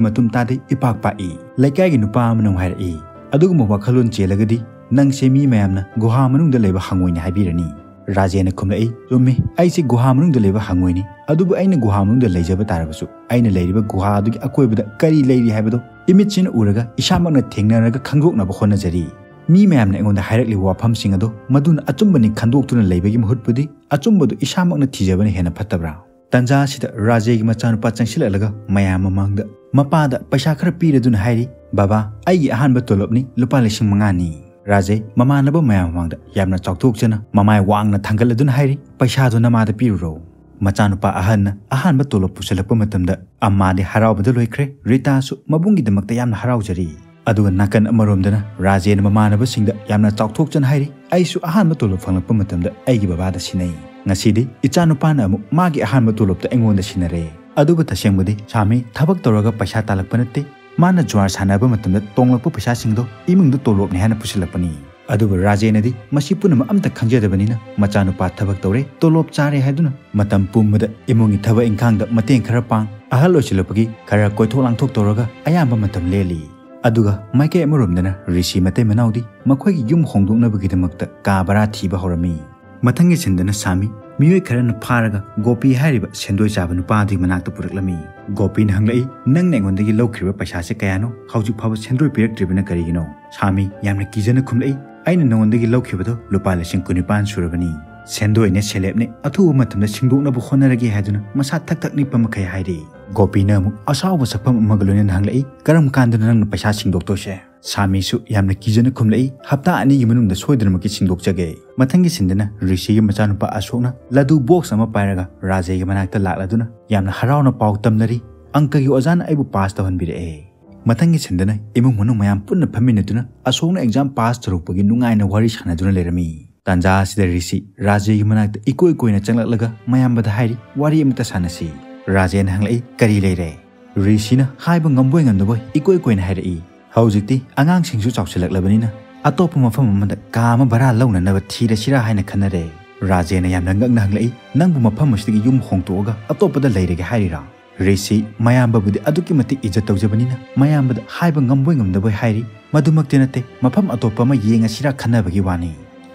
ꯃꯇꯨꯝ ꯇꯥꯗꯦ, ꯏꯄꯥꯛ ꯄꯥꯛꯏ"꯫ ꯂꯩꯀꯥꯏꯒꯤ ꯅꯨꯄꯥ ꯑꯃꯅ ꯑꯃꯨꯛ ꯍꯥꯏꯔꯛꯏ, "ꯑꯗꯨꯒꯨꯝꯕ ꯋꯥꯈꯜꯂꯣꯟ ꯆꯦꯜꯂꯒꯗꯤ ꯅꯪꯁꯦ ꯃꯤ ꯃꯌꯥꯝꯅ ꯒꯨꯍꯥ ꯃꯅꯨꯡꯗ ꯂꯩꯕ ꯍꯪꯉꯣꯏꯅꯤ ꯍꯥꯏꯕꯤꯔꯅꯤ"꯫ ꯔꯥꯖꯦꯅ ꯈꯨꯝꯂꯛꯏ, "ꯆꯨꯝꯃꯤ, ꯑꯩꯁꯦ ꯒꯨꯍꯥ ꯃꯅꯨꯡꯗ ꯂꯩꯕ ꯍꯪꯉꯣꯏꯅꯤ, ꯑꯗꯨꯕꯨ ꯑꯩꯅ ꯒꯨꯍꯥ ꯃꯅꯨꯡꯗ ꯂꯩꯖꯕ ꯇꯥꯔꯕꯁꯨ, ꯑꯩꯅ ꯂꯩꯔꯤꯕ ꯒꯨꯍꯥ ꯑꯗꯨꯒꯤ ꯑꯀꯣꯏꯕꯗ ꯀꯔꯤ ꯂꯩꯔꯤ ꯍꯥꯏꯕꯗꯣ ꯏꯃꯤꯠꯁꯤꯅ ꯎꯔꯒ, ꯏꯁꯥꯃꯛꯅ ꯊꯦꯡꯅꯔꯒ ꯈꯪꯗꯣꯛꯅꯕ ꯍꯣꯠꯅꯖꯔꯤ꯫ ꯃꯤ ꯃꯌꯥꯝꯅ ꯑꯩꯉꯣꯟꯗ ꯍꯥꯏꯔꯛꯂꯤꯕ ꯋꯥꯐꯝꯁꯤꯡ ꯑꯗꯣ ꯃꯗꯨꯅ ꯑꯆꯨꯝꯕꯅꯤ ꯈꯟꯗꯣꯛꯇꯨꯅ ꯂꯩꯕꯒꯤ ꯃꯍꯨꯠꯄꯨꯗꯤ, ꯑꯆꯨꯝꯕꯗꯨ ꯏꯁꯥꯃꯛꯅ ꯊꯤꯖꯕꯅ ꯍꯦꯟꯅ ꯐꯠꯇꯕ꯭ꯔꯥ?" ꯇꯟꯖꯥ ꯑꯁꯤꯗ ꯔꯥꯖꯦꯒꯤ ꯃꯆꯥꯅꯨꯄꯥ ꯆꯪꯁꯤꯜꯂꯛꯂꯒ ꯃꯌꯥꯝ ꯃꯃꯥꯡꯗ ꯃꯄꯥꯗ ꯄꯩꯁꯥ ꯈꯔ ꯄꯤꯔꯗꯨꯅ ꯍꯥꯏꯔꯤ, "ꯕꯕꯥ, ꯑꯩꯒꯤ ꯑꯍꯥꯟꯕ ꯇꯣꯂꯣꯞꯅꯤ, ꯂꯨꯄꯥ ꯂꯤꯁꯤꯡ ꯃꯉꯥꯅꯤ"꯫ ꯔꯥꯖꯦ ꯃꯃꯥꯟꯅꯕ ꯃꯌꯥꯝ ꯃꯃꯥꯡꯗ ꯌꯥꯝꯅ ꯆꯥꯎꯊꯣꯛꯆꯅ ꯃꯃꯥꯏ ꯋꯥꯡꯅ ꯊꯥꯡꯒꯠꯂꯗꯨꯅ ꯍꯥꯏꯔꯤ, "ꯄꯩꯁꯥꯗꯣ ꯅꯃꯥꯗ ꯄꯤꯔꯨꯔꯣ"꯫ ꯃꯆꯥꯅꯨꯄꯥ ꯑꯍꯟꯅ ꯑꯍꯥꯟꯕ ꯇꯣꯂꯣꯞ ꯄꯨꯁꯤꯜꯂꯛꯄ ꯃꯇꯝꯗ ꯑꯃꯥꯗꯤ ꯍꯔꯥꯎꯕꯗ ꯂꯣꯏꯈ꯭ꯔꯦ, ꯔꯤꯇꯥꯁꯨ ꯃꯕꯨꯡꯒꯤꯗꯃꯛꯇ ꯌꯥꯝꯅ ꯍꯔꯥꯎꯖꯔꯤ꯫ ꯑꯗꯨꯒ ꯅꯥꯀꯟ ꯑꯃꯔꯣꯝꯗꯅ ꯔꯥꯖꯦꯅ ꯃꯃꯥꯟꯅꯕꯁꯤꯡꯗ ꯌꯥꯝꯅ ꯆꯥꯎꯊꯣꯛꯆꯅ ꯍꯥꯏꯔꯤ, "ꯑꯩꯁꯨ ꯑꯍꯥꯟꯕ ꯇꯣꯂꯣꯞ ꯐꯪꯂꯛꯄ ꯃꯇꯝꯗ ꯑꯩꯒꯤ ꯕꯕꯥꯗ ꯁꯤꯟꯅꯩ꯫ ꯉꯁꯤꯗꯤ ꯏꯆꯥꯅꯨꯄꯥꯅ ꯑꯃꯨꯛ ꯃꯥꯒꯤ ꯑꯍꯥꯟꯕ ꯇꯣꯂꯣꯞꯇ ꯑꯩꯉꯣꯟꯗ ꯁꯤꯟꯅꯔꯦ"꯫ ꯑꯗꯨꯕꯨ ꯇꯁꯦꯡꯕꯗꯤ ꯁꯥꯃꯤ ꯊꯕꯛ ꯇꯧꯔꯒ ꯄꯩꯁꯥ ꯇꯥꯜꯂꯛꯄ ꯅꯠꯇꯦ꯫ ꯃꯥꯅ ꯖꯨꯋꯥꯔ ꯁꯥꯟꯅꯕ ꯃꯇꯝꯗ ꯇꯣꯡꯂꯛꯄ ꯄꯩꯁꯥꯁꯤꯡꯗꯣ ꯏꯃꯨꯡꯗ ꯇꯣꯂꯣꯞꯅꯤ ꯍꯥꯏꯅ ꯄꯨꯁꯤꯜꯂꯛꯄꯅꯤ꯫ ꯑꯗꯨꯕꯨ ꯔꯥꯖꯦꯅꯗꯤ ꯃꯁꯤ ꯄꯨꯝꯅꯃꯛ ꯑꯝꯇ ꯈꯪꯖꯗꯕꯅꯤꯅ ꯃꯆꯥꯅꯨꯄꯥ ꯊꯕꯛ ꯇꯧꯔꯦ, ꯇꯣꯂꯣꯞ ꯆꯥꯔꯦ ꯍꯥꯏꯗꯨꯅ ꯃꯇꯝ ꯄꯨꯝꯕꯗ ꯏꯃꯨꯡꯒꯤ ꯊꯕꯛ ꯏꯪꯈꯥꯡꯗ ꯃꯇꯦꯡ ꯈꯔ ꯄꯥꯡ, ꯑꯍꯜ ꯑꯣꯏꯁꯤꯜꯂꯛꯄꯒꯤ ꯈꯔ ꯀꯣꯏꯊꯣꯛ ꯂꯥꯡꯊꯣꯛ ꯇꯧꯔꯒ ꯑꯌꯥꯝꯕ ꯃꯇꯝ ꯂꯦꯜꯂꯤ꯫ ꯑꯗꯨꯒ ꯃꯥꯏꯀꯩ ꯑꯃꯔꯣꯝꯗꯅ ꯔꯤꯁꯤ ꯃꯇꯩ ꯃꯅꯥꯎꯗꯤ ꯃꯈꯣꯏꯒꯤ ꯌꯨꯝ ꯍꯣꯡꯗꯣꯛꯅꯕꯒꯤꯗꯃꯛꯇ ꯀꯥ ꯚꯔꯥ ꯊꯤꯕ ꯍꯧꯔꯝꯃꯤ꯫ ꯃꯊꯪꯒꯤ ꯁꯤꯟꯗꯅ ꯁꯥꯃꯤ ꯃꯤꯑꯣꯏ ꯈꯔꯅ ꯐꯥꯔꯒ ꯒꯣꯄꯤ ꯍꯥꯏꯔꯤꯕ ꯁꯦꯟꯗꯣꯏ ꯆꯥꯕ ꯅꯨꯄꯥ ꯑꯗꯨꯒꯤ ꯃꯅꯥꯛꯇ ꯄꯨꯔꯛꯂꯝꯃꯤ꯫ ꯒꯣꯄꯤꯅ ꯍꯪꯂꯛꯏ, "ꯅꯪꯅ ꯑꯩꯉꯣꯟꯗꯒꯤ ꯂꯧꯈ꯭ꯔꯤꯕ ꯄꯩꯁꯥꯁꯦ ꯀꯌꯥꯅꯣ? ꯍꯧꯖꯤꯛ ꯐꯥꯎꯕ ꯁꯦꯟꯗꯣꯏ ꯄꯤꯔꯛꯇ꯭ꯔꯤꯕꯅ ꯀꯔꯤꯒꯤꯅꯣ?" ꯁꯥꯃꯤ ꯌꯥꯝꯅ ꯀꯤꯖꯅ ꯈꯨꯝꯂꯛꯏ, "ꯑꯩꯅ ꯅꯉꯣꯟꯗꯒꯤ ꯂꯧꯈꯤꯕꯗꯣ ꯂꯨꯄꯥ ꯂꯤꯁꯤꯡ ꯀꯨꯟꯅꯤꯄꯥꯟ ꯁꯨꯔꯕꯅꯤ꯫ ꯁꯦꯟꯗꯣꯏꯅꯦ ꯁꯦꯂꯦꯞꯅꯦ ꯑꯊꯨꯕ ꯃꯇꯝꯗ ꯁꯤꯡꯗꯣꯛꯅꯕ ꯍꯣꯠꯅꯔꯒꯦ" ꯍꯥꯏꯗꯨꯅ ꯃꯁꯥ ꯊꯛ ꯊꯛ ꯅꯤꯛꯄ ꯃꯈꯩ ꯍꯥꯏꯔꯤ꯫ ꯒꯣꯄꯤꯅ ꯑꯃꯨꯛ ꯑꯁꯥꯎꯕ ꯁꯛꯐꯝ ꯑꯃꯒ ꯂꯣꯏꯅꯅ ꯍꯪꯂꯛꯏ, "ꯀꯔꯝ ꯀꯥꯟꯗꯅꯣ ꯅꯪꯅ ꯄꯩꯁꯥ ꯁꯤꯡꯗꯣꯛꯇꯣꯏꯁꯦ?" ꯁꯥꯃꯤꯁꯨ ꯌꯥꯝꯅ ꯀꯤꯖꯅ ꯈꯨꯝꯂꯛꯏ, "ꯍꯞꯇꯥ ꯑꯅꯤꯒꯤ ꯃꯅꯨꯡꯗ ꯁꯣꯏꯗꯅꯃꯛꯀꯤ ꯁꯤꯟꯗꯣꯛꯆꯒꯦ"꯫ ꯃꯊꯪꯒꯤ ꯁꯤꯟꯗꯅ ꯔꯤꯁꯤꯒꯤ ꯃꯆꯥꯅꯨꯄꯥ ꯑꯁꯣꯛꯅ ꯂꯗꯨ ꯕꯣꯛꯁ ꯑꯃ ꯄꯥꯏꯔꯒ ꯔꯥꯖꯦꯒꯤ ꯃꯅꯥꯛꯇ ꯂꯥꯛꯂꯗꯨꯅ ꯌꯥꯝꯅ ꯍꯔꯥꯎꯅ ꯄꯥꯎ ꯇꯝꯅꯔꯤ, "ꯑꯪꯀꯒꯤ ꯑꯣꯖꯥꯅ ꯑꯩꯕꯨ ꯄꯥꯁ ꯇꯧꯍꯟꯕꯤꯔꯛꯑꯦ"꯫ ꯃꯊꯪꯒꯤ ꯁꯤꯟꯗꯅ ꯏꯃꯨꯡ ꯃꯅꯨꯡ ꯃꯌꯥꯝ ꯄꯨꯟꯅ ꯐꯝꯃꯤꯟꯅꯗꯨꯅ ꯑꯁꯣꯛꯅ ꯑꯦꯛꯖꯥꯝ ꯄꯥꯁ ꯇꯧꯔꯛꯄꯒꯤ ꯅꯨꯡꯉꯥꯏꯅ ꯋꯥꯔꯤ ꯁꯥꯟꯅꯗꯨꯅ ꯂꯩꯔꯝꯃꯤ꯫ ꯇꯥꯟꯖꯥ ꯑꯁꯤꯗ ꯔꯤꯁꯤ ꯔꯥꯖꯦꯒꯤ ꯃꯅꯥꯛꯇ ꯏꯀꯣꯏ ꯀꯣꯏꯅ ꯆꯪꯂꯛꯂꯒ ꯃꯌꯥꯝꯕꯗ ꯍꯥꯏꯔꯤ, "ꯋꯥꯔꯤ ꯑꯃꯇ ꯁꯥꯟꯅꯁꯤ"꯫ ꯔꯥꯖꯦꯅ ꯍꯪꯂꯛꯏ, "ꯀꯔꯤ ꯂꯩꯔꯦ?" ꯔꯤꯁꯤꯅ ꯍꯥꯏꯕ ꯉꯝꯕꯣꯏ ꯉꯝꯗꯕꯣꯏ ꯏꯀꯣꯏ ꯀꯣꯏꯅ ꯍꯥꯏꯔꯛꯏ, "ꯍꯧꯖꯤꯛꯇꯤ ꯑꯉꯥꯡꯁꯤꯡꯁꯨ ꯆꯥꯎꯁꯤꯜꯂꯛꯂꯕꯅꯤꯅ ꯑꯇꯣꯞꯄ ꯃꯐꯝ ꯑꯃꯗ ꯀꯥ ꯑꯃ ꯚꯔꯥ ꯂꯧꯅꯅꯕ ꯊꯤꯔꯁꯤꯔꯥ ꯍꯥꯏꯅ ꯈꯟꯅꯔꯦ"꯫ ꯔꯥꯖꯦꯅ ꯌꯥꯝꯅ ꯉꯛꯅ ꯍꯪꯂꯛꯏ, "ꯅꯪꯕꯨ ꯃꯐꯝ ꯑꯁꯤꯗꯒꯤ ꯌꯨꯝ ꯍꯣꯡꯗꯣꯛꯑꯒ ꯑꯇꯣꯞꯄꯗ ꯂꯩꯔꯒꯦ ꯍꯥꯏꯔꯤꯔꯥ?" ꯔꯤꯁꯤ ꯃꯌꯥꯝꯕꯕꯨꯗꯤ ꯑꯗꯨꯛꯀꯤ ꯃꯇꯤꯛ ꯏꯖꯠ ꯇꯧꯖꯕꯅꯤꯅ ꯃꯌꯥꯝꯕꯗ ꯍꯥꯏꯕ ꯉꯝꯕꯣꯏ ꯉꯝꯗꯕꯣꯏ ꯍꯥꯏꯔꯤ, "ꯃꯗꯨꯃꯛꯇꯤ ꯅꯠꯇꯦ, ꯃꯐꯝ ꯑꯇꯣꯞꯄ ꯑꯃ ꯌꯦꯡꯉꯁꯤꯔꯥ ꯈꯟꯅꯕꯒꯤ ꯋꯥꯅꯤ"꯫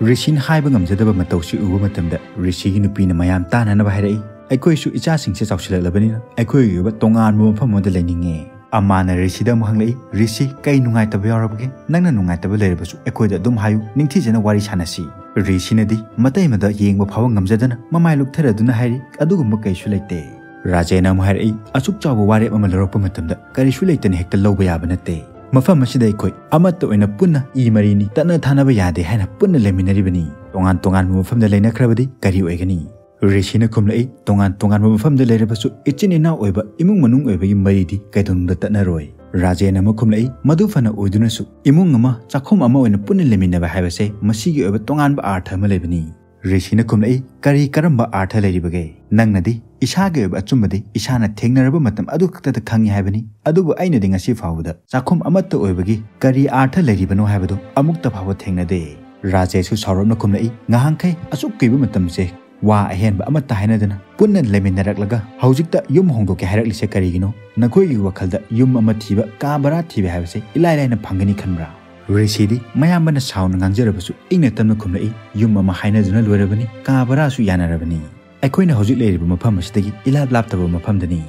ꯔꯤꯁꯤꯅ ꯍꯥꯏꯕ ꯉꯝꯖꯗꯕ ꯃꯇꯧꯁꯤ ꯎꯕ ꯃꯇꯝꯗ ꯔꯤꯁꯤꯒꯤ ꯅꯨꯄꯤꯅ ꯃꯌꯥꯝ ꯇꯥꯅꯅꯕ ꯍꯥꯏꯔꯛꯏ, "ꯑꯩꯈꯣꯏꯁꯨ ꯏꯆꯥꯁꯤꯡꯁꯦ ꯆꯥꯎꯁꯤꯜꯂꯛꯂꯕꯅꯤꯅ ꯑꯩꯈꯣꯏꯒꯤ ꯑꯣꯏꯕ ꯇꯣꯉꯥꯟꯕ ꯃꯐꯝ ꯑꯃꯗ ꯂꯩꯅꯤꯡꯉꯦ"꯫ ꯑꯃꯥꯅ ꯔꯤꯁꯤꯗ ꯑꯃꯨꯛ ꯍꯪꯂꯛꯏ, "ꯔꯤꯁꯤ, ꯀꯩ ꯅꯨꯡꯉꯥꯏꯇꯕ ꯌꯥꯎꯔꯕꯒꯦ? ꯅꯪꯅ ꯅꯨꯡꯉꯥꯏꯇꯕ ꯂꯩꯔꯕꯁꯨ ꯑꯩꯈꯣꯏꯗ ꯑꯗꯨꯝ ꯍꯥꯏꯌꯨ, ꯅꯤꯡꯊꯤꯖꯅ ꯋꯥꯔꯤ ꯁꯥꯟꯅꯁꯤ"꯫ ꯔꯤꯁꯤꯅꯗꯤ ꯃꯇꯩꯃꯗ ꯌꯦꯡꯕ ꯐꯥꯎꯕ ꯉꯝꯖꯗꯅ ꯃꯃꯥꯏ ꯂꯨꯞꯊꯔꯗꯨꯅ ꯍꯥꯏꯔꯤ, "ꯑꯗꯨꯒꯨꯝꯕ ꯀꯩꯁꯨ ꯂꯩꯇꯦ"꯫ ꯔꯥꯖꯦꯅ ꯑꯃꯨꯛ ꯍꯥꯏꯔꯛꯏ, "ꯑꯁꯨꯛ ꯆꯥꯎꯕ ꯋꯥꯔꯦꯞ ꯑꯃ ꯂꯧꯔꯛꯄ ꯃꯇꯝꯗ ꯀꯔꯤꯁꯨ ꯂꯩꯇꯅ ꯍꯦꯛꯇ ꯂꯧꯕ ꯌꯥꯕ ꯅꯠꯇꯦ꯫ ꯃꯐꯝ ꯑꯁꯤꯗ ꯑꯩꯈꯣꯏ ꯑꯃꯠꯇ ꯑꯣꯏꯅ ꯄꯨꯟꯅ ꯏ ꯃꯔꯤꯅꯤ, ꯇꯠꯅ ꯊꯥꯅꯕ ꯌꯥꯗꯦ ꯍꯥꯏꯅ ꯄꯨꯟꯅ ꯂꯩꯃꯤꯟꯅꯔꯤꯕꯅꯤ꯫ ꯇꯣꯉꯥꯟ ꯇꯣꯉꯥꯟꯕ ꯃꯐꯝꯗ ꯂꯩꯅꯈ꯭ꯔꯕꯗꯤ ꯀꯔꯤ ꯑꯣꯏꯒꯅꯤ?" ꯔꯤꯁꯤꯅ ꯈꯨꯝꯂꯛꯏ, "ꯇꯣꯉꯥꯟ ꯇꯣꯉꯥꯟꯕ ꯃꯐꯝꯗ ꯂꯩꯔꯕꯁꯨ ꯏꯆꯤꯟ ꯏꯅꯥꯎ ꯑꯣꯏꯕ ꯏꯃꯨꯡ ꯃꯅꯨꯡ ꯑꯣꯏꯕꯒꯤ ꯃꯔꯤꯗꯤ ꯀꯩꯗꯧꯅꯨꯡꯗ ꯇꯠꯅꯔꯣꯏ"꯫ ꯔꯥꯖꯦꯅ ꯑꯃꯨꯛ ꯈꯨꯝꯂꯛꯏ, "ꯃꯗꯨ ꯐꯅ ꯑꯣꯏꯗꯨꯅꯁꯨ ꯏꯃꯨꯡ ꯑꯃ, ꯆꯥꯛꯈꯨꯝ ꯑꯃ ꯑꯣꯏꯅ ꯄꯨꯟꯅ ꯂꯩꯃꯤꯟꯅꯕ ꯍꯥꯏꯕꯁꯦ ꯃꯁꯤꯒꯤ ꯑꯣꯏꯕ ꯇꯣꯉꯥꯟꯕ ꯑꯥꯔꯊ ꯑꯃ ꯂꯩꯕꯅꯤ"꯫ ꯔꯤꯁꯤꯅ ꯈꯨꯝꯂꯛꯏ, "ꯀꯔꯤ ꯀꯔꯝꯕ ꯑꯥꯔꯊ ꯂꯩꯔꯤꯕꯒꯦ? ꯅꯪꯅꯗꯤ ꯏꯁꯥꯒꯤ ꯑꯣꯏꯕ ꯑꯆꯨꯝꯕꯗꯤ ꯏꯁꯥꯅ ꯊꯦꯡꯅꯔꯕ ꯃꯇꯝ ꯑꯗꯨ ꯈꯛꯇꯗ ꯈꯪꯉꯤ ꯍꯥꯏꯕꯅꯤ, ꯑꯗꯨꯕꯨ ꯑꯩꯅꯗꯤ ꯉꯁꯤ ꯐꯥꯎꯕꯗ ꯆꯥꯛꯈꯨꯝ ꯑꯃꯠꯇ ꯑꯣꯏꯕꯒꯤ ꯀꯔꯤ ꯑꯥꯔꯊ ꯂꯩꯔꯤꯕꯅꯣ ꯍꯥꯏꯕꯗꯨ ꯑꯃꯨꯛꯇ ꯐꯥꯎꯕ ꯊꯦꯡꯅꯗꯦ"꯫ ꯔꯥꯖꯦꯁꯨ ꯁꯥꯎꯔꯞꯅ ꯈꯨꯝꯂꯛꯏ, "ꯉꯥꯏꯍꯥꯛꯈꯩ ꯑꯁꯨꯛ ꯀꯨꯏꯕ ꯃꯇꯝꯁꯦ ꯋꯥ ꯑꯍꯦꯟꯕ ꯑꯃꯠꯇ ꯍꯥꯏꯅꯗꯅ ꯄꯨꯟꯅ ꯂꯩꯃꯤꯟꯅꯔꯛꯂꯒ ꯍꯧꯖꯤꯛꯇ ꯌꯨꯝ ꯍꯣꯡꯗꯣꯛꯀꯦ ꯍꯥꯏꯔꯛꯂꯤꯁꯦ ꯀꯔꯤꯒꯤꯅꯣ? ꯅꯈꯣꯏꯒꯤ ꯋꯥꯈꯜꯗ ꯌꯨꯝ ꯑꯃ ꯊꯤꯕ, ꯀꯥ ꯚꯔꯥ ꯊꯤꯕ ꯍꯥꯏꯕꯁꯦ ꯏꯂꯥꯏ ꯂꯥꯏꯅ ꯐꯪꯒꯅꯤ ꯈꯟꯕ꯭ꯔꯥ?" ꯔꯤꯁꯤꯗꯤ ꯃꯌꯥꯝꯕꯅ ꯁꯥꯎꯅ ꯉꯥꯡꯖꯔꯕꯁꯨ ꯏꯪꯅ ꯇꯞꯅ ꯈꯨꯝꯂꯛꯏ, "ꯌꯨꯝ ꯑꯃ ꯍꯥꯏꯅꯗꯨꯅ ꯂꯣꯏꯔꯕꯅꯤ, ꯀꯥ ꯚꯔꯥꯁꯨ ꯌꯥꯅꯔꯕꯅꯤ꯫ ꯑꯩꯈꯣꯏꯅ ꯍꯧꯖꯤꯛ ꯂꯩꯔꯤꯕ ꯃꯐꯝ ꯑꯁꯤꯗꯒꯤ ꯏꯂꯥꯞ ꯂꯥꯞꯇꯕ ꯃꯐꯝꯗꯅꯤ"꯫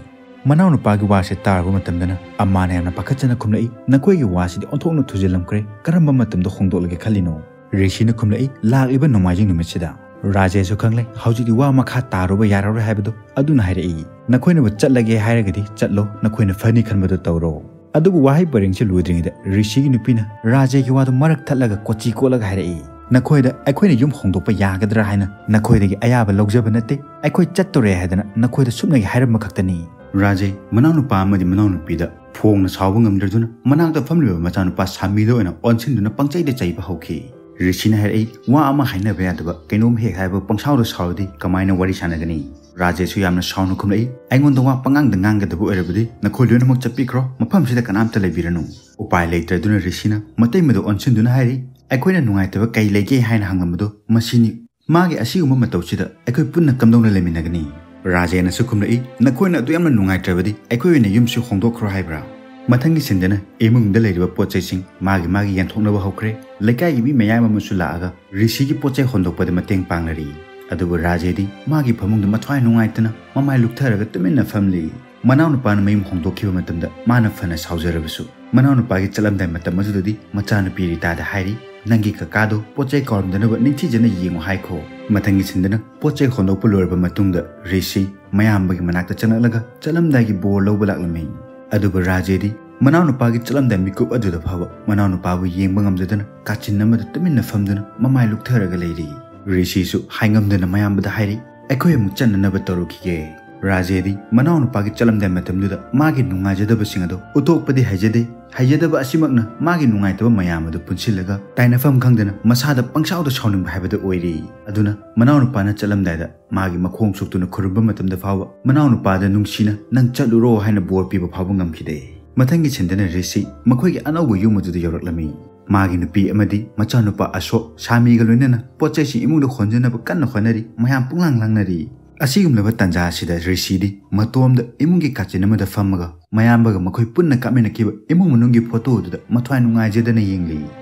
ꯃꯅꯥꯎꯅꯨꯄꯥꯒꯤ ꯋꯥꯁꯦ ꯇꯥꯔꯕ ꯃꯇꯝꯗꯅ ꯑꯃꯥꯅ ꯌꯥꯝꯅ ꯄꯥꯈꯠꯆꯅ ꯈꯨꯝꯂꯛꯏ, "ꯅꯈꯣꯏꯒꯤ ꯋꯥꯁꯤꯗꯤ ꯑꯣꯟꯊꯣꯛꯅ ꯊꯨꯖꯤꯜꯂꯝꯈ꯭ꯔꯦ, ꯀꯔꯝꯕ ꯃꯇꯝꯗ ꯍꯣꯡꯗꯣꯛꯂꯒꯦ ꯈꯜꯂꯤꯅꯣ?" ꯔꯤꯁꯤꯅ ꯈꯨꯝꯂꯛꯏ, "ꯂꯥꯛꯂꯤꯕ ꯅꯣꯡꯃꯥꯏꯖꯤꯡ ꯅꯨꯃꯤꯠꯁꯤꯗ"꯫ ꯔꯥꯖꯦꯁꯨ ꯈꯪꯂꯦ ꯍꯧꯖꯤꯛꯇꯤ ꯋꯥ ꯃꯈꯥ ꯇꯥꯔꯨꯕ ꯌꯥꯔꯔꯣꯏ ꯍꯥꯏꯕꯗꯨ, ꯑꯗꯨꯅ ꯍꯥꯏꯔꯛꯏ, "ꯅꯈꯣꯏꯅꯕꯨ ꯆꯠꯂꯒꯦ ꯍꯥꯏꯔꯒꯗꯤ ꯆꯠꯂꯣ, ꯅꯈꯣꯏꯅ ꯐꯅꯤ ꯈꯟꯕꯗꯨ ꯇꯧꯔꯣ"꯫ ꯑꯗꯨꯕꯨ ꯋꯥꯍꯩ ꯄꯔꯦꯡꯁꯤ ꯂꯣꯏꯗ꯭ꯔꯤꯉꯩꯗ ꯔꯤꯁꯤꯒꯤ ꯅꯨꯄꯤꯅ ꯔꯥꯖꯦꯒꯤ ꯋꯥꯗꯨ ꯃꯔꯛ ꯊꯠꯂꯒ ꯀꯣꯆꯤ ꯀꯣꯠꯂꯒ ꯍꯥꯏꯔꯛꯏ, "ꯅꯈꯣꯏꯗ ꯑꯩꯈꯣꯏꯅ ꯌꯨꯝ ꯍꯣꯡꯗꯣꯛꯄ ꯌꯥꯒꯗ꯭ꯔꯥ ꯍꯥꯏꯅ ꯅꯈꯣꯏꯗꯒꯤ ꯑꯌꯥꯕ ꯂꯧꯖꯕ ꯅꯠꯇꯦ꯫ ꯑꯩꯈꯣꯏ ꯆꯠꯇꯣꯔꯦ ꯍꯥꯏꯗꯅ ꯅꯈꯣꯏꯗ ꯁꯨꯞꯅꯒꯤ ꯍꯥꯏꯔꯝꯕ ꯈꯛꯇꯅꯤ"꯫ ꯔꯥꯖꯦ ꯃꯅꯥꯎꯅꯨꯄꯥ ꯑꯃꯗꯤ ꯃꯅꯥꯎꯅꯨꯄꯤꯗ ꯐꯣꯡꯅ ꯁꯥꯎꯕ ꯉꯝꯗ꯭ꯔꯗꯨꯅ ꯃꯅꯥꯛꯇ ꯐꯝꯂꯤꯕ ꯃꯆꯥꯅꯨꯄꯥ ꯁꯥꯃꯤꯗ ꯑꯣꯏꯅ ꯑꯣꯟꯁꯤꯟꯗꯨꯅ ꯄꯪꯆꯩꯗ ꯆꯩꯕ ꯍꯧꯈꯤ꯫ ꯔꯤꯁꯤꯅ ꯍꯥꯏꯔꯛꯏ, "ꯋꯥ ꯑꯃ ꯍꯥꯏꯅꯕ ꯌꯥꯗꯕ ꯀꯩꯅꯣꯝ ꯍꯦꯛ ꯍꯥꯏꯕ ꯄꯪꯁꯥꯎꯗ ꯁꯥꯎꯔꯗꯤ ꯀꯃꯥꯏꯅ ꯋꯥꯔꯤ ꯁꯥꯟꯅꯒꯅꯤ?" ꯔꯥꯖꯦꯁꯨ ꯌꯥꯝꯅ ꯁꯥꯎꯅ ꯈꯨꯝꯂꯛꯏ, "ꯑꯩꯉꯣꯟꯗ ꯋꯥ ꯄꯉꯥꯡꯗ ꯉꯥꯡꯒꯗꯕ ꯑꯣꯏꯔꯕꯗꯤ ꯅꯈꯣꯏ ꯂꯣꯏꯅꯃꯛ ꯆꯠꯄꯤꯈ꯭ꯔꯣ, ꯃꯐꯝꯁꯤꯗ ꯀꯅꯥꯝꯇ ꯂꯩꯕꯤꯔꯅꯨ"꯫ ꯎꯄꯥꯏ ꯂꯩꯇ꯭ꯔꯗꯨꯅ ꯔꯤꯁꯤꯅ ꯃꯇꯩꯃꯗ ꯑꯣꯟꯁꯤꯟꯗꯨꯅ ꯍꯥꯏꯔꯤ, "ꯑꯩꯈꯣꯏꯅ ꯅꯨꯡꯉꯥꯏꯇꯕ ꯀꯩ ꯂꯩꯒꯦ ꯍꯥꯏꯅ ꯍꯪꯂꯝꯕꯗꯣ ꯃꯁꯤꯅꯤ꯫ ꯃꯥꯒꯤ ꯑꯁꯤꯒꯨꯝꯕ ꯃꯇꯧꯁꯤꯗ ꯑꯩꯈꯣꯏ ꯄꯨꯟꯅ ꯀꯝꯗꯧꯅ ꯂꯩꯃꯤꯟꯅꯒꯅꯤ?" ꯔꯥꯖꯦꯅꯁꯨ ꯈꯨꯝꯂꯛꯏ, "ꯅꯈꯣꯏꯅ ꯑꯗꯨ ꯌꯥꯝꯅ ꯅꯨꯡꯉꯥꯏꯇ꯭ꯔꯕꯗꯤ ꯑꯩꯈꯣꯏ ꯑꯣꯏꯅ ꯌꯨꯝꯁꯤ ꯍꯣꯡꯗꯣꯛꯈ꯭ꯔꯣ ꯍꯥꯏꯕ꯭ꯔꯥ?" ꯃꯊꯪꯒꯤ ꯁꯤꯟꯗꯅ ꯏꯃꯨꯡꯗ ꯂꯩꯔꯤꯕ ꯄꯣꯠ ꯆꯩꯁꯤꯡ ꯃꯥꯒꯤ ꯃꯥꯒꯤ ꯌꯦꯟꯊꯣꯛꯅꯕ ꯍꯧꯈ꯭ꯔꯦ꯫ ꯂꯩꯀꯥꯏꯒꯤ ꯃꯤ ꯃꯌꯥꯝ ꯑꯃꯁꯨ ꯂꯥꯛꯑꯒ ꯔꯤꯁꯤꯒꯤ ꯄꯣꯠ ꯆꯩ ꯍꯣꯟꯗꯣꯛꯄꯗ ꯃꯇꯦꯡ ꯄꯥꯡꯅꯔꯤ꯫ ꯑꯗꯨꯕꯨ ꯔꯥꯖꯦꯗꯤ ꯃꯥꯒꯤ ꯐꯃꯨꯡꯗ ꯃꯊ꯭ꯋꯥꯏ ꯅꯨꯡꯉꯥꯏꯇꯅ ꯃꯃꯥꯏ ꯂꯨꯞꯊꯔꯒ ꯇꯨꯃꯤꯟꯅ ꯐꯝꯂꯤ꯫ ꯃꯅꯥꯎꯅꯨꯄꯥꯅ ꯃꯌꯨꯝ ꯍꯣꯡꯗꯣꯛꯈꯤꯕ ꯃꯇꯝꯗ ꯃꯥꯅ ꯐꯅ ꯁꯥꯎꯖꯔꯕꯁꯨ, ꯃꯅꯥꯎꯅꯨꯄꯥꯒꯤ ꯆꯠꯂꯝꯗꯥꯏ ꯃꯇꯝ ꯑꯗꯨꯗꯗꯤ ꯃꯆꯥꯅꯨꯄꯤ ꯔꯤꯇꯥꯗ ꯍꯥꯏꯔꯤ, "ꯅꯪꯒꯤ ꯀꯀꯥꯗꯣ ꯄꯣꯠ ꯆꯩ ꯀꯥꯎꯔꯝꯗꯅꯕ ꯅꯤꯡꯊꯤꯖꯅ ꯌꯦꯡꯉꯨ ꯍꯥꯏꯈꯣ"꯫ ꯃꯊꯪꯒꯤ ꯁꯤꯟꯗꯅ ꯄꯣꯠ ꯆꯩ ꯍꯣꯟꯗꯣꯛꯄ ꯂꯣꯏꯔꯕ ꯃꯇꯨꯡꯗ ꯔꯤꯁꯤ ꯃꯌꯥꯝꯕꯒꯤ ꯃꯅꯥꯛꯇ ꯆꯪꯂꯛꯂꯒ ꯆꯠꯂꯝꯗꯥꯏꯒꯤ ꯕꯣꯔ ꯂꯧꯕ ꯂꯥꯛꯂꯝꯃꯤ꯫ ꯑꯗꯨꯕꯨ ꯔꯥꯖꯦꯗꯤ ꯃꯅꯥꯎꯅꯨꯄꯥꯒꯤ ꯆꯠꯂꯝꯗꯥꯏ ꯃꯤꯀꯨꯞ ꯑꯗꯨꯗ ꯐꯥꯎꯕ ꯃꯅꯥꯎꯅꯨꯄꯥꯕꯨ ꯌꯦꯡꯕ ꯉꯝꯖꯗꯅ ꯀꯥꯆꯤꯟ ꯑꯃꯗ ꯇꯨꯃꯤꯟꯅ ꯐꯝꯗꯨꯅ ꯃꯃꯥꯏ ꯂꯨꯞꯊꯔꯒ ꯂꯩꯔꯤ꯫ ꯔꯤꯁꯤꯁꯨ ꯍꯥꯏꯉꯝꯗꯅ ꯃꯌꯥꯝꯕꯗ ꯍꯥꯏꯔꯤ, "ꯑꯩꯈꯣꯏ ꯑꯃꯨꯛ ꯆꯠꯅꯅꯕ ꯇꯧꯔꯨꯈꯤꯒꯦ"꯫ ꯔꯥꯖꯦꯗꯤ ꯃꯅꯥꯎꯅꯨꯄꯥꯒꯤ ꯆꯠꯂꯝꯗꯥꯏ ꯃꯇꯝꯗꯨꯗ ꯃꯥꯒꯤ ꯅꯨꯡꯉꯥꯏꯖꯗꯕꯁꯤꯡ ꯑꯗꯨ ꯎꯠꯊꯣꯛꯄꯗꯤ ꯍꯩꯖꯗꯦ꯫ ꯍꯩꯖꯗꯕ ꯑꯁꯤꯃꯛꯅ ꯃꯥꯒꯤ ꯅꯨꯡꯉꯥꯏꯇꯕ ꯃꯌꯥꯝ ꯑꯗꯨ ꯄꯨꯟꯁꯤꯜꯂꯒ ꯇꯥꯏꯅꯐꯝ ꯈꯪꯗꯅ ꯃꯁꯥꯗ ꯄꯪꯁꯥꯎꯗ ꯁꯥꯎꯅꯤꯡꯕ ꯍꯥꯏꯕꯗꯨ ꯑꯣꯏꯔꯤ꯫ ꯑꯗꯨꯅ ꯃꯅꯥꯎꯅꯨꯄꯥꯅ ꯆꯠꯂꯝꯗꯥꯏꯗ ꯃꯥꯒꯤ ꯃꯈꯣꯡ ꯁꯣꯛꯇꯨꯅ ꯈꯨꯔꯨꯝꯕ ꯃꯇꯝꯗ ꯐꯥꯎꯕ ꯃꯅꯥꯎꯅꯨꯄꯥꯗ ꯅꯨꯡꯁꯤꯅ "ꯅꯪ ꯆꯠꯂꯨꯔꯣ" ꯍꯥꯏꯅ ꯕꯣꯔ ꯄꯤꯕ ꯐꯥꯎꯕ ꯉꯝꯈꯤꯗꯦ꯫ ꯃꯊꯪꯒꯤ ꯁꯤꯟꯗꯅ ꯔꯤꯁꯤ ꯃꯈꯣꯏꯒꯤ ꯑꯅꯧꯕ ꯌꯨꯝ ꯑꯗꯨꯗ ꯌꯧꯔꯛꯂꯝꯃꯤ꯫ ꯃꯥꯒꯤ ꯅꯨꯄꯤ ꯑꯃꯗꯤ ꯃꯆꯥꯅꯨꯄꯥ ꯑꯁꯣꯛ ꯁꯥꯃꯤꯒ ꯂꯣꯏꯅꯅ ꯄꯣꯠ ꯆꯩꯁꯤꯡ ꯏꯃꯨꯡꯗ ꯍꯣꯟꯖꯅꯕ ꯀꯟꯅ ꯍꯣꯠꯅꯔꯤ, ꯃꯌꯥꯝ ꯄꯨꯡꯂꯥꯡ ꯂꯥꯡꯅꯔꯤ꯫ ꯑꯁꯤꯒꯨꯝꯂꯕ ꯇꯥꯟꯖꯥ ꯑꯁꯤꯗ ꯔꯤꯁꯤꯗꯤ ꯃꯇꯣꯝꯗ ꯏꯃꯨꯡꯒꯤ ꯀꯥꯆꯤꯟ ꯑꯃꯗ ꯐꯝꯃꯒ ꯃꯌꯥꯝꯕꯒ ꯃꯈꯣꯏ ꯄꯨꯟꯅ ꯀꯥꯞꯃꯤꯟꯅꯈꯤꯕ ꯏꯃꯨꯡ ꯃꯅꯨꯡꯒꯤ ꯐꯣꯇꯣ ꯑꯗꯨꯗ ꯃꯊ꯭ꯋꯥꯏ ꯅꯨꯡꯉꯥꯏꯖꯗꯅ ꯌꯦꯡꯂꯤ꯫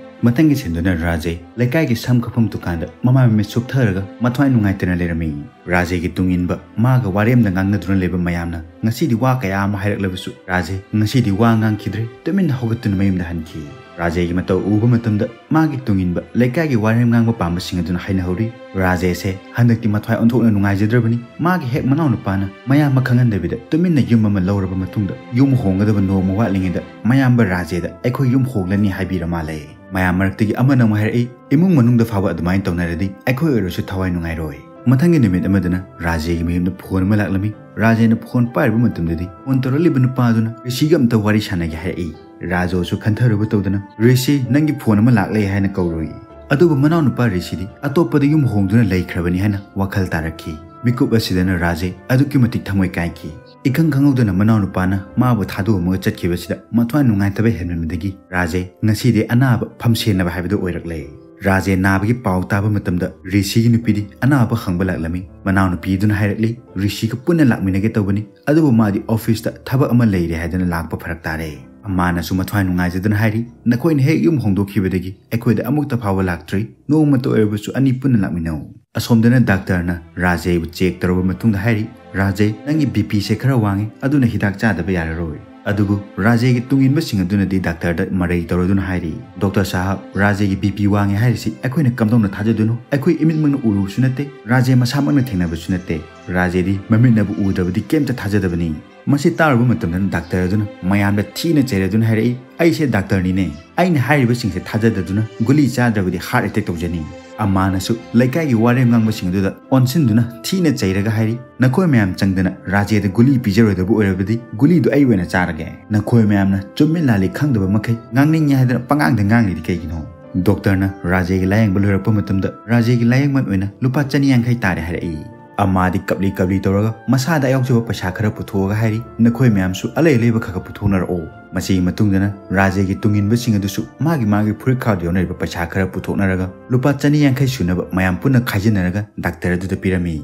ꯃꯊꯪꯒꯤ ꯁꯤꯟꯗꯨꯅ ꯔꯥꯖꯦ ꯂꯩꯀꯥꯏꯒꯤ ꯁꯝ ꯀꯛꯐꯝ ꯗꯨꯀꯥꯟꯗ ꯃꯃꯥꯏ ꯃꯃꯤꯠ ꯁꯨꯞꯊꯔꯒ ꯃꯊ꯭ꯋꯥꯏ ꯅꯨꯡꯉꯥꯏꯇꯅ ꯂꯩꯔꯝꯃꯤ꯫ ꯔꯥꯖꯦꯒꯤ ꯇꯨꯡ ꯏꯟꯕ ꯃꯥꯒ ꯋꯥꯔꯦꯝꯗ ꯉꯥꯡꯅꯗꯨꯅ ꯂꯩꯕ ꯃꯌꯥꯝꯅ ꯉꯁꯤꯗꯤ ꯋꯥ ꯀꯌꯥ ꯑꯃ ꯍꯥꯏꯔꯛꯂꯕꯁꯨ ꯔꯥꯖꯦ ꯉꯁꯤꯗꯤ ꯋꯥ ꯉꯥꯡꯈꯤꯗ꯭ꯔꯦ, ꯇꯨꯃꯤꯟꯅ ꯍꯧꯒꯠꯇꯨꯅ ꯃꯌꯨꯝꯗ ꯍꯟꯈꯤ꯫ ꯔꯥꯖꯦꯒꯤ ꯃꯇꯧ ꯎꯕ ꯃꯇꯝꯗ ꯃꯥꯒꯤ ꯇꯨꯡꯏꯟꯕ ꯂꯩꯀꯥꯏꯒꯤ ꯋꯥꯔꯦꯝ ꯉꯥꯡꯕ ꯄꯥꯝꯕꯁꯤꯡ ꯑꯗꯨꯅ ꯍꯥꯏꯅꯍꯧꯔꯤ, ꯔꯥꯖꯦꯁꯦ ꯍꯟꯗꯛꯇꯤ ꯃꯊ꯭ꯋꯥꯏ ꯑꯣꯟꯊꯣꯛꯅ ꯅꯨꯡꯉꯥꯏꯖꯗ꯭ꯔꯕꯅꯤ꯫ ꯃꯥꯒꯤ ꯍꯦꯛ ꯃꯅꯥꯎꯅꯨꯄꯥꯅ ꯃꯌꯥꯝꯕ ꯈꯪꯍꯟꯗꯕꯤꯗ ꯇꯨꯃꯤꯟꯅ ꯌꯨꯝ ꯑꯃ ꯂꯧꯔꯕ ꯃꯇꯨꯡꯗ ꯌꯨꯝ ꯍꯣꯡꯒꯗꯕ ꯅꯣꯡꯃ ꯋꯥꯠꯂꯤꯉꯩꯗ ꯃꯌꯥꯝꯕ ꯔꯥꯖꯦꯗ "ꯑꯩꯈꯣꯏ ꯌꯨꯝ ꯍꯣꯡꯂꯅꯤ" ꯍꯥꯏꯕꯤꯔ ꯃꯥꯜꯂꯦ꯫ ꯃꯌꯥꯝ ꯃꯔꯛꯇꯒꯤ ꯑꯃꯅ ꯑꯃꯨꯛ ꯍꯥꯏꯔꯛꯏ, "ꯏꯃꯨꯡ ꯃꯅꯨꯡꯗ ꯐꯥꯎꯕ ꯑꯗꯨꯃꯥꯏꯅ ꯇꯧꯅꯔꯗꯤ ꯑꯩꯈꯣꯏ ꯑꯣꯏꯔꯁꯨ ꯊꯋꯥꯏ ꯅꯨꯡꯉꯥꯏꯔꯣꯏ"꯫ ꯃꯊꯪꯒꯤ ꯅꯨꯃꯤꯠ ꯑꯃꯗꯅ ꯔꯥꯖꯦꯒꯤ ꯃꯌꯨꯝꯗ ꯐꯣꯟ ꯑꯃ ꯂꯥꯛꯂꯝꯃꯤ꯫ ꯔꯥꯖꯦꯅ ꯐꯣꯟ ꯄꯥꯏꯔꯨꯕ ꯃꯇꯝꯗꯗꯤ ꯐꯣꯟ ꯇꯧꯔꯛꯂꯤꯕ ꯅꯨꯄꯥ ꯑꯗꯨꯅ ꯔꯤꯁꯤꯒ ꯑꯝꯇ ꯋꯥꯔꯤ ꯁꯥꯟꯅꯒꯦ ꯍꯥꯏꯔꯛꯏ꯫ ꯔꯥꯖꯣꯁꯨ ꯈꯟꯊꯔꯨꯕ ꯇꯧꯗꯅ, "ꯔꯤꯁꯤ, ꯅꯪꯒꯤ ꯐꯣꯟ ꯑꯃ ꯂꯥꯛꯂꯦ" ꯍꯥꯏꯅ ꯀꯧꯔꯨꯏ꯫ ꯑꯗꯨꯕꯨ ꯃꯅꯥꯎꯅꯨꯄꯥ ꯔꯤꯁꯤꯗꯤ ꯑꯇꯣꯞꯄꯗ ꯌꯨꯝ ꯍꯣꯡꯗꯨꯅ ꯂꯩꯈ꯭ꯔꯕꯅꯤ ꯍꯥꯏꯅ ꯋꯥꯈꯜ ꯇꯥꯔꯛꯈꯤ꯫ ꯃꯤꯀꯨꯞ ꯑꯁꯤꯗꯅ ꯔꯥꯖꯦ ꯑꯗꯨꯛꯀꯤ ꯃꯇꯤꯛ ꯊꯃꯣꯏ ꯀꯥꯏꯈꯤ꯫ ꯏꯈꯪ ꯈꯪꯍꯧꯗꯅ ꯃꯅꯥꯎꯅꯨꯄꯥꯅ ꯃꯥꯕꯨ ꯊꯥꯗꯣꯛꯑꯝꯃꯒ ꯆꯠꯈꯤꯕꯁꯤꯗ ꯃꯊ꯭ꯋꯥꯏ ꯅꯨꯡꯉꯥꯏꯇꯕ ꯍꯦꯟꯃꯟꯕꯗꯒꯤ ꯔꯥꯖꯦ ꯉꯁꯤꯗꯤ ꯑꯅꯥꯕ ꯐꯝꯁꯦꯟꯅꯕ ꯍꯥꯏꯕꯗꯨ ꯑꯣꯏꯔꯛꯂꯦ꯫ ꯔꯥꯖꯦ ꯅꯥꯕꯒꯤ ꯄꯥꯎ ꯇꯥꯕ ꯃꯇꯝꯗ ꯔꯤꯁꯤꯒꯤ ꯅꯨꯄꯤꯗꯤ ꯑꯅꯥꯕ ꯍꯪꯕ ꯂꯥꯛꯂꯝꯃꯤ꯫ ꯃꯅꯥꯎꯅꯨꯄꯤꯗꯨꯅ ꯍꯥꯏꯔꯛꯂꯤ, "ꯔꯤꯁꯤꯒ ꯄꯨꯟꯅ ꯂꯥꯛꯃꯤꯟꯅꯒꯦ ꯇꯧꯕꯅꯤ, ꯑꯗꯨꯕꯨ ꯃꯥꯗꯤ ꯑꯣꯐꯤꯁꯇ ꯊꯕꯛ ꯑꯃ ꯂꯩꯔꯦ ꯍꯥꯏꯗꯨꯅ ꯂꯥꯛꯄ ꯐꯔꯛ ꯇꯥꯔꯦ"꯫ ꯑꯃꯥꯅꯁꯨ ꯃꯊ꯭ꯋꯥꯏ ꯅꯨꯡꯉꯥꯏꯖꯗꯅ ꯍꯥꯏꯔꯤ, "ꯅꯈꯣꯏꯅ ꯍꯦꯛ ꯌꯨꯝ ꯍꯣꯡꯗꯣꯛꯈꯤꯕꯗꯒꯤ ꯑꯩꯈꯣꯏꯗ ꯑꯃꯨꯛꯇ ꯐꯥꯎꯕ ꯂꯥꯛꯇ꯭ꯔꯤ, ꯅꯣꯡꯃꯇ ꯑꯣꯏꯔꯕꯁꯨ ꯑꯅꯤ ꯄꯨꯟꯅ ꯂꯥꯛꯃꯤꯟꯅꯧ"꯫ ꯑꯁꯣꯝꯗꯅ ꯗꯥꯛꯇꯔꯅ ꯔꯥꯖꯦꯕꯨ ꯆꯦꯛ ꯇꯧꯔꯕ ꯃꯇꯨꯡꯗ ꯍꯥꯏꯔꯤ, "ꯔꯥꯖꯦ, ꯅꯪꯒꯤ ꯕꯤ ꯄꯤꯁꯦ ꯈꯔ ꯋꯥꯡꯉꯤ, ꯑꯗꯨꯅ ꯍꯤꯗꯥꯛ ꯆꯥꯗꯕ ꯌꯥꯔꯔꯣꯏ"꯫ ꯑꯗꯨꯕꯨ ꯔꯥꯖꯦꯒꯤ ꯇꯨꯡꯏꯟꯕꯁꯤꯡ ꯑꯗꯨꯅꯗꯤ ꯗꯥꯛꯇꯔꯗ ꯃꯔꯩ ꯇꯧꯔꯗꯨꯅ ꯍꯥꯏꯔꯤ, "ꯗꯣꯛꯇꯔ ꯁꯥꯍꯕ, ꯔꯥꯖꯦꯒꯤ ꯕꯤ ꯄꯤ ꯋꯥꯡꯉꯤ ꯍꯥꯏꯔꯤꯁꯤ ꯑꯩꯈꯣꯏꯅ ꯀꯝꯗꯧꯅ ꯊꯥꯖꯗꯣꯏꯅꯣ? ꯑꯩꯈꯣꯏ ꯏꯃꯤꯠꯃꯛꯅ ꯎꯔꯨꯕꯁꯨ ꯅꯠꯇꯦ, ꯔꯥꯖꯦ ꯃꯁꯥꯃꯛꯅ ꯊꯦꯡꯅꯕꯁꯨ ꯅꯠꯇꯦ꯫ ꯔꯥꯖꯦꯗꯤ ꯃꯃꯤꯠꯅꯕꯨ ꯎꯗ꯭ꯔꯕꯗꯤ ꯀꯩꯝꯇ ꯊꯥꯖꯗꯕꯅꯤ"꯫ ꯃꯁꯤ ꯇꯥꯔꯨꯕ ꯃꯇꯝꯗ ꯗꯥꯛꯇꯔ ꯑꯗꯨꯅ ꯃꯌꯥꯝꯗ ꯊꯤꯅ ꯆꯩꯔꯗꯨꯅ ꯍꯥꯏꯔꯛꯏ, "ꯑꯩꯁꯦ ꯗꯥꯛꯇꯔꯅꯤꯅꯦ, ꯑꯩꯅ ꯍꯥꯏꯔꯤꯕꯁꯤꯡꯁꯦ ꯊꯥꯖꯗꯗꯨꯅ ꯒꯨꯂꯤ ꯆꯥꯗ꯭ꯔꯕꯗꯤ ꯍꯥꯔꯠ ꯑꯦꯇꯦꯛ ꯇꯧꯖꯅꯤ"꯫ ꯑꯃꯥꯅꯁꯨ ꯂꯩꯀꯥꯏꯒꯤ ꯋꯥꯔꯦꯝ ꯉꯥꯡꯕꯁꯤꯡ ꯑꯗꯨꯗ ꯑꯣꯟꯁꯤꯟꯗꯨꯅ ꯊꯤꯅ ꯆꯩꯔꯒ ꯍꯥꯏꯔꯤ, "ꯅꯈꯣꯏ ꯃꯌꯥꯝ ꯆꯪꯗꯅ ꯔꯥꯖꯦꯗ ꯒꯨꯂꯤ ꯄꯤꯖꯔꯣꯏꯗꯕ ꯑꯣꯏꯔꯕꯗꯤ ꯒꯨꯂꯤꯗꯨ ꯑꯩ ꯑꯣꯏꯅ ꯆꯥꯔꯒꯦ꯫ ꯅꯈꯣꯏ ꯃꯌꯥꯝꯅ ꯆꯨꯝꯃꯤ ꯂꯥꯜꯂꯤ ꯈꯪꯗꯕ ꯃꯈꯩ ꯉꯥꯡꯅꯤꯡꯉꯦ ꯍꯥꯏꯗꯅ ꯄꯉꯥꯡꯗ ꯉꯥꯡꯂꯤꯗꯤ ꯀꯩꯒꯤꯅꯣ?" ꯗꯣꯛꯇꯔꯅ ꯔꯥꯖꯦꯒꯤ ꯂꯥꯌꯦꯡꯕ ꯂꯣꯏꯔꯛꯄ ꯃꯇꯝꯗ ꯔꯥꯖꯦꯒꯤ ꯂꯥꯌꯦꯡꯃꯟ ꯑꯣꯏꯅ ꯂꯨꯄꯥ ꯆꯅꯤ ꯌꯥꯡꯈꯩ ꯇꯥꯔꯦ ꯍꯥꯏꯔꯛꯏ꯫ ꯑꯃꯥꯗꯤ ꯀꯞꯂꯤ ꯀꯞꯂꯤ ꯇꯧꯔꯒ ꯃꯁꯥꯗ ꯌꯥꯎꯖꯕ ꯄꯩꯁꯥ ꯈꯔ ꯄꯨꯊꯣꯛꯑꯒ ꯍꯥꯏꯔꯤ, "ꯅꯈꯣꯏ ꯃꯌꯥꯝꯁꯨ ꯑꯂꯩ ꯑꯂꯩꯕ ꯈꯔ ꯈꯔ ꯄꯨꯊꯣꯛꯅꯔꯛꯑꯣ"꯫ ꯃꯁꯤꯒꯤ ꯃꯇꯨꯡꯗꯅ ꯔꯥꯖꯦꯒꯤ ꯇꯨꯡꯏꯟꯕꯁꯤꯡ ꯑꯗꯨꯁꯨ ꯃꯥꯒꯤ ꯃꯥꯒꯤ ꯐꯨꯔꯤꯠꯈꯥꯎꯗ ꯌꯥꯎꯅꯔꯤꯕ ꯄꯩꯁꯥ ꯈꯔ ꯄꯨꯊꯣꯛꯅꯔꯒ ꯂꯨꯄꯥ ꯆꯅꯤ ꯌꯥꯡꯈꯩ ꯁꯨꯅꯕ ꯃꯌꯥꯝ ꯄꯨꯟꯅ ꯈꯥꯏꯖꯤꯟꯅꯔꯒ ꯗꯥꯛꯇꯔ ꯑꯗꯨꯗ ꯄꯤꯔꯝꯃꯤ꯫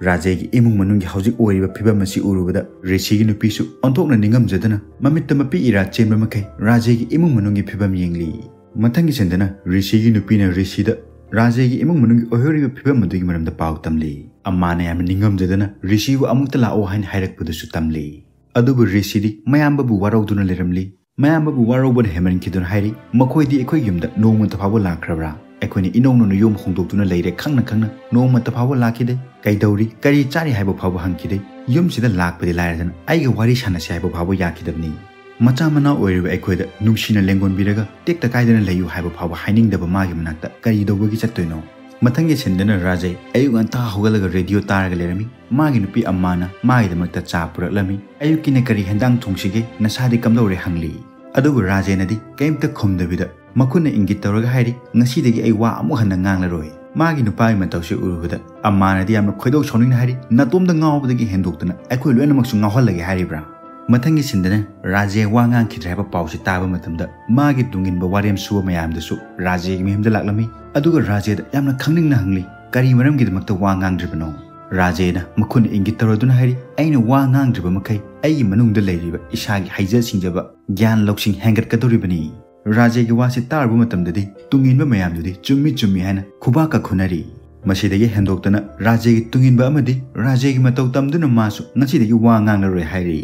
ꯔꯥꯖꯦꯒꯤ ꯏꯃꯨꯡ ꯃꯅꯨꯡꯒꯤ ꯍꯧꯖꯤꯛ ꯑꯣꯏꯔꯤꯕ ꯐꯤꯕꯝ ꯑꯁꯤ ꯎꯔꯨꯕꯗ ꯔꯤꯁꯤꯒꯤ ꯅꯨꯄꯤꯁꯨ ꯑꯣꯟꯊꯣꯛꯅ ꯅꯤꯡꯉꯝꯖꯗꯅ ꯃꯃꯤꯠꯇ ꯃꯄꯤ ꯏꯔꯥ ꯆꯦꯟꯕ ꯃꯈꯩ ꯔꯥꯖꯦꯒꯤ ꯏꯃꯨꯡ ꯃꯅꯨꯡꯒꯤ ꯐꯤꯕꯝ ꯌꯦꯡꯂꯤ꯫ ꯃꯊꯪꯒꯤ ꯁꯟꯗꯅ ꯔꯤꯁꯤꯒꯤ ꯅꯨꯄꯤꯅ ꯔꯤꯁꯤꯗ ꯔꯥꯖꯦꯒꯤ ꯏꯃꯨꯡ ꯃꯅꯨꯡꯒꯤ ꯑꯣꯏꯍꯧꯔꯤꯕ ꯐꯤꯕꯝ ꯑꯗꯨꯒꯤ ꯃꯔꯝꯗ ꯄꯥꯎ ꯇꯝꯂꯤ꯫ ꯑꯃꯥꯅ ꯌꯥꯝꯅ ꯅꯤꯡꯉꯝꯖꯗꯅ ꯔꯤꯁꯤꯕꯨ ꯑꯃꯨꯛꯇ ꯂꯥꯛꯑꯣ ꯍꯥꯏꯅ ꯍꯥꯏꯔꯛꯄꯗꯨꯁꯨ ꯇꯝꯂꯤ꯫ ꯑꯗꯨꯕꯨ ꯔꯤꯁꯤꯗꯤ ꯃꯌꯥꯝꯕꯕꯨ ꯋꯥꯔꯧꯗꯨꯅ ꯂꯩꯔꯝꯂꯤ꯫ ꯃꯌꯥꯝꯕꯕꯨ ꯋꯥꯔꯧꯕꯅ ꯍꯦꯟꯃꯟꯈꯤꯗꯨꯅ ꯍꯥꯏꯔꯤ, "ꯃꯈꯣꯏꯗꯤ ꯑꯩꯈꯣꯏ ꯌꯨꯝꯗ ꯅꯣꯡꯃꯇ ꯐꯥꯎꯕ ꯂꯥꯛꯈ꯭ꯔꯕ꯭ꯔꯥ? ꯑꯩꯈꯣꯏꯅ ꯏꯅꯧ ꯅꯧꯅ ꯌꯨꯝ ꯍꯣꯡꯗꯣꯛꯇꯨꯅ ꯂꯩꯔꯦ, ꯈꯪꯅ ꯈꯪꯅ ꯅꯣꯡꯃꯇ ꯐꯥꯎꯕ ꯂꯥꯛꯈꯤꯗꯦ꯫ ꯀꯩꯗꯧꯔꯤ, ꯀꯔꯤ ꯆꯥꯔꯤ ꯍꯥꯏꯕ ꯐꯥꯎꯕ ꯍꯪꯈꯤꯗꯦ꯫ ꯌꯨꯝꯁꯤꯗ ꯂꯥꯛꯄꯗꯤ ꯂꯥꯏꯔꯗꯅ ꯑꯩꯒ ꯋꯥꯔꯤ ꯁꯥꯟꯅꯁꯤ ꯍꯥꯏꯕ ꯐꯥꯎꯕ ꯌꯥꯈꯤꯗꯕꯅꯤ꯫ ꯃꯆꯥ ꯃꯅꯥꯎ ꯑꯣꯏꯔꯤꯕ ꯑꯩꯈꯣꯏꯗ ꯅꯨꯡꯁꯤꯅ ꯂꯦꯡꯒꯣꯟꯕꯤꯔꯒ ꯇꯦꯛꯇ ꯀꯥꯏꯗꯅ ꯂꯩꯌꯨ ꯍꯥꯏꯕ ꯐꯥꯎꯕ ꯍꯥꯏꯅꯤꯡꯗꯕ ꯃꯥꯒꯤ ꯃꯅꯥꯛꯇ ꯀꯔꯤ ꯇꯧꯕꯒꯤ ꯆꯠꯇꯣꯏꯅꯣ?" ꯃꯊꯪꯒꯤ ꯁꯤꯟꯗꯅ ꯔꯥꯖꯦ ꯑꯌꯨꯛ ꯉꯟꯇꯥ ꯍꯧꯒꯠꯂꯒ ꯔꯦꯗꯤꯑꯣ ꯇꯥꯔꯒ ꯂꯩꯔꯝꯃꯤ꯫ ꯃꯥꯒꯤ ꯅꯨꯄꯤ ꯑꯝꯃꯥꯅ ꯃꯥꯒꯤꯗꯃꯛꯇ ꯆꯥ ꯄꯨꯔꯛꯂꯝꯃꯤ꯫ "ꯑꯌꯨꯛꯀꯤꯅ ꯀꯔꯤ ꯍꯦꯟꯖꯥꯡ ꯊꯣꯡꯁꯤꯒꯦ? ꯅꯁꯥꯗꯤ ꯀꯝꯗꯧꯔꯦ?" ꯍꯪꯂꯤ꯫ ꯑꯗꯨꯕꯨ ꯔꯥꯖꯦꯅꯗꯤ ꯀꯩꯝꯇ ꯈꯨꯝꯗꯕꯤꯗ ꯃꯈꯨꯠꯅ ꯏꯪꯒꯤꯠ ꯇꯧꯔꯒ ꯍꯥꯏꯔꯤ, "ꯉꯁꯤꯗꯒꯤ ꯑꯩ ꯋꯥ ꯑꯃꯨꯛ ꯍꯟꯅ ꯉꯥꯡꯂꯔꯣꯏ"꯫ ꯃꯥꯒꯤ ꯅꯨꯄꯥꯒꯤ ꯃꯇꯧꯁꯤ ꯎꯔꯨꯕꯗ ꯑꯝꯃꯥꯅꯗꯤ ꯌꯥꯝꯅ ꯈꯣꯏꯗꯧ ꯁꯥꯎꯅꯤꯡꯅ ꯍꯥꯏꯔꯤ, "ꯅꯇꯣꯝꯗ ꯉꯥꯎꯕꯗꯒꯤ ꯍꯦꯟꯗꯣꯛꯇꯅ ꯑꯩꯈꯣꯏ ꯂꯣꯏꯅꯃꯛꯁꯨ ꯉꯥꯎꯍꯜꯂꯒꯦ ꯍꯥꯏꯔꯤꯕ꯭ꯔꯥ?" ꯃꯊꯪꯒꯤ ꯁꯤꯟꯗꯅ ꯔꯥꯖꯦ ꯋꯥ ꯉꯥꯡꯈꯤꯗ꯭ꯔꯦ ꯍꯥꯏꯕ ꯄꯥꯎꯁꯤ ꯇꯥꯕ ꯃꯇꯝꯗ ꯃꯥꯒꯤ ꯇꯨꯡꯏꯟꯕ ꯋꯥꯔꯦꯝ ꯁꯨꯕ ꯃꯌꯥꯝꯗꯨꯁꯨ ꯔꯥꯖꯦꯒꯤ ꯃꯌꯨꯝꯗ ꯂꯥꯛꯂꯝꯃꯤ꯫ ꯑꯗꯨꯒ ꯔꯥꯖꯦꯗ ꯌꯥꯝꯅ ꯈꯪꯅꯤꯡꯅ ꯍꯪꯂꯤ, "ꯀꯔꯤ ꯃꯔꯝꯒꯤꯗꯃꯛꯇ ꯋꯥ ꯉꯥꯡꯗ꯭ꯔꯤꯕꯅꯣ?" ꯔꯥꯖꯦꯅ ꯃꯈꯨꯠꯅ ꯏꯪꯒꯤꯠ ꯇꯧꯔꯗꯨꯅ ꯍꯥꯏꯔꯤ, "ꯑꯩꯅ ꯋꯥ ꯉꯥꯡꯗ꯭ꯔꯤꯕ ꯃꯈꯩ ꯑꯩꯒꯤ ꯃꯅꯨꯡꯗ ꯂꯩꯔꯤꯕ ꯏꯁꯥꯒꯤ ꯍꯩꯖ ꯁꯤꯡꯖꯕ, ꯒ꯭ꯌꯥꯟ ꯂꯧꯁꯤꯡ ꯍꯦꯟꯒꯠꯀꯗꯧꯔꯤꯕꯅꯤ"꯫ ꯔꯥꯖꯦꯒꯤ ꯋꯥꯁꯤ ꯇꯥꯔꯨꯕ ꯃꯇꯝꯗꯗꯤ ꯇꯨꯡꯏꯟꯕ ꯃꯌꯥꯝꯗꯨꯗꯤ ꯆꯨꯝꯃꯤ ꯆꯨꯝꯃꯤ ꯍꯥꯏꯅ ꯈꯨꯕꯥꯛꯀ ꯈꯨꯅꯔꯤ꯫ ꯃꯁꯤꯗꯒꯤ ꯍꯦꯟꯗꯣꯛꯇꯅ ꯔꯥꯖꯦꯒꯤ ꯇꯨꯡꯏꯟꯕ ꯑꯃꯗꯤ ꯔꯥꯖꯦꯒꯤ ꯃꯇꯧ ꯇꯝꯗꯨꯅ ꯃꯥꯁꯨ ꯉꯁꯤꯗꯒꯤ ꯋꯥ ꯉꯥꯡꯂꯔꯣꯏ ꯍꯥꯏꯔꯤ꯫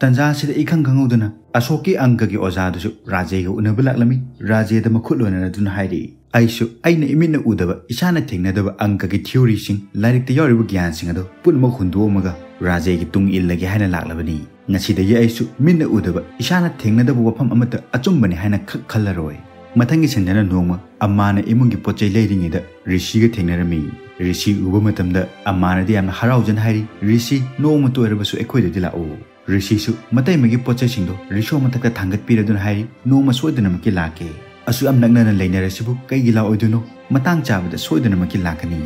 ꯇꯟꯖꯥ ꯑꯁꯤꯗ ꯏꯈꯪ ꯈꯪꯍꯧꯗꯅ ꯑꯁꯣꯛꯀꯤ ꯑꯪꯀꯒꯤ ꯑꯣꯖꯥꯗꯨꯁꯨ ꯔꯥꯖꯦꯒ ꯎꯅꯕ ꯂꯥꯛꯂꯝꯃꯤ꯫ ꯔꯥꯖꯦꯗ ꯃꯈꯨꯠ ꯂꯣꯟꯅꯔꯗꯨꯅ ꯍꯥꯏꯔꯤ, "ꯑꯩꯁꯨ ꯑꯩꯅ ꯏꯃꯤꯠꯅ ꯎꯗꯕ, ꯏꯁꯥꯅ ꯊꯦꯡꯅꯗꯕ ꯑꯪꯀꯒꯤ ꯊꯤꯑꯣꯔꯤꯁꯤꯡ, ꯂꯥꯏꯔꯤꯛꯇ ꯌꯥꯎꯔꯤꯕ ꯒ꯭ꯌꯥꯟꯁꯤꯡ ꯑꯗꯣ ꯄꯨꯝꯅꯃꯛ ꯍꯨꯟꯗꯣꯛꯑꯝꯃꯒ ꯔꯥꯖꯦꯒꯤ ꯇꯨꯡ ꯏꯜꯂꯒꯦ ꯍꯥꯏꯅ ꯂꯥꯛꯂꯕꯅꯤ꯫ ꯉꯁꯤꯗꯒꯤ ꯑꯩꯁꯨ ꯃꯤꯠꯅ ꯎꯗꯕ, ꯏꯁꯥꯅ ꯊꯦꯡꯅꯗꯕ ꯋꯥꯐꯝ ꯑꯃꯠꯇ ꯑꯆꯨꯝꯕꯅꯤ ꯍꯥꯏꯅ ꯈꯛ ꯈꯜꯂꯔꯣꯏ"꯫ ꯃꯊꯪꯒꯤ ꯁꯟꯗꯅ ꯅꯣꯡꯃ ꯑꯝꯃꯥꯅ ꯏꯃꯨꯡꯒꯤ ꯄꯣꯠ ꯆꯩ ꯂꯩꯔꯤꯉꯩꯗ ꯔꯤꯁꯤꯒ ꯊꯦꯡꯅꯔꯝꯃꯤ꯫ ꯔꯤꯁꯤ ꯎꯕ ꯃꯇꯝꯗ ꯑꯝꯃꯥꯅꯗꯤ ꯌꯥꯝꯅ ꯍꯔꯥꯎꯖꯅ ꯍꯥꯏꯔꯤ, "ꯔꯤꯁꯤ, ꯅꯣꯡꯃꯇ ꯑꯣꯏꯔꯕꯁꯨ ꯑꯩꯈꯣꯏꯗꯗꯤ ꯂꯥꯛꯎ"꯫ ꯔꯤꯁꯤꯁꯨ ꯃꯇꯩꯃꯒꯤ ꯄꯣꯠ ꯆꯩꯁꯤꯡꯗꯣ ꯔꯤꯁꯣ ꯃꯊꯛꯇ ꯊꯥꯡꯒꯠꯄꯤꯔꯗꯨꯅ ꯍꯥꯏꯔꯤ, "ꯅꯣꯡꯃ ꯁꯣꯏꯗꯅꯃꯛꯀꯤ ꯂꯥꯛꯀꯦ꯫ ꯑꯁꯨꯛ ꯌꯥꯝ ꯅꯛꯅꯅ ꯂꯩꯅꯔꯁꯤꯕꯨ ꯀꯩꯒꯤ ꯂꯥꯛꯑꯣꯏꯗꯣꯏꯅꯣ? ꯃꯇꯥꯡ ꯆꯥꯕꯗ ꯁꯣꯏꯗꯅꯃꯛꯀꯤ ꯂꯥꯛꯀꯅꯤ"꯫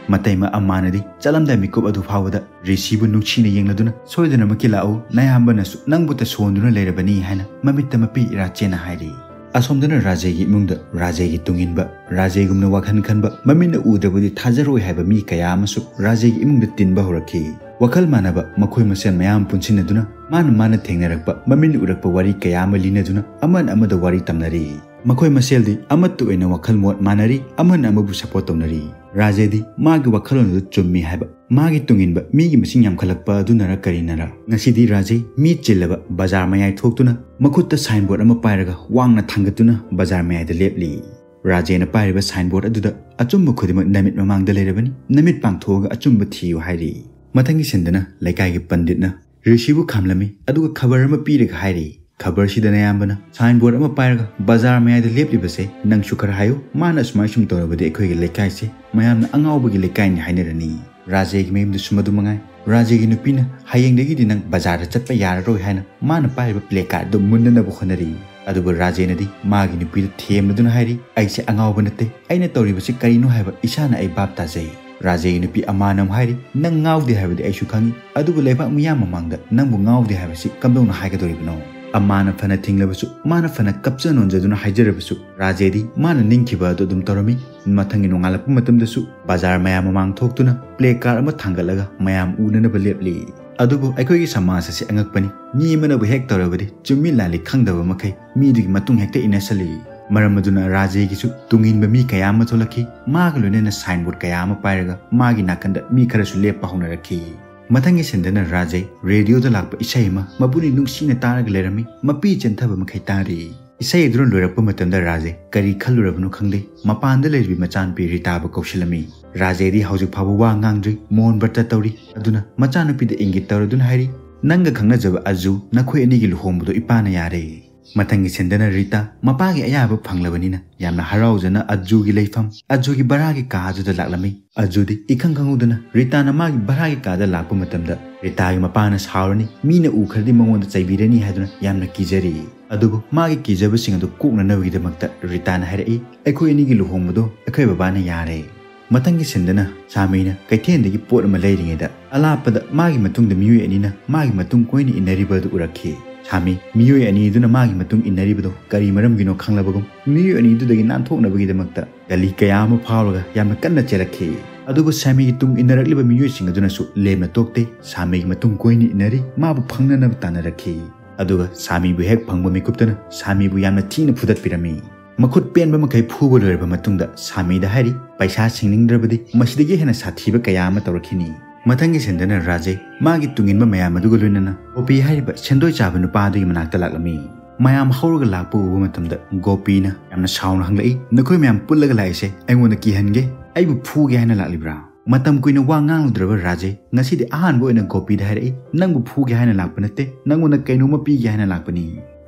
ꯃꯇꯩꯃ ꯑꯝꯃꯥꯅꯗꯤ ꯆꯠꯂꯝꯗꯥꯏ ꯃꯤꯀꯨꯞ ꯑꯗꯨ ꯐꯥꯎꯕꯗ ꯔꯤꯁꯤꯕꯨ ꯅꯨꯡꯁꯤꯅ ꯌꯦꯡꯂꯗꯨꯅ, "ꯁꯣꯏꯗꯅꯃꯛꯀꯤ ꯂꯥꯛꯎ, ꯅꯌꯥꯝꯕꯅꯁꯨ ꯅꯪꯕꯨꯇ ꯁꯣꯟꯗꯨꯅ ꯂꯩꯔꯕꯅꯤ" ꯍꯥꯏꯅ ꯃꯃꯤꯠꯇ ꯃꯄꯤ ꯏꯔꯥ ꯆꯦꯟꯅ ꯍꯥꯏꯔꯤ꯫ ꯑꯁꯣꯝꯗꯅ ꯔꯥꯖꯦꯒꯤ ꯏꯃꯨꯡꯗ ꯔꯥꯖꯦꯒꯤ ꯇꯨꯡꯏꯟꯕ, ꯔꯥꯖꯦꯒꯨꯝꯅ ꯋꯥꯈꯜ ꯈꯟꯕ, ꯃꯃꯤꯠꯅ ꯎꯗ꯭ꯔꯕꯗꯤ ꯊꯥꯖꯔꯣꯏ ꯍꯥꯏꯕ ꯃꯤ ꯀꯌꯥ ꯑꯃꯁꯨ ꯔꯥꯖꯦꯒꯤ ꯏꯃꯨꯡꯗ ꯇꯤꯟꯕ ꯍꯧꯔꯛꯈꯤ꯫ ꯋꯥꯈꯜ ꯃꯥꯟꯅꯕ ꯃꯈꯣꯏ ꯃꯁꯦꯜ ꯃꯌꯥꯝ ꯄꯨꯟꯁꯤꯟꯅꯗꯨꯅ ꯃꯥꯅ ꯃꯥꯅ ꯊꯦꯡꯅꯔꯛꯄ, ꯃꯃꯤꯠꯅ ꯎꯔꯛꯄ ꯋꯥꯔꯤ ꯀꯌꯥ ꯑꯃ ꯂꯤꯅꯗꯨꯅ ꯑꯃꯅ ꯑꯃꯗ ꯋꯥꯔꯤ ꯇꯝꯅꯔꯤ꯫ ꯃꯈꯣꯏ ꯃꯁꯦꯜꯗꯤ ꯑꯃꯠꯇ ꯑꯣꯏꯅ ꯋꯥꯈꯜ ꯃꯣꯠ ꯃꯥꯟꯅꯔꯤ, ꯑꯃꯅ ꯑꯃꯕꯨ ꯁꯄꯣꯔꯠ ꯇꯧꯅꯔꯤ꯫ ꯔꯥꯖꯦꯗꯤ ꯃꯥꯒꯤ ꯋꯥꯈꯜꯂꯣꯟ ꯑꯗꯨ ꯆꯨꯝꯃꯤ ꯍꯥꯏꯕ ꯃꯥꯒꯤ ꯇꯨꯡꯏꯟꯕ ꯃꯤꯒꯤ ꯃꯁꯤꯡ ꯌꯥꯝꯈꯠꯂꯛꯄ ꯑꯗꯨꯅꯔ ꯀꯔꯤꯅꯔ, ꯉꯁꯤꯗꯤ ꯔꯥꯖꯦ ꯃꯤ ꯆꯤꯜꯂꯕ ꯕꯖꯥꯔ ꯃꯌꯥꯏ ꯊꯣꯛꯇꯨꯅ ꯃꯈꯨꯠꯇ ꯁꯥꯏꯟꯕꯣꯔꯗ ꯑꯃ ꯄꯥꯏꯔꯒ ꯋꯥꯡꯅ ꯊꯥꯡꯒꯠꯇꯨꯅ ꯕꯖꯥꯔ ꯃꯌꯥꯏꯗ ꯂꯦꯞꯂꯤ꯫ ꯔꯥꯖꯦꯅ ꯄꯥꯏꯔꯤꯕ ꯁꯥꯏꯟꯕꯣꯔꯗ ꯑꯗꯨꯗ "ꯑꯆꯨꯝꯕ ꯈꯨꯗꯤꯡꯃꯛ ꯅꯃꯤꯠ ꯃꯃꯥꯡꯗ ꯂꯩꯔꯕꯅꯤ, ꯅꯃꯤꯠ ꯄꯥꯡꯊꯣꯛꯑꯒ ꯑꯆꯨꯝꯕ ꯊꯤꯌꯨ" ꯍꯥꯏꯔꯤ꯫ ꯃꯊꯪꯒꯤ ꯁꯤꯟꯗꯅ ꯂꯩꯀꯥꯏꯒꯤ ꯄꯟꯗꯤꯠꯅ ꯔꯤꯁꯤꯕꯨ ꯈꯥꯝꯂꯝꯃꯤ, ꯑꯗꯨꯒ ꯈꯕꯔ ꯑꯃ ꯄꯤꯔꯒ ꯍꯥꯏꯔꯤ, ꯈꯕꯔꯁꯤꯗ ꯅꯌꯥꯝꯕꯅ ꯁꯥꯏꯟꯕꯣꯔꯗ ꯑꯃ ꯄꯥꯏꯔꯒ ꯕꯖꯥꯔ ꯃꯌꯥꯏꯗ ꯂꯦꯞꯂꯤꯕꯁꯦ ꯅꯪꯁꯨ ꯈꯔ ꯍꯥꯏꯌꯨ, ꯃꯥꯅ ꯑꯁꯨꯃꯥꯏ ꯁꯨꯝ ꯇꯧꯔꯕꯗꯤ ꯑꯩꯈꯣꯏꯒꯤ ꯂꯩꯀꯥꯏꯁꯦ ꯃꯌꯥꯝꯅ ꯑꯉꯥꯎꯕꯒꯤ ꯂꯩꯀꯥꯏꯅꯤ ꯍꯥꯏꯅꯔꯅꯤ꯫ ꯔꯥꯖꯦꯒꯤ ꯃꯌꯨꯝꯗꯁꯨ ꯃꯗꯨ ꯃꯉꯥꯏ꯫ ꯔꯥꯖꯦꯒꯤ ꯅꯨꯄꯤꯅ ꯍꯌꯦꯡꯗꯒꯤꯗꯤ ꯅꯪ ꯕꯖꯥꯔꯗ ꯆꯠꯄ ꯌꯥꯔꯔꯣꯏ ꯍꯥꯏꯅ ꯃꯥꯅ ꯄꯥꯏꯔꯤꯕ ꯄ꯭ꯂꯦ ꯀꯥꯔꯗꯗꯨ ꯃꯨꯟꯅꯅꯕ ꯍꯣꯠꯅꯔꯤ꯫ ꯑꯗꯨꯕꯨ ꯔꯥꯖꯦꯅꯗꯤ ꯃꯥꯒꯤ ꯅꯨꯄꯤꯗ ꯊꯦꯝꯂꯗꯨꯅ ꯍꯥꯏꯔꯤ, "ꯑꯩꯁꯦ ꯑꯉꯥꯎꯕ ꯅꯠꯇꯦ, ꯑꯩꯅ ꯇꯧꯔꯤꯕꯁꯤ ꯀꯔꯤꯅꯣ ꯍꯥꯏꯕ ꯏꯁꯥꯅ ꯑꯩ ꯚꯥꯞ ꯇꯥꯖꯩ"꯫ ꯔꯥꯖꯦꯒꯤ ꯅꯨꯄꯤ ꯑꯃꯥꯅ ꯑꯃꯨꯛ ꯍꯥꯏꯔꯤ, "ꯅꯪ ꯉꯥꯎꯗꯦ ꯍꯥꯏꯕꯗꯤ ꯑꯩꯁꯨ ꯈꯪꯏ, ꯑꯗꯨꯕꯨ ꯂꯩꯕꯥꯛ ꯃꯤꯌꯥꯝ ꯃꯃꯥꯡꯗ ꯅꯪꯕꯨ ꯉꯥꯎꯗꯦ ꯍꯥꯏꯕꯁꯤ ꯀꯝꯗꯧꯅ ꯍꯥꯏꯒꯗꯧꯔꯤꯕꯅꯣ?" ꯑꯃꯥꯅ ꯐꯅ ꯊꯤꯡꯂꯕꯁꯨ, ꯃꯥꯅ ꯐꯅ ꯀꯞꯆ ꯅꯣꯟꯖꯗꯨꯅ ꯍꯥꯏꯖꯔꯕꯁꯨ, ꯔꯥꯖꯦꯗꯤ ꯃꯥꯅ ꯅꯤꯡꯈꯤꯕ ꯑꯗꯨ ꯑꯗꯨꯝ ꯇꯧꯔꯝꯃꯤ꯫ ꯃꯊꯪꯒꯤ ꯅꯣꯡꯉꯥꯜꯂꯛꯄ ꯃꯇꯝꯗꯁꯨ ꯕꯖꯥꯔ ꯃꯌꯥꯝ ꯃꯃꯥꯡ ꯊꯣꯛꯇꯨꯅ ꯄ꯭ꯂꯦ ꯀꯥꯔꯗ ꯑꯃ ꯊꯥꯡꯒꯠꯂꯒ ꯃꯌꯥꯝ ꯎꯅꯅꯕ ꯂꯦꯞꯂꯤ꯫ ꯑꯗꯨꯕꯨ ꯑꯩꯈꯣꯏꯒꯤ ꯁꯃꯥꯖ ꯑꯁꯤ ꯑꯉꯛꯄꯅꯤ꯫ ꯃꯤ ꯑꯃꯅꯕꯨ ꯍꯦꯛ ꯇꯧꯔꯕꯗꯤ ꯆꯨꯝꯃꯤ ꯂꯥꯜꯂꯤ ꯈꯪꯗꯕ ꯃꯈꯩ ꯃꯤꯗꯨꯒꯤ ꯃꯇꯨꯡ ꯍꯦꯛꯇ ꯏꯟꯅꯁꯜꯂꯤ꯫ ꯃꯔꯝ ꯑꯗꯨꯅ ꯔꯥꯖꯦꯒꯤꯁꯨ ꯇꯨꯡꯏꯟꯕ ꯃꯤ ꯀꯌꯥ ꯑꯃ ꯊꯣꯛꯂꯛꯈꯤ꯫ ꯃꯥꯒ ꯂꯣꯏꯅꯅ ꯁꯥꯏꯟꯕꯣꯔꯗ ꯀꯌꯥ ꯑꯃ ꯄꯥꯏꯔꯒ ꯃꯥꯒꯤ ꯅꯥꯀꯟꯗ ꯃꯤ ꯈꯔꯁꯨ ꯂꯦꯞꯄ ꯍꯧꯅꯔꯛꯈꯤ꯫ ꯃꯊꯪꯒꯤ ꯁꯤꯟꯗꯅ ꯔꯥꯖꯦ ꯔꯦꯗꯤꯑꯣꯗ ꯂꯥꯛꯄ ꯏꯁꯩ ꯑꯃ ꯃꯄꯨꯛꯅꯤꯡ ꯅꯨꯡꯁꯤꯅ ꯇꯥꯔꯒ ꯂꯩꯔꯝꯃꯤ꯫ ꯃꯄꯤ ꯆꯦꯟꯊꯕ ꯃꯈꯩ ꯇꯥꯔꯤ꯫ ꯏꯁꯩ ꯑꯗꯨꯅ ꯂꯣꯏꯔꯛꯄ ꯃꯇꯝꯗ ꯔꯥꯖꯦ ꯀꯔꯤ ꯈꯜꯂꯨꯔꯕꯅꯣ ꯈꯪꯗꯦ, ꯃꯄꯥꯟꯗ ꯂꯩꯔꯤꯕꯤ ꯃꯆꯥꯅꯨꯄꯤ ꯔꯤꯇꯥꯕꯨ ꯀꯧꯁꯤꯜꯂꯝꯃꯤ꯫ ꯔꯥꯖꯦꯗꯤ ꯍꯧꯖꯤꯛ ꯐꯥꯎꯕ ꯋꯥ ꯉꯥꯡꯗ꯭ꯔꯤ꯫ ꯃꯣꯟ ꯕꯔꯇ ꯇꯧꯔꯤ꯫ ꯑꯗꯨꯅ ꯃꯆꯥꯅꯨꯄꯤꯗ ꯏꯪꯒꯤꯠ ꯇꯧꯔꯗꯨꯅ ꯍꯥꯏꯔꯤ, "ꯅꯪꯒ ꯈꯪꯅꯖꯕ ꯑꯖꯨ, ꯅꯈꯣꯏ ꯑꯅꯤꯒꯤ ꯂꯨꯍꯣꯡꯕꯗꯣ ꯏꯄꯥꯅ ꯌꯥꯔꯦ"꯫ ꯃꯊꯪꯒꯤ ꯁꯤꯟꯗꯅ ꯔꯤꯇꯥ ꯃꯄꯥꯒꯤ ꯑꯌꯥꯕ ꯐꯪꯂꯕꯅꯤꯅ ꯌꯥꯝꯅ ꯍꯔꯥꯎꯖꯅ ꯑꯖꯨꯒꯤ ꯂꯩꯐꯝ, ꯑꯖꯨꯒꯤ ꯚꯔꯥꯒꯤ ꯀꯥ ꯑꯗꯨꯗ ꯂꯥꯛꯂꯝꯃꯤ꯫ ꯑꯖꯨꯗꯤ ꯏꯈꯪ ꯈꯪꯍꯧꯗꯅ ꯔꯤꯇꯥꯅ ꯃꯥꯒꯤ ꯚꯔꯥꯒꯤ ꯀꯥꯗ ꯂꯥꯛꯄ ꯃꯇꯝꯗ ꯔꯤꯇꯥꯒꯤ ꯃꯄꯥꯅ ꯁꯥꯎꯔꯅꯤ, ꯃꯤꯅ ꯎꯈ꯭ꯔꯗꯤ ꯃꯉꯣꯟꯗ ꯆꯩꯕꯤꯔꯅꯤ ꯍꯥꯏꯗꯨꯅ ꯌꯥꯝꯅ ꯀꯤꯖꯔꯤ꯫ ꯑꯗꯨꯕꯨ ꯃꯥꯒꯤ ꯀꯤꯖꯕꯁꯤꯡ ꯑꯗꯨ ꯀꯣꯛꯅꯅꯕꯒꯤꯗꯃꯛꯇ ꯔꯤꯇꯥꯅ ꯍꯥꯏꯔꯛꯏ, "ꯑꯩꯈꯣꯏ ꯑꯅꯤꯒꯤ ꯂꯨꯍꯣꯡꯕꯗꯣ ꯑꯩꯈꯣꯏ ꯕꯕꯥꯅ ꯌꯥꯔꯦ"꯫ ꯃꯊꯪꯒꯤ ꯁꯤꯟꯗꯅ ꯁꯥꯃꯤꯅ ꯀꯩꯊꯦꯜꯗꯒꯤ ꯄꯣꯠ ꯑꯃ ꯂꯩꯔꯤꯉꯩꯗ ꯑꯂꯥꯞꯄꯗ ꯃꯥꯒꯤ ꯃꯇꯨꯡꯗ ꯃꯤꯑꯣꯏ ꯑꯅꯤꯅ ꯃꯥꯒꯤ ꯃꯇꯨꯡ ꯀꯣꯏꯅ ꯏꯟꯅꯔꯤꯕ ꯑꯗꯨ ꯎꯔꯛꯈꯤ꯫ ꯁꯥꯃꯤ ꯃꯤꯑꯣꯏ ꯑꯅꯤ ꯑꯗꯨꯅ ꯃꯥꯒꯤ ꯃꯇꯨꯡ ꯏꯟꯅꯔꯤꯕꯗꯣ ꯀꯔꯤ ꯃꯔꯝꯒꯤꯅꯣ ꯈꯪꯂꯕꯒꯨꯝ ꯃꯤꯑꯣꯏ ꯑꯅꯤ ꯑꯗꯨꯗꯒꯤ ꯅꯥꯟꯊꯣꯛꯅꯕꯒꯤꯗꯃꯛꯇ ꯒꯂꯤ ꯀꯌꯥ ꯑꯃ ꯐꯥꯎꯔꯒ ꯌꯥꯝꯅ ꯀꯟꯅ ꯆꯦꯜꯂꯛꯈꯤ꯫ ꯑꯗꯨꯕꯨ ꯁꯥꯃꯤꯒꯤ ꯇꯨꯡ ꯏꯟꯅꯔꯛꯂꯤꯕ ꯃꯤꯑꯣꯏꯁꯤꯡ ꯑꯗꯨꯅꯁꯨ ꯂꯦꯝꯅ ꯇꯣꯛꯇꯦ, ꯁꯥꯃꯤꯒꯤ ꯃꯇꯨꯡ ꯀꯣꯏꯅ ꯏꯟꯅꯔꯤ, ꯃꯥꯕꯨ ꯐꯪꯅꯅꯕ ꯇꯥꯟꯅꯔꯛꯈꯤ꯫ ꯑꯗꯨꯒ ꯁꯥꯃꯤꯕꯨ ꯍꯦꯛ ꯐꯪꯕ ꯃꯤꯀꯨꯞꯇꯅ ꯁꯥꯃꯤꯕꯨ ꯌꯥꯝꯅ ꯊꯤꯅ ꯐꯨꯗꯠꯄꯤꯔꯝꯃꯤ꯫ ꯃꯈꯨꯠ ꯄꯦꯟꯕ ꯃꯈꯩ ꯐꯨꯕ ꯂꯣꯏꯔꯕ ꯃꯇꯨꯡꯗ ꯁꯥꯃꯤꯗ ꯍꯥꯏꯔꯤ, "ꯄꯩꯁꯥ ꯁꯤꯡꯅꯤꯡꯗ꯭ꯔꯕꯗꯤ ꯃꯁꯤꯗꯒꯤ ꯍꯦꯟꯅ ꯁꯥꯊꯤꯕ ꯀꯌꯥ ꯑꯃ ꯇꯧꯔꯛꯈꯤꯅꯤ"꯫ ꯃꯊꯪꯒꯤ ꯁꯤꯟꯗꯅ ꯔꯥꯖꯦ ꯃꯥꯒꯤ ꯇꯨꯡꯏꯟꯕ ꯃꯌꯥꯝ ꯑꯗꯨꯒ ꯂꯣꯏꯅꯅ ꯒꯣꯄꯤ ꯍꯥꯏꯔꯤꯕ ꯁꯦꯟꯗꯣꯏ ꯆꯥꯕ ꯅꯨꯄꯥ ꯑꯗꯨꯒꯤ ꯃꯅꯥꯛꯇ ꯂꯥꯛꯂꯝꯃꯤ꯫ ꯃꯌꯥꯝ ꯍꯧꯔꯒ ꯂꯥꯛꯄ ꯎꯕ ꯃꯇꯝꯗ ꯒꯣꯄꯤꯅ ꯌꯥꯝꯅ ꯁꯥꯎꯅ ꯍꯪꯂꯛꯏ, "ꯅꯈꯣꯏ ꯃꯌꯥꯝ ꯄꯨꯜꯂꯒ ꯂꯥꯛꯏꯁꯦ ꯑꯩꯉꯣꯟꯗ ꯀꯤꯍꯟꯒꯦ, ꯑꯩꯕꯨ ꯐꯨꯒꯦ ꯍꯥꯏꯅ ꯂꯥꯛꯂꯤꯕ꯭ꯔꯥ?" ꯃꯇꯝ ꯀꯨꯏꯅ ꯋꯥ ꯉꯥꯡꯂꯨꯗ꯭ꯔꯕ ꯔꯥꯖꯦ ꯉꯁꯤꯗꯤ ꯑꯍꯥꯟꯕ ꯑꯣꯏꯅ ꯒꯣꯄꯤꯗ ꯍꯥꯏꯔꯛꯏ, "ꯅꯪꯕꯨ ꯐꯨꯒꯦ ꯍꯥꯏꯅ ꯂꯥꯛꯄ ꯅꯠꯇꯦ, ꯅꯪꯉꯣꯟꯗ ꯀꯩꯅꯣꯝꯃ ꯄꯤꯒꯦ ꯍꯥꯏꯅ ꯂꯥꯛꯄꯅꯤ"꯫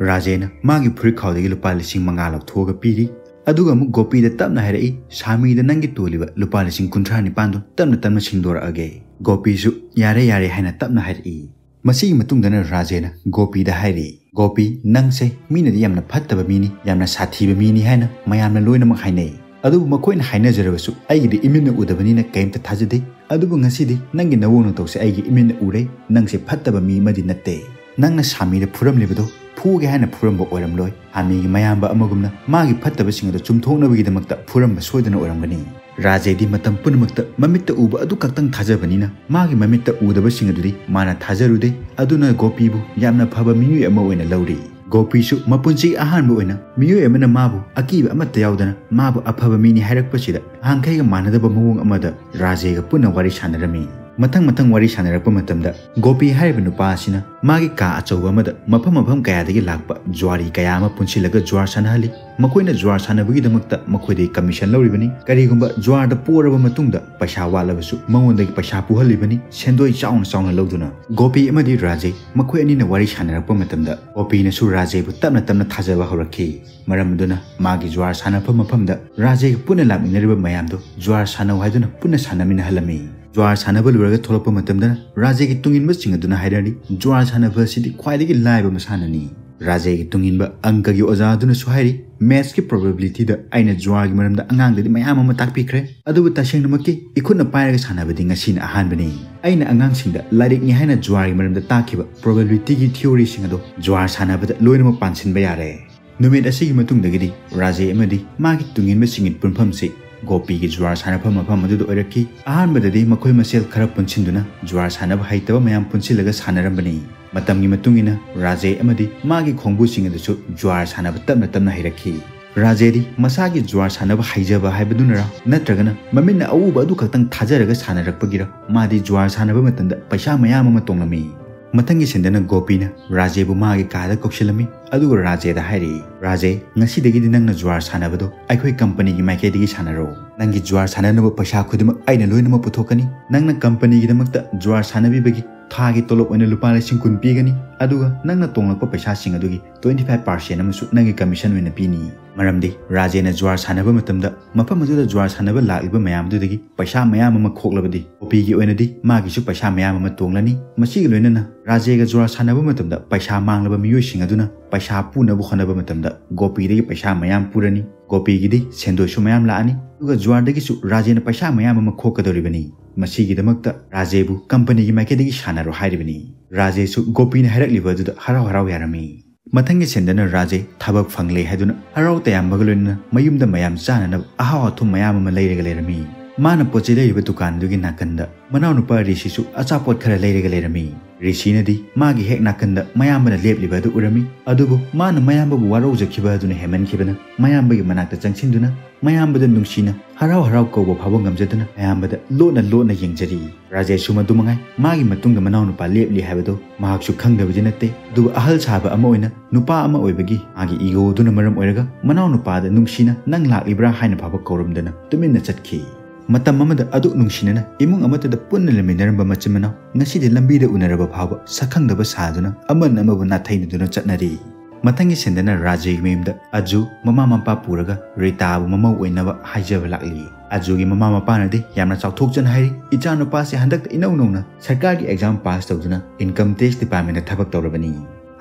ꯔꯥꯖꯦꯅ ꯃꯥꯒꯤ ꯐꯨꯔꯤꯠ ꯈꯥꯎꯗꯒꯤ ꯂꯨꯄꯥ ꯂꯤꯁꯤꯡ ꯃꯉꯥ ꯂꯧꯊꯣꯛꯑꯒ ꯄꯤꯔꯤ꯫ ꯑꯗꯨꯒ ꯑꯃꯨꯛ ꯒꯣꯄꯤꯗ ꯇꯞꯅ ꯍꯥꯏꯔꯛꯏ, "ꯁꯥꯃꯤꯗ ꯅꯪꯒꯤ ꯇꯣꯜꯂꯤꯕ ꯂꯨꯄꯥ ꯂꯤꯁꯤꯡ ꯀꯨꯟꯊ꯭ꯔꯥ ꯅꯤꯄꯥꯟꯗꯣ ꯇꯞꯅ ꯇꯞꯅ ꯁꯤꯡꯗꯣꯔꯛꯑꯒꯦ"꯫ ꯒꯣꯄꯤꯁꯨ "ꯌꯥꯔꯦ, ꯌꯥꯔꯦ" ꯍꯥꯏꯅ ꯇꯞꯅ ꯍꯥꯏꯔꯛꯏ꯫ ꯃꯁꯤꯒꯤ ꯃꯇꯨꯡꯗꯅ ꯔꯥꯖꯦꯅ ꯒꯣꯄꯤꯗ ꯍꯥꯏꯔꯤ, "ꯒꯣꯄꯤ, ꯅꯪꯁꯦ ꯃꯤꯅꯗꯤ ꯌꯥꯝꯅ ꯐꯠꯇꯕ ꯃꯤꯅꯤ, ꯌꯥꯝꯅ ꯁꯥꯊꯤꯕ ꯃꯤꯅꯤ ꯍꯥꯏꯅ ꯃꯌꯥꯝꯅ ꯂꯣꯏꯅꯃꯛ ꯍꯥꯏꯅꯩ꯫ ꯑꯗꯨꯕꯨ ꯃꯈꯣꯏꯅ ꯍꯥꯏꯅꯖꯔꯕꯁꯨ ꯑꯩꯒꯤꯗꯤ ꯏꯃꯤꯠꯅ ꯎꯗꯕꯅꯤꯅ ꯀꯔꯤꯝꯇ ꯊꯥꯖꯗꯦ꯫ ꯑꯗꯨꯕꯨ ꯉꯁꯤꯗꯤ ꯅꯪꯒꯤ ꯅꯋꯣꯡ ꯅꯇꯧꯁꯦ ꯑꯩꯒꯤ ꯏꯃꯤꯠꯅ ꯎꯔꯦ, ꯅꯪꯁꯦ ꯐꯠꯇꯕ ꯃꯤ ꯑꯃꯗꯤ ꯅꯠꯇꯦ꯫ ꯅꯪꯅ ꯁꯥꯃꯤꯗ ꯐꯨꯔꯝꯂꯤꯕꯗꯣ ꯐꯨꯒꯦ ꯍꯥꯏꯅ ꯐꯨꯔꯝꯕ ꯑꯣꯏꯔꯝꯂꯣꯏ꯫ ꯍꯥꯃꯤꯒꯤ ꯃꯌꯥꯝꯕ ꯑꯃꯒꯨꯝꯅ ꯃꯥꯒꯤ ꯐꯠꯇꯕꯁꯤꯡ ꯑꯗꯨ ꯆꯨꯝꯊꯣꯛꯅꯕꯒꯤꯗꯃꯛꯇ ꯐꯨꯔꯝꯕ ꯁꯣꯏꯗꯅ ꯑꯣꯏꯔꯝꯒꯅꯤ"꯫ ꯔꯥꯖꯦꯗꯤ ꯃꯇꯝ ꯄꯨꯝꯅꯃꯛꯇ ꯃꯃꯤꯠꯇ ꯎꯕ ꯑꯗꯨ ꯈꯛꯇꯪ ꯊꯥꯖꯕꯅꯤꯅ ꯃꯥꯒꯤ ꯃꯃꯤꯠꯇ ꯎꯗꯕꯁꯤꯡ ꯑꯗꯨꯗꯤ ꯃꯥꯅ ꯊꯥꯖꯔꯨꯗꯦ꯫ ꯑꯗꯨꯅ ꯒꯣꯄꯤꯕꯨ ꯌꯥꯝꯅ ꯐꯕ ꯃꯤꯑꯣꯏ ꯑꯃ ꯑꯣꯏꯅ ꯂꯧꯔꯤ꯫ ꯒꯣꯄꯤꯁꯨ ꯃꯄꯨꯟꯁꯤꯒꯤ ꯑꯍꯥꯟꯕ ꯑꯣꯏꯅ ꯃꯤꯑꯣꯏ ꯑꯃꯅ ꯃꯥꯕꯨ ꯑꯀꯤꯕ ꯑꯃꯠꯇ ꯌꯥꯎꯗꯅ ꯃꯥꯕꯨ ꯑꯐꯕ ꯃꯤꯅꯤ ꯍꯥꯏꯔꯛꯄꯁꯤꯗ ꯅꯍꯥꯟꯈꯩꯒ ꯃꯥꯟꯅꯗꯕ ꯃꯑꯣꯡ ꯑꯃꯗ ꯔꯥꯖꯦꯒ ꯄꯨꯟꯅ ꯋꯥꯔꯤ ꯁꯥꯟꯅꯔꯝꯃꯤ꯫ ꯃꯊꯪ ꯃꯊꯪ ꯋꯥꯔꯤ ꯁꯥꯟꯅꯔꯛꯄ ꯃꯇꯝꯗ ꯒꯣꯄꯤ ꯍꯥꯏꯔꯤꯕ ꯅꯨꯄꯥ ꯑꯁꯤꯅ ꯃꯥꯒꯤ ꯀꯥ ꯑꯆꯧꯕ ꯑꯃꯗ ꯃꯐꯝ ꯃꯐꯝ ꯀꯌꯥꯗꯒꯤ ꯂꯥꯛꯄ ꯖꯨꯋꯥꯔꯤ ꯀꯌꯥ ꯑꯃ ꯄꯨꯟꯁꯤꯜꯂꯒ ꯖꯨꯋꯥꯔ ꯁꯥꯟꯅꯍꯜꯂꯤ꯫ ꯃꯈꯣꯏꯅ ꯖꯨꯋꯥꯔ ꯁꯥꯟꯅꯕꯒꯤꯗꯃꯛꯇ ꯃꯈꯣꯏꯗꯒꯤ ꯀꯃꯤꯁꯟ ꯂꯧꯔꯤꯕꯅꯤ꯫ ꯀꯔꯤꯒꯨꯝꯕ ꯖꯨꯋꯥꯔꯗ ꯄꯣꯔꯕ ꯃꯇꯨꯡꯗ ꯄꯩꯁꯥ ꯋꯥꯠꯂꯕꯁꯨ ꯃꯉꯣꯟꯗꯒꯤ ꯄꯩꯁꯥ ꯄꯨꯍꯜꯂꯤꯕꯅꯤ, ꯁꯦꯟꯗꯣꯏ ꯆꯥꯎꯅ ꯆꯥꯎꯅ ꯂꯧꯗꯨꯅ꯫ ꯒꯣꯄꯤ ꯑꯃꯗꯤ ꯔꯥꯖꯦ ꯃꯈꯣꯏ ꯑꯅꯤꯅ ꯋꯥꯔꯤ ꯁꯥꯟꯅꯔꯛꯄ ꯃꯇꯝꯗ ꯒꯣꯄꯤꯅꯁꯨ ꯔꯥꯖꯦꯕꯨ ꯇꯞꯅ ꯇꯞꯅ ꯊꯥꯖꯕ ꯍꯧꯔꯛꯈꯤ꯫ ꯃꯔꯝ ꯑꯗꯨꯅ ꯃꯥꯒꯤ ꯖꯨꯋꯥꯔ ꯁꯥꯟꯅꯐꯝ ꯃꯐꯝꯗ ꯔꯥꯖꯦꯒ ꯄꯨꯟꯅ ꯂꯥꯛꯃꯤꯟꯅꯔꯤꯕ ꯃꯌꯥꯝꯗꯨ ꯖꯨꯋꯥꯔ ꯁꯥꯟꯅꯧ ꯍꯥꯏꯗꯨꯅ ꯄꯨꯟꯅ ꯁꯥꯟꯅꯃꯤꯟꯅꯍꯜꯂꯝꯃꯤ꯫ ꯖꯨꯋꯥꯔ ꯁꯥꯟꯅꯕ ꯂꯣꯏꯔꯒ ꯊꯣꯛꯂꯛꯄ ꯃꯇꯝꯗꯅ ꯔꯥꯖꯦꯒꯤ ꯇꯨꯡꯏꯟꯕꯁꯤꯡ ꯑꯗꯨꯅ ꯍꯥꯏꯔꯛꯏ, "ꯖꯨꯋꯥꯔ ꯁꯥꯟꯅꯕ ꯑꯁꯤꯗꯤ ꯈ꯭ꯋꯥꯏꯗꯒꯤ ꯂꯥꯏꯕ ꯃꯁꯥꯟꯅꯅꯤ"꯫ ꯔꯥꯖꯦꯒꯤ ꯇꯨꯡꯏꯟꯕ ꯑꯪꯀꯒꯤ ꯑꯣꯖꯥ ꯑꯗꯨꯅꯁꯨ ꯍꯥꯏꯔꯤ, "Mathsꯀꯤ probabilityꯗ ꯑꯩꯅ ꯖꯨꯋꯥꯔꯒꯤ ꯃꯔꯝꯗ ꯑꯉꯥꯡꯗꯗꯤ ꯃꯌꯥꯝ ꯑꯃ ꯇꯥꯛꯄꯤꯈ꯭ꯔꯦ, ꯑꯗꯨꯕꯨ ꯇꯁꯦꯡꯅꯃꯛꯀꯤ ꯏꯈꯨꯠꯅ ꯄꯥꯏꯔꯒ ꯁꯥꯟꯅꯕꯗꯤ ꯉꯁꯤꯅ ꯑꯍꯥꯟꯕꯅꯤ꯫ ꯑꯩꯅ ꯑꯉꯥꯡꯁꯤꯡꯗ ꯂꯥꯏꯔꯤꯛꯅꯤ ꯍꯥꯏꯅ ꯖꯨꯋꯥꯔꯒꯤ ꯃꯔꯝꯗ ꯇꯥꯛꯈꯤꯕ probabilityꯒꯤ theoryꯁꯤꯡ ꯑꯗꯣ ꯖꯨꯋꯥꯔ ꯁꯥꯟꯅꯕꯗ ꯂꯣꯏꯅꯃꯛ ꯄꯥꯟꯁꯤꯟꯕ ꯌꯥꯔꯦ"꯫ ꯅꯨꯃꯤꯠ ꯑꯁꯤꯒꯤ ꯃꯇꯨꯡꯗꯒꯤꯗꯤ ꯔꯥꯖꯦ ꯑꯃꯗꯤ ꯃꯥꯒꯤ ꯇꯨꯡꯏꯟꯕꯁꯤꯡꯒꯤ ꯄꯨꯟꯐꯝꯁꯤ ꯒꯣꯄꯤꯒꯤ ꯖꯨꯋꯥꯔ ꯁꯥꯟꯅꯐꯝ ꯃꯐꯝ ꯑꯗꯨꯗ ꯑꯣꯏꯔꯛꯈꯤ꯫ ꯑꯍꯥꯟꯕꯗꯗꯤ ꯃꯈꯣꯏ ꯃꯁꯦꯜ ꯈꯔ ꯄꯨꯟꯁꯤꯟꯗꯨꯅ ꯖꯨꯋꯥꯔ ꯁꯥꯟꯅꯕ ꯍꯩꯇꯕ ꯃꯌꯥꯝ ꯄꯨꯟꯁꯤꯜꯂꯒ ꯁꯥꯟꯅꯔꯝꯕꯅꯤ꯫ ꯃꯇꯝꯒꯤ ꯃꯇꯨꯡ ꯏꯟꯅ ꯔꯥꯖꯦ ꯑꯃꯗꯤ ꯃꯥꯒꯤ ꯈꯣꯡꯕꯨꯁꯤꯡ ꯑꯗꯨꯁꯨ ꯖꯨꯋꯥꯔ ꯁꯥꯟꯅꯕ ꯇꯞꯅ ꯇꯞꯅ ꯍꯩꯔꯛꯈꯤ꯫ ꯔꯥꯖꯦꯗꯤ ꯃꯁꯥꯒꯤ ꯖꯨꯋꯥꯔ ꯁꯥꯟꯅꯕ ꯍꯩꯖꯕ ꯍꯥꯏꯕꯗꯨꯅꯔ, ꯅꯠꯇ꯭ꯔꯒꯅ ꯃꯃꯤꯠꯅ ꯑꯎꯕ ꯑꯗꯨ ꯈꯛꯇꯪ ꯊꯥꯖꯔꯒ ꯁꯥꯟꯅꯔꯛꯄꯒꯤꯔ, ꯃꯥꯗꯤ ꯖꯨꯋꯥꯔ ꯁꯥꯟꯅꯕ ꯃꯇꯝꯗ ꯄꯩꯁꯥ ꯃꯌꯥꯝ ꯑꯃ ꯇꯣꯡꯂꯝꯃꯤ꯫ ꯃꯊꯪꯒꯤ ꯁꯤꯟꯗꯅ ꯒꯣꯄꯤꯅ ꯔꯥꯖꯦꯕꯨ ꯃꯥꯒꯤ ꯀꯥꯗ ꯀꯧꯁꯤꯜꯂꯝꯃꯤ, ꯑꯗꯨꯒ ꯔꯥꯖꯦꯗ ꯍꯥꯏꯔꯛꯏ, "ꯔꯥꯖꯦ, ꯉꯁꯤꯗꯒꯤꯗꯤ ꯅꯪꯅ ꯖꯨꯋꯥꯔ ꯁꯥꯟꯅꯕꯗꯣ ꯑꯩꯈꯣꯏ ꯀꯝꯄꯅꯤꯒꯤ ꯃꯥꯏꯀꯩꯗꯒꯤ ꯁꯥꯟꯅꯔꯣ꯫ ꯅꯪꯒꯤ ꯖꯨꯋꯥꯔ ꯁꯥꯟꯅꯅꯕ ꯄꯩꯁꯥ ꯈꯨꯗꯤꯡꯃꯛ ꯑꯩꯅ ꯂꯣꯏꯅꯃꯛ ꯄꯨꯊꯣꯛꯀꯅꯤ꯫ ꯅꯪꯅ ꯀꯝꯄꯅꯤꯒꯤꯗꯃꯛꯇ ꯖꯨꯋꯥꯔ ꯁꯥꯟꯅꯕꯤꯕꯒꯤ ꯊꯥꯒꯤ ꯇꯣꯂꯣꯞ ꯑꯣꯏꯅ ꯂꯨꯄꯥ ꯂꯤꯁꯤꯡ ꯀꯨꯟ ꯄꯤꯒꯅꯤ, ꯑꯗꯨꯒ ꯅꯪꯅ ꯇꯣꯡꯂꯛꯄ ꯄꯩꯁꯥꯁꯤꯡ ꯑꯗꯨꯒꯤ twenty five percent ꯑꯃꯁꯨ ꯅꯪꯒꯤ ꯀꯃꯤꯁꯟ ꯑꯣꯏꯅ ꯄꯤꯅꯤ꯫ ꯃꯔꯝꯗꯤ ꯔꯥꯖꯦꯅ ꯖꯨꯋꯥꯔ ꯁꯥꯟꯅꯕ ꯃꯇꯝꯗ ꯃꯐꯝ ꯑꯗꯨꯗ ꯖꯨꯋꯥꯔ ꯁꯥꯟꯅꯕ ꯂꯥꯛꯂꯤꯕ ꯃꯌꯥꯝꯗꯨꯗꯒꯤ ꯄꯩꯁꯥ ꯃꯌꯥꯝ ꯑꯃ ꯈꯣꯛꯂꯕꯗꯤ ꯒꯣꯄꯤꯒꯤ ꯑꯣꯏꯅꯗꯤ ꯃꯥꯒꯤꯁꯨ ꯄꯩꯁꯥ ꯃꯌꯥꯝ ꯑꯃ ꯇꯣꯡꯂꯅꯤ꯫ ꯃꯁꯤꯒ ꯂꯣꯏꯅꯅ ꯔꯥꯖꯦꯒ ꯖꯨꯋꯥꯔ ꯁꯥꯟꯅꯕ ꯃꯇꯝꯗ ꯄꯩꯁꯥ ꯃꯥꯡꯂꯕ ꯃꯤꯑꯣꯏꯁꯤꯡ ꯑꯗꯨꯅ ꯄꯩꯁꯥ ꯄꯨꯅꯕ ꯍꯣꯠꯅꯕ ꯃꯇꯝꯗ ꯒꯣꯄꯤꯗꯒꯤ ꯄꯩꯁꯥ ꯃꯌꯥꯝ ꯄꯨꯔꯅꯤ꯫ ꯒꯣꯄꯤꯒꯤꯗꯤ ꯁꯦꯟꯗꯣꯏꯁꯨ ꯃꯌꯥꯝ ꯂꯥꯛꯑꯅꯤ, ꯑꯗꯨꯒ ꯖꯨꯋꯥꯔꯗꯒꯤꯁꯨ ꯔꯥꯖꯦꯅ ꯄꯩꯁꯥ ꯃꯌꯥꯝ ꯑꯃ ꯈꯣꯛꯀꯗꯧꯔꯤꯕꯅꯤ꯫ ꯃꯁꯤꯒꯤꯗꯃꯛꯇ ꯔꯥꯖꯦꯕꯨ ꯀꯝꯄꯅꯤꯒꯤ ꯃꯥꯏꯀꯩꯗꯒꯤ ꯁꯥꯟꯅꯔꯣ ꯍꯥꯏꯔꯤꯕꯅꯤ꯫ ꯔꯥꯖꯦꯁꯨ ꯒꯣꯄꯤꯅ ꯍꯥꯏꯔꯛꯂꯤꯕ ꯑꯗꯨꯗ ꯍꯔꯥꯎ ꯍꯔꯥꯎ ꯌꯥꯔꯝꯃꯤ꯫ ꯃꯊꯪꯒꯤ ꯁꯤꯟꯗꯅ ꯔꯥꯖꯦ ꯊꯕꯛ ꯐꯪꯂꯦ ꯍꯥꯏꯗꯨꯅ ꯍꯔꯥꯎ ꯇꯌꯥꯝꯕꯒ ꯂꯣꯏꯅꯅ ꯃꯌꯨꯝꯗ ꯃꯌꯥꯝ ꯆꯥꯅꯅꯕ ꯑꯍꯥꯎ ꯑꯊꯨꯝ ꯃꯌꯥꯝ ꯑꯃ ꯂꯩꯔꯒ ꯂꯩꯔꯝꯃꯤ꯫ ꯃꯥꯅ ꯄꯣꯠ ꯆꯩ ꯂꯩꯔꯤꯕ ꯗꯨꯀꯥꯟꯗꯨꯒꯤ ꯅꯥꯀꯟꯗ ꯃꯅꯥꯎꯅꯨꯄꯥ ꯔꯤꯁꯤꯁꯨ ꯑꯆꯥꯄꯣꯠ ꯈꯔ ꯂꯩꯔꯒ ꯂꯩꯔꯝꯃꯤ꯫ ꯔꯤꯁꯤꯅꯗꯤ ꯃꯥꯒꯤ ꯍꯦꯛ ꯅꯥꯀꯟꯗ ꯃꯌꯥꯝꯕꯅ ꯂꯦꯞꯂꯤꯕ ꯑꯗꯨ ꯎꯔꯝꯃꯤ, ꯑꯗꯨꯕꯨ ꯃꯥꯅ ꯃꯌꯥꯝꯕꯕꯨ ꯋꯥꯔꯧꯖꯈꯤꯕ ꯑꯗꯨꯅ ꯍꯦꯟꯃꯟꯈꯤꯕꯅ ꯃꯌꯥꯝꯕꯒꯤ ꯃꯅꯥꯛꯇ ꯆꯪꯁꯤꯟꯗꯨꯅ ꯃꯌꯥꯝꯕꯗ ꯅꯨꯡꯁꯤꯅ ꯍꯔꯥꯎ ꯍꯔꯥꯎ ꯀꯧꯕ ꯐꯥꯎꯕ ꯉꯝꯖꯗꯅ ꯃꯌꯥꯝꯕꯗ ꯂꯣꯠꯅ ꯂꯣꯠꯅ ꯌꯦꯡꯖꯔꯤ꯫ ꯔꯥꯖꯦꯁꯁꯨ ꯃꯗꯨ ꯃꯉꯥꯏ꯫ ꯃꯥꯒꯤ ꯃꯇꯨꯡꯗ ꯃꯅꯥꯎꯅꯨꯄꯥ ꯂꯦꯞꯂꯤ ꯍꯥꯏꯕꯗꯨ ꯃꯍꯥꯛꯁꯨ ꯈꯪꯗꯕꯗꯤ ꯅꯠꯇꯦ, ꯑꯗꯨꯕꯨ ꯑꯍꯜ ꯁꯥꯕ ꯑꯃ ꯑꯣꯏꯅ ꯅꯨꯄꯥ ꯑꯃ ꯑꯣꯏꯕꯒꯤ ꯃꯥꯒꯤ ꯏꯒꯣꯗꯨꯅ ꯃꯔꯝ ꯑꯣꯏꯔꯒ ꯃꯅꯥꯎꯅꯨꯄꯥꯗ ꯅꯨꯡꯁꯤꯅ "ꯅꯪ ꯂꯥꯛꯂꯤꯕ꯭ꯔꯥ?" ꯍꯥꯏꯅ ꯐꯥꯎꯕ ꯀꯧꯔꯝꯗꯅ ꯇꯨꯃꯤꯟꯅ ꯆꯠꯈꯤ꯫ ꯃꯇꯝ ꯑꯃꯗ ꯑꯗꯨꯛ ꯅꯨꯡꯁꯤꯅꯅ ꯏꯃꯨꯡ ꯑꯃꯠꯇꯗ ꯄꯨꯟꯅ ꯂꯩꯃꯤꯟꯅꯔꯝꯕ ꯃꯆꯤꯟ ꯃꯅꯥꯎ ꯉꯁꯤꯗꯤ ꯂꯝꯕꯤꯗ ꯎꯅꯔꯕ ꯐꯥꯎꯕ ꯁꯛꯈꯪꯗꯕ ꯁꯥꯗꯨꯅ ꯑꯃꯅ ꯑꯃꯕꯨ ꯅꯥꯊꯩꯅꯗꯨꯅ ꯆꯠꯅꯔꯤ꯫ ꯃꯊꯪꯒꯤ ꯁꯤꯟꯗꯅ ꯔꯥꯖꯦꯒꯤ ꯃꯌꯨꯝꯗ ꯑꯖꯨ ꯃꯃꯥ ꯃꯄꯥ ꯄꯨꯔꯒ ꯔꯤꯇꯥꯕꯨ ꯃꯃꯧ ꯑꯣꯏꯅꯕ ꯍꯥꯏꯖꯕ ꯂꯥꯛꯂꯤ꯫ ꯑꯖꯨꯒꯤ ꯃꯃꯥ ꯃꯄꯥꯅꯗꯤ ꯌꯥꯝꯅ ꯆꯥꯎꯊꯣꯛꯆꯅ ꯍꯥꯏꯔꯤ, "ꯏꯆꯥꯅꯨꯄꯥꯁꯦ ꯍꯟꯗꯛꯇ ꯏꯅꯧ ꯅꯧꯅ ꯁꯔꯀꯥꯔꯒꯤ exam pass ꯇꯧꯗꯨꯅ Income Tax Department ꯊꯕꯛ ꯇꯧꯔꯕꯅꯤ꯫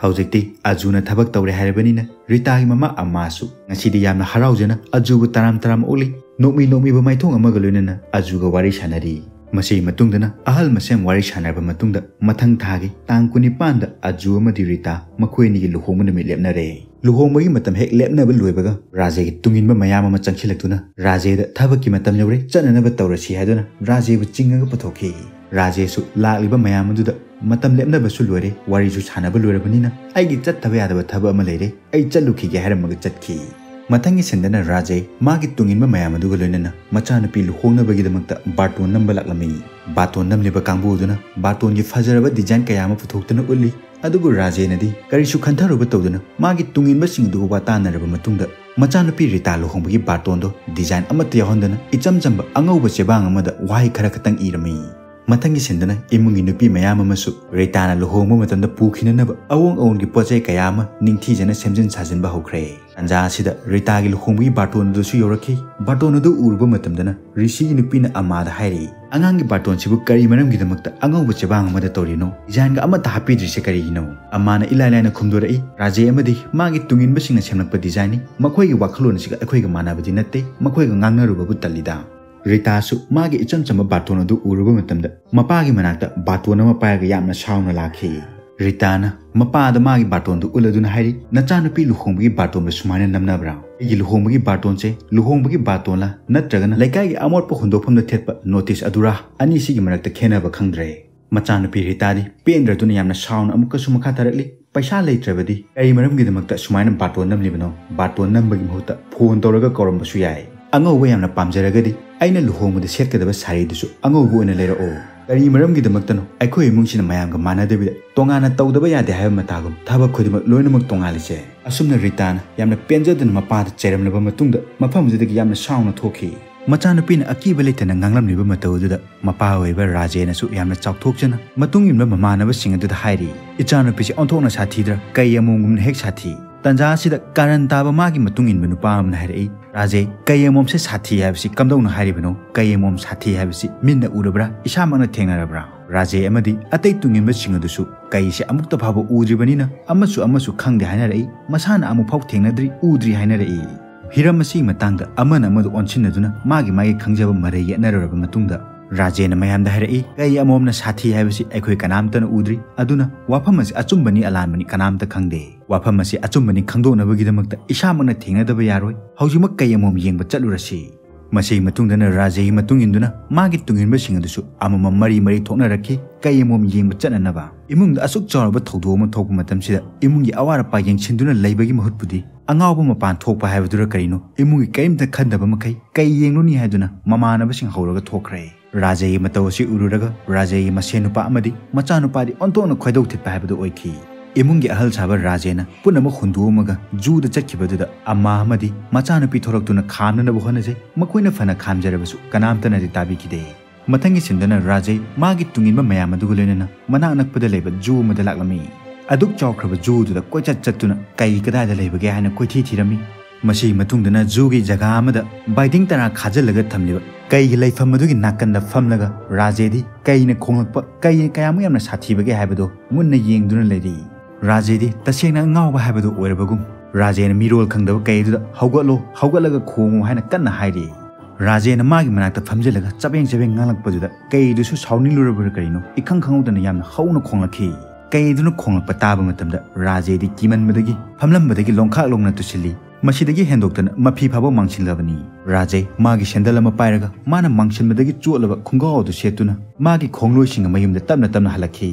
ꯍꯧꯖꯤꯛꯇꯤ ꯑꯖꯨꯅ ꯊꯕꯛ ꯇꯧꯔꯦ ꯍꯥꯏꯔꯕꯅꯤꯅ ꯔꯤꯇꯥꯒꯤ ꯃꯃꯥ ꯑꯃꯥꯁꯨ ꯉꯁꯤꯗꯤ ꯌꯥꯝꯅ ꯍꯔꯥꯎꯖꯅ ꯑꯖꯨꯕꯨ ꯇꯔꯥꯝ ꯇꯔꯥꯝ ꯑꯣꯛꯂꯤ꯫ ꯅꯣꯛꯃꯤ ꯅꯣꯛꯃꯤꯕ ꯃꯥꯏꯊꯣꯡ ꯑꯃꯒ ꯂꯣꯏꯅꯅ ꯑꯖꯨꯒ ꯋꯥꯔꯤ ꯁꯥꯟꯅꯔꯤ꯫ ꯃꯁꯤꯒꯤ ꯃꯇꯨꯡꯗꯅ ꯑꯍꯜ ꯃꯁꯦꯟ ꯋꯥꯔꯤ ꯁꯥꯟꯅꯔꯕ ꯃꯇꯨꯡꯗ ꯃꯊꯪ ꯊꯥꯒꯤ ꯇꯥꯡ ꯀꯨꯟꯅꯤꯄꯥꯟꯗ ꯑꯖꯨ ꯑꯃꯗꯤ ꯔꯤꯇꯥ ꯃꯈꯣꯏ ꯑꯅꯤꯒꯤ ꯂꯨꯍꯣꯡꯕ ꯅꯨꯃꯤꯠ ꯂꯦꯞꯅꯔꯦ꯫ ꯂꯨꯍꯣꯡꯕꯒꯤ ꯃꯇꯝ ꯍꯦꯛ ꯂꯦꯞꯅꯕ ꯂꯣꯏꯕꯒ ꯔꯥꯖꯦꯒꯤ ꯇꯨꯡꯏꯟꯕ ꯃꯌꯥꯝ ꯑꯃ ꯆꯪꯁꯤꯜꯂꯛꯇꯨꯅ ꯔꯥꯖꯦꯗ "ꯊꯕꯛꯀꯤ ꯃꯇꯝ ꯌꯧꯔꯦ, ꯆꯠꯅꯅꯕ ꯇꯧꯔꯁꯤ" ꯍꯥꯏꯗꯨꯅ ꯔꯥꯖꯦꯕꯨ ꯆꯤꯡꯉꯒ ꯄꯨꯊꯣꯛꯈꯤ꯫ ꯔꯥꯖꯦꯁꯨ ꯂꯥꯛꯂꯤꯕ ꯃꯌꯥꯝ ꯑꯗꯨꯗ "ꯃꯇꯝ ꯂꯦꯞꯅꯕꯁꯨ ꯂꯣꯏꯔꯦ, ꯋꯥꯔꯤꯁꯨ ꯁꯥꯟꯅꯕ ꯂꯣꯏꯔꯕꯅꯤꯅ ꯑꯩꯒꯤ ꯆꯠꯇꯕ ꯌꯥꯗꯕ ꯊꯕꯛ ꯑꯃ ꯂꯩꯔꯦ, ꯑꯩ ꯆꯠꯂꯨꯈꯤꯒꯦ" ꯍꯥꯏꯔꯝꯃꯒ ꯆꯠꯈꯤ꯫ ꯃꯊꯪꯒꯤ ꯁꯤꯟꯗꯅ ꯔꯥꯖꯦ ꯃꯥꯒꯤ ꯇꯨꯡꯏꯟꯕ ꯃꯌꯥꯝ ꯑꯗꯨꯒ ꯂꯣꯏꯅꯅ ꯃꯆꯥꯅꯨꯄꯤ ꯂꯨꯍꯣꯡꯅꯕꯒꯤꯗꯃꯛꯇ ꯕꯥꯔꯇꯣꯟ ꯅꯝꯕ ꯂꯥꯛꯂꯝꯃꯤ꯫ ꯕꯥꯔꯇꯣꯟ ꯅꯝꯂꯤꯕ ꯀꯥꯡꯕꯨ ꯑꯗꯨꯅ ꯕꯥꯔꯇꯣꯟꯒꯤ ꯐꯖꯔꯕ ꯗꯤꯖꯥꯏꯟ ꯀꯌꯥ ꯑꯃ ꯄꯨꯊꯣꯛꯇꯨꯅ ꯎꯠꯂꯤ꯫ ꯑꯗꯨꯕꯨ ꯔꯥꯖꯦꯅꯗꯤ ꯀꯔꯤꯁꯨ ꯈꯟꯊꯔꯨꯕ ꯇꯧꯗꯅ ꯃꯥꯒꯤ ꯇꯨꯡꯏꯟꯕꯁꯤꯡ ꯑꯗꯨꯒ ꯋꯥ ꯇꯥꯅꯔꯕ ꯃꯇꯨꯡꯗ ꯃꯆꯥꯅꯨꯄꯤ ꯔꯤꯇꯥ ꯂꯨꯍꯣꯡꯕꯒꯤ ꯕꯥꯔꯇꯣꯟꯗꯣ ꯗꯤꯖꯥꯏꯟ ꯑꯃꯠꯇ ꯌꯥꯎꯍꯟꯗꯅ ꯏꯆꯝ ꯆꯝꯕ ꯑꯉꯧꯕ ꯆꯦꯕꯥꯡ ꯑꯃꯗ ꯋꯥꯍꯩ ꯈꯔ ꯈꯛꯇꯪ ꯏꯔꯝꯃꯤ꯫ ꯃꯊꯪꯒꯤ ꯁꯤꯟꯗꯅ ꯏꯃꯨꯡꯒꯤ ꯅꯨꯄꯤ ꯃꯌꯥꯝ ꯑꯃꯁꯨ ꯔꯤꯇꯥꯅ ꯂꯨꯍꯣꯡꯕ ꯃꯇꯝꯗ ꯄꯨꯈꯤꯅꯅꯕ ꯑꯑꯣꯟ ꯑꯑꯣꯟꯒꯤ ꯄꯣꯠ ꯆꯩ ꯀꯌꯥ ꯑꯃ ꯅꯤꯡꯊꯤꯖꯅ ꯁꯦꯝꯖꯤꯟ ꯁꯥꯖꯤꯟꯕ ꯍꯧꯈ꯭ꯔꯦ꯫ ꯇꯥꯟꯖꯥ ꯑꯁꯤꯗ ꯔꯤꯇꯥꯒꯤ ꯂꯨꯍꯣꯡꯕꯒꯤ ꯕꯥꯔꯇꯣꯟ ꯑꯗꯨꯁꯨ ꯌꯧꯔꯛꯈꯤ꯫ ꯕꯥꯔꯇꯣꯟ ꯑꯗꯨ ꯎꯔꯨꯕ ꯃꯇꯝꯗꯅ ꯔꯤꯁꯤꯒꯤ ꯅꯨꯄꯤꯅ ꯑꯃꯥꯗ ꯍꯥꯏꯔꯛꯏ, "ꯑꯉꯥꯡꯒꯤ ꯕꯥꯔꯇꯣꯟꯁꯤꯕꯨ ꯀꯔꯤ ꯃꯔꯝꯒꯤꯗꯃꯛꯇ ꯑꯉꯧꯕ ꯆꯦꯕꯥꯡ ꯑꯃꯗ ꯇꯧꯔꯤꯅꯣ? ꯗꯤꯖꯥꯏꯟꯒ ꯑꯃꯠꯇ ꯍꯥꯞꯄꯤꯗ꯭ꯔꯤꯁꯦ ꯀꯔꯤꯒꯤꯅꯣ?" ꯑꯃꯥꯅ ꯏꯂꯥꯏ ꯂꯥꯏꯅ ꯈꯨꯝꯗꯣꯔꯛꯏ, "ꯔꯥꯖꯦ ꯑꯃꯗꯤ ꯃꯥꯒꯤ ꯇꯨꯡꯏꯟꯕꯁꯤꯡꯅ ꯁꯦꯝꯂꯛꯄ ꯗꯤꯖꯥꯏꯟꯅꯤ꯫ ꯃꯈꯣꯏꯒꯤ ꯋꯥꯈꯜꯂꯣꯟ ꯑꯁꯤꯒ ꯑꯩꯈꯣꯏꯒ ꯃꯥꯟꯅꯕꯗꯤ ꯅꯠꯇꯦ꯫ ꯃꯈꯣꯏꯒ ꯉꯥꯡꯅꯔꯨꯕꯕꯨ ꯇꯜꯂꯤꯗ"꯫ ꯔꯤꯇꯥꯁꯨ ꯃꯥꯒꯤ ꯏꯆꯝ ꯆꯝꯕ ꯕꯥꯔꯇꯣꯟ ꯑꯗꯨ ꯎꯔꯨꯕ ꯃꯇꯝꯗ ꯃꯄꯥꯒꯤ ꯃꯅꯥꯛꯇ ꯕꯥꯔꯇꯣꯟ ꯑꯃ ꯄꯥꯏꯔꯒ ꯌꯥꯝꯅ ꯁꯥꯎꯅ ꯂꯥꯛꯈꯤ꯫ ꯔꯤꯇꯥꯅ ꯃꯄꯥꯗ ꯃꯥꯒꯤ ꯕꯥꯔꯇꯣꯟꯗꯨ ꯎꯠꯂꯗꯨꯅ ꯍꯥꯏꯔꯤ, "ꯅꯆꯥꯅꯨꯄꯤ ꯂꯨꯍꯣꯡꯕꯒꯤ ꯕꯥꯔꯇꯣꯟꯕꯨ ꯁꯨꯃꯥꯏꯅ ꯅꯝꯅꯕ꯭ꯔꯥ? ꯑꯩꯒꯤ ꯂꯨꯍꯣꯡꯕꯒꯤ ꯕꯥꯔꯇꯣꯟꯁꯦ ꯂꯨꯍꯣꯡꯕꯒꯤ ꯕꯥꯔꯇꯣꯟꯂ ꯅꯠꯇ꯭ꯔꯒꯅ ꯂꯩꯀꯥꯏꯒꯤ ꯑꯃꯣꯠꯄ ꯍꯨꯟꯗꯣꯛꯐꯝꯗ ꯊꯦꯠꯄ ꯅꯣꯇꯤꯁ ꯑꯗꯨꯔꯥ? ꯑꯅꯤꯁꯤꯒꯤ ꯃꯔꯛꯇ ꯈꯦꯠꯅꯕ ꯈꯪꯗ꯭ꯔꯦ"꯫ ꯃꯆꯥꯅꯨꯄꯤ ꯔꯤꯇꯥꯗꯤ ꯄꯦꯟꯗ꯭ꯔꯗꯨꯅ ꯌꯥꯝꯅ ꯁꯥꯎꯅ ꯑꯃꯨꯛꯀꯁꯨ ꯃꯈꯥ ꯇꯥꯔꯛꯂꯤ, "ꯄꯩꯁꯥ ꯂꯩꯇ꯭ꯔꯕꯗꯤ ꯀꯔꯤ ꯃꯔꯝꯒꯤꯗꯃꯛꯇ ꯁꯨꯃꯥꯏꯅ ꯕꯥꯔꯇꯣꯟ ꯅꯝꯂꯤꯕꯅꯣ? ꯕꯥꯔꯇꯣꯟ ꯅꯝꯕꯒꯤ ꯃꯍꯨꯠꯇ ꯐꯣꯟ ꯇꯧꯔꯒ ꯀꯧꯔꯝꯕꯁꯨ ꯌꯥꯏ꯫ ꯑꯉꯧꯕ ꯌꯥꯝꯅ ꯄꯥꯝꯖꯔꯒꯗꯤ ꯑꯩꯅ ꯂꯨꯍꯣꯡꯕꯗ ꯁꯦꯠꯀꯗꯕ ꯁꯥꯔꯤꯗꯨꯁꯨ ꯑꯉꯧꯕ ꯑꯣꯏꯅ ꯂꯩꯔꯛꯑꯣ꯫ ꯀꯔꯤ ꯃꯔꯝꯒꯤꯗꯃꯛꯇꯅꯣ ꯑꯩꯈꯣꯏ ꯏꯃꯨꯡꯁꯤꯅ ꯃꯌꯥꯝꯒ ꯃꯥꯟꯅꯗꯕꯤꯗ ꯇꯣꯉꯥꯟꯅ ꯇꯧꯗꯕ ꯌꯥꯗꯦ ꯍꯥꯏꯕ ꯃꯇꯥꯒꯨꯝ ꯊꯕꯛ ꯈꯨꯗꯤꯡꯃꯛ ꯂꯣꯏꯅꯃꯛ ꯇꯣꯉꯥꯜꯂꯤꯁꯦ?" ꯑꯁꯨꯝꯅ ꯔꯤꯇꯥꯅ ꯌꯥꯝꯅ ꯄꯦꯟꯖꯗꯅ ꯃꯄꯥꯗ ꯆꯩꯔꯝꯂꯕ ꯃꯇꯨꯡꯗ ꯃꯐꯝ ꯑꯗꯨꯗꯒꯤ ꯌꯥꯝꯅ ꯁꯥꯎꯅ ꯊꯣꯛꯈꯤ꯫ ꯃꯆꯥꯅꯨꯄꯤꯅ ꯑꯀꯤꯕ ꯂꯩꯇꯅ ꯉꯥꯡꯂꯝꯂꯤꯕ ꯃꯇꯧ ꯑꯗꯨꯗ ꯃꯄꯥ ꯑꯣꯏꯕ ꯔꯥꯖꯦꯅꯁꯨ ꯌꯥꯝꯅ ꯆꯥꯎꯊꯣꯛꯆꯅ ꯃꯇꯨꯡ ꯏꯟꯕ ꯃꯃꯥꯟꯅꯕꯁꯤꯡ ꯑꯗꯨꯗ ꯍꯥꯏꯔꯤ, "ꯏꯆꯥꯅꯨꯄꯤꯁꯦ ꯑꯣꯟꯊꯣꯛꯅ ꯁꯥꯊꯤꯗ꯭ꯔꯥ, ꯀꯩ ꯑꯃꯣꯝꯒꯨꯝꯅ ꯍꯦꯛ ꯁꯥꯊꯤ"꯫ ꯇꯥꯟꯖꯥ ꯑꯁꯤꯗ ꯀꯥꯔꯟ ꯇꯥꯕ ꯃꯥꯒꯤ ꯃꯇꯨꯡ ꯏꯟꯕ ꯅꯨꯄꯥ ꯑꯃꯅ ꯍꯥꯏꯔꯛꯏ, "ꯔꯥꯖꯦ, ꯀꯩ ꯑꯃꯣꯝꯁꯦ ꯁꯥꯊꯤ ꯍꯥꯏꯕꯁꯤ ꯀꯝꯗꯧꯅ ꯍꯥꯏꯔꯤꯕꯅꯣ? ꯀꯩ ꯑꯃꯣꯝ ꯁꯥꯊꯤ ꯍꯥꯏꯕꯁꯤ ꯃꯤꯠꯅ ꯎꯔꯕ꯭ꯔꯥ? ꯏꯁꯥꯃꯛꯅ ꯊꯦꯡꯅꯔꯕ꯭ꯔꯥ?" ꯔꯥꯖꯦ ꯑꯃꯗꯤ ꯑꯇꯩ ꯇꯨꯡꯏꯟꯕꯁꯤꯡ ꯑꯗꯨꯁꯨ ꯀꯩꯁꯦ ꯑꯃꯨꯛꯇ ꯐꯥꯎꯕ ꯎꯗ꯭ꯔꯤꯕꯅꯤꯅ ꯑꯃꯁꯨ ꯑꯃꯁꯨ ꯈꯪꯗꯦ ꯍꯥꯏꯅꯔꯛꯏ, ꯃꯁꯥꯅ ꯑꯃꯨꯛꯐꯥꯎ ꯊꯦꯡꯅꯗ꯭ꯔꯤ, ꯎꯗ꯭ꯔꯤ ꯍꯥꯏꯅꯔꯛꯏ꯫ ꯍꯤꯔꯝ ꯑꯁꯤꯒꯤ ꯃꯇꯥꯡꯗ ꯑꯃꯅ ꯑꯃꯗ ꯑꯣꯟꯁꯤꯟꯅꯗꯨꯅ ꯃꯥꯒꯤ ꯃꯥꯒꯤ ꯈꯪꯖꯕ ꯃꯔꯩ ꯌꯦꯠꯅꯔꯨꯔꯕ ꯃꯇꯨꯡꯗ, ꯔꯥꯖꯦꯅ ꯃꯌꯥꯝꯗ ꯍꯥꯏꯔꯛꯏ, "ꯀꯩ ꯑꯃꯣꯝꯅ ꯁꯥꯊꯤ ꯍꯥꯏꯕꯁꯤ ꯑꯩꯈꯣꯏ ꯀꯅꯥꯝꯇꯅ ꯎꯗ꯭ꯔꯤ, ꯑꯗꯨꯅ ꯋꯥꯐꯝ ꯑꯁꯤ ꯑꯆꯨꯝꯕꯅꯤ ꯑꯂꯥꯟꯕꯅꯤ ꯀꯅꯥꯝꯇ ꯈꯪꯗꯦ꯫ ꯋꯥꯐꯝ ꯑꯁꯤ ꯑꯆꯨꯝꯕꯅꯤ ꯈꯪꯗꯣꯛꯅꯕꯒꯤꯗꯃꯛꯇ ꯏꯁꯥꯃꯛꯅ ꯊꯦꯡꯅꯗꯕ ꯌꯥꯔꯣꯏ꯫ ꯍꯧꯖꯤꯛꯃꯛ ꯀꯩ ꯑꯃꯣꯝ ꯌꯦꯡꯕ ꯆꯠꯂꯨꯔꯁꯤ"꯫ ꯃꯁꯤꯒꯤ ꯃꯇꯨꯡꯗꯅ ꯔꯥꯖꯦꯒꯤ ꯃꯇꯨꯡ ꯏꯟꯗꯨꯅ ꯃꯥꯒꯤ ꯇꯨꯡꯏꯟꯕꯁꯤꯡ ꯑꯗꯨꯁꯨ ꯑꯃꯃꯝ ꯃꯔꯤ ꯃꯔꯤ ꯊꯣꯛꯅꯔꯛꯈꯤ, ꯀꯩ ꯑꯃꯃꯝ ꯌꯦꯡꯕ ꯆꯠꯅꯅꯕ꯫ ꯏꯃꯨꯡꯗ ꯑꯁꯨꯛ ꯆꯥꯎꯔꯕ ꯊꯧꯗꯣꯛ ꯑꯃ ꯊꯣꯛꯄ ꯃꯇꯝꯁꯤꯗ ꯏꯃꯨꯡꯒꯤ ꯑꯋꯥꯠ ꯑꯄꯥ ꯌꯦꯡꯁꯤꯟꯗꯨꯅ ꯂꯩꯕꯒꯤ ꯃꯍꯨꯠꯄꯨꯗꯤ ꯑꯉꯥꯎꯕ ꯃꯄꯥꯟ ꯊꯣꯛꯄ ꯍꯥꯏꯕꯗꯨꯔ ꯀꯔꯤꯅꯣ, ꯏꯃꯨꯡꯒꯤ ꯀꯔꯤꯝꯇ ꯈꯟꯗꯕ ꯃꯈꯩ ꯀꯩ ꯌꯦꯡꯂꯨꯅꯤ ꯍꯥꯏꯗꯨꯅ ꯃꯃꯥꯟꯅꯕꯁꯤꯡ ꯍꯧꯔꯒ ꯊꯣꯛꯈ꯭ꯔꯦ꯫ ꯔꯥꯖꯦꯒꯤ ꯃꯇꯧ ꯑꯁꯤ ꯎꯔꯨꯔꯒ ꯔꯥꯖꯦꯒꯤ ꯃꯁꯦꯟ ꯅꯨꯄꯥ ꯑꯃꯗꯤ ꯃꯆꯥꯅꯨꯄꯥꯗꯤ ꯑꯣꯟꯊꯣꯛꯅ ꯈꯣꯏꯗꯧ ꯊꯤꯠꯄ ꯍꯥꯏꯕꯗꯨ ꯑꯣꯏꯈꯤ꯫ ꯏꯃꯨꯡꯒꯤ ꯑꯍꯜ ꯁꯥꯕ ꯔꯥꯖꯦꯅ ꯄꯨꯝꯅꯃꯛ ꯍꯨꯟꯗꯣꯛꯑꯝꯃꯒ ꯖꯨꯗ ꯆꯠꯈꯤꯕꯗꯨꯗ ꯑꯝꯃꯥ ꯑꯃꯗꯤ ꯃꯆꯥꯅꯨꯄꯤ ꯊꯣꯛꯂꯛꯇꯨꯅ ꯈꯥꯝꯅꯅꯕ ꯍꯣꯠꯅꯖꯩ꯫ ꯃꯈꯣꯏꯅ ꯐꯅ ꯈꯥꯝꯖꯔꯕꯁꯨ ꯀꯅꯥꯝꯇꯅꯗꯤ ꯇꯥꯕꯤꯈꯤꯗꯦ꯫ ꯃꯊꯪꯒꯤ ꯁꯤꯟꯗꯅ ꯔꯥꯖꯦ ꯃꯥꯒꯤ ꯇꯨꯡꯏꯟꯕ ꯃꯌꯥꯝ ꯑꯗꯨꯒ ꯂꯣꯏꯅꯅ ꯃꯅꯥꯛ ꯅꯛꯄꯗ ꯂꯩꯕ ꯖꯨ ꯑꯃꯗ ꯂꯥꯛꯂꯝꯃꯤ꯫ ꯑꯗꯨꯛ ꯆꯥꯎꯈ꯭ꯔꯕ ꯖꯨ ꯑꯗꯨꯗ ꯀꯣꯏꯆꯠ ꯆꯠꯇꯨꯅ ꯀꯩ ꯀꯗꯥꯏꯗ ꯂꯩꯕꯒꯦ ꯍꯥꯏꯅ ꯀꯣꯏꯊꯤ ꯊꯤꯔꯝꯃꯤ꯫ ꯃꯁꯤꯒꯤ ꯃꯇꯨꯡꯗꯅ ꯖꯨꯒꯤ ꯖꯒꯥ ꯑꯃꯗ ꯕꯥꯏꯗꯤꯡ ꯇꯔꯥ ꯈꯥꯖꯤꯜꯂꯒ ꯊꯝꯂꯤꯕ ꯀꯩꯒꯤ ꯂꯩꯐꯝ ꯑꯗꯨꯒꯤ ꯅꯥꯀꯟꯗ ꯐꯝꯂꯒ ꯔꯥꯖꯦꯗꯤ ꯀꯩꯅ ꯈꯣꯡꯂꯛꯄ ꯀꯩ ꯀꯌꯥꯃꯨꯛ ꯌꯥꯝꯅ ꯁꯥꯊꯤꯕꯒꯦ ꯍꯥꯏꯕꯗꯨ ꯃꯨꯟꯅ ꯌꯦꯡꯗꯨꯅ ꯂꯩꯔꯤ꯫ ꯔꯥꯖꯦꯗꯤ ꯇꯁꯦꯡꯅ ꯑꯉꯥꯎꯕ ꯍꯥꯏꯕꯗꯨ ꯑꯣꯏꯔꯕꯒꯨꯝ ꯔꯥꯖꯦꯅ ꯃꯤꯔꯣꯜ ꯈꯪꯗꯕ ꯀꯩ ꯑꯗꯨꯗ "ꯍꯧꯒꯠꯂꯣ, ꯍꯧꯒꯠꯂꯒ ꯈꯣꯡꯉꯨ" ꯍꯥꯏꯅ ꯀꯟꯅ ꯍꯥꯏꯔꯤ꯫ ꯔꯥꯖꯦꯅ ꯃꯥꯒꯤ ꯃꯅꯥꯛꯇ ꯐꯝꯖꯤꯜꯂꯒ ꯆꯕꯦꯡ ꯆꯕꯦꯡ ꯉꯥꯡꯂꯛꯄꯗꯨꯗ ꯀꯩꯗꯨꯁꯨ ꯁꯥꯎꯅꯤꯡꯂꯨꯔꯕ꯭ꯔꯥ ꯀꯔꯤꯅꯣ, ꯏꯈꯪ ꯈꯪꯍꯧꯗꯅ ꯌꯥꯝꯅ ꯍꯧꯅ ꯈꯣꯡꯂꯛꯈꯤ꯫ ꯀꯩꯗꯨꯅ ꯈꯣꯡꯂꯛꯄ ꯇꯥꯕ ꯃꯇꯝꯗ ꯔꯥꯖꯦꯗꯤ ꯀꯤꯃꯟꯕꯗꯒꯤ ꯐꯝꯂꯝꯕꯗꯒꯤ ꯂꯣꯡꯈꯥꯛ ꯂꯣꯡꯅ ꯇꯨꯁꯤꯜꯂꯤ꯫ ꯃꯁꯤꯗꯒꯤ ꯍꯦꯟꯗꯣꯛꯇꯅ ꯃꯐꯤ ꯐꯥꯕ ꯃꯥꯡꯁꯤꯜꯂꯕꯅꯤ꯫ ꯔꯥꯖꯦ ꯃꯥꯒꯤ ꯁꯦꯟꯗꯜ ꯑꯃ ꯄꯥꯏꯔꯒ ꯃꯥꯅ ꯃꯥꯡꯁꯤꯟꯕꯗꯒꯤ ꯆꯣꯠꯂꯕ ꯈꯣꯡꯒꯥꯎ ꯑꯗꯨ ꯁꯦꯠꯇꯨꯅ ꯃꯥꯒꯤ ꯈꯣꯡꯂꯣꯏꯁꯤꯡꯒ ꯃꯌꯨꯝꯗ ꯇꯞꯅ ꯇꯞꯅ ꯍꯜꯂꯛꯈꯤ꯫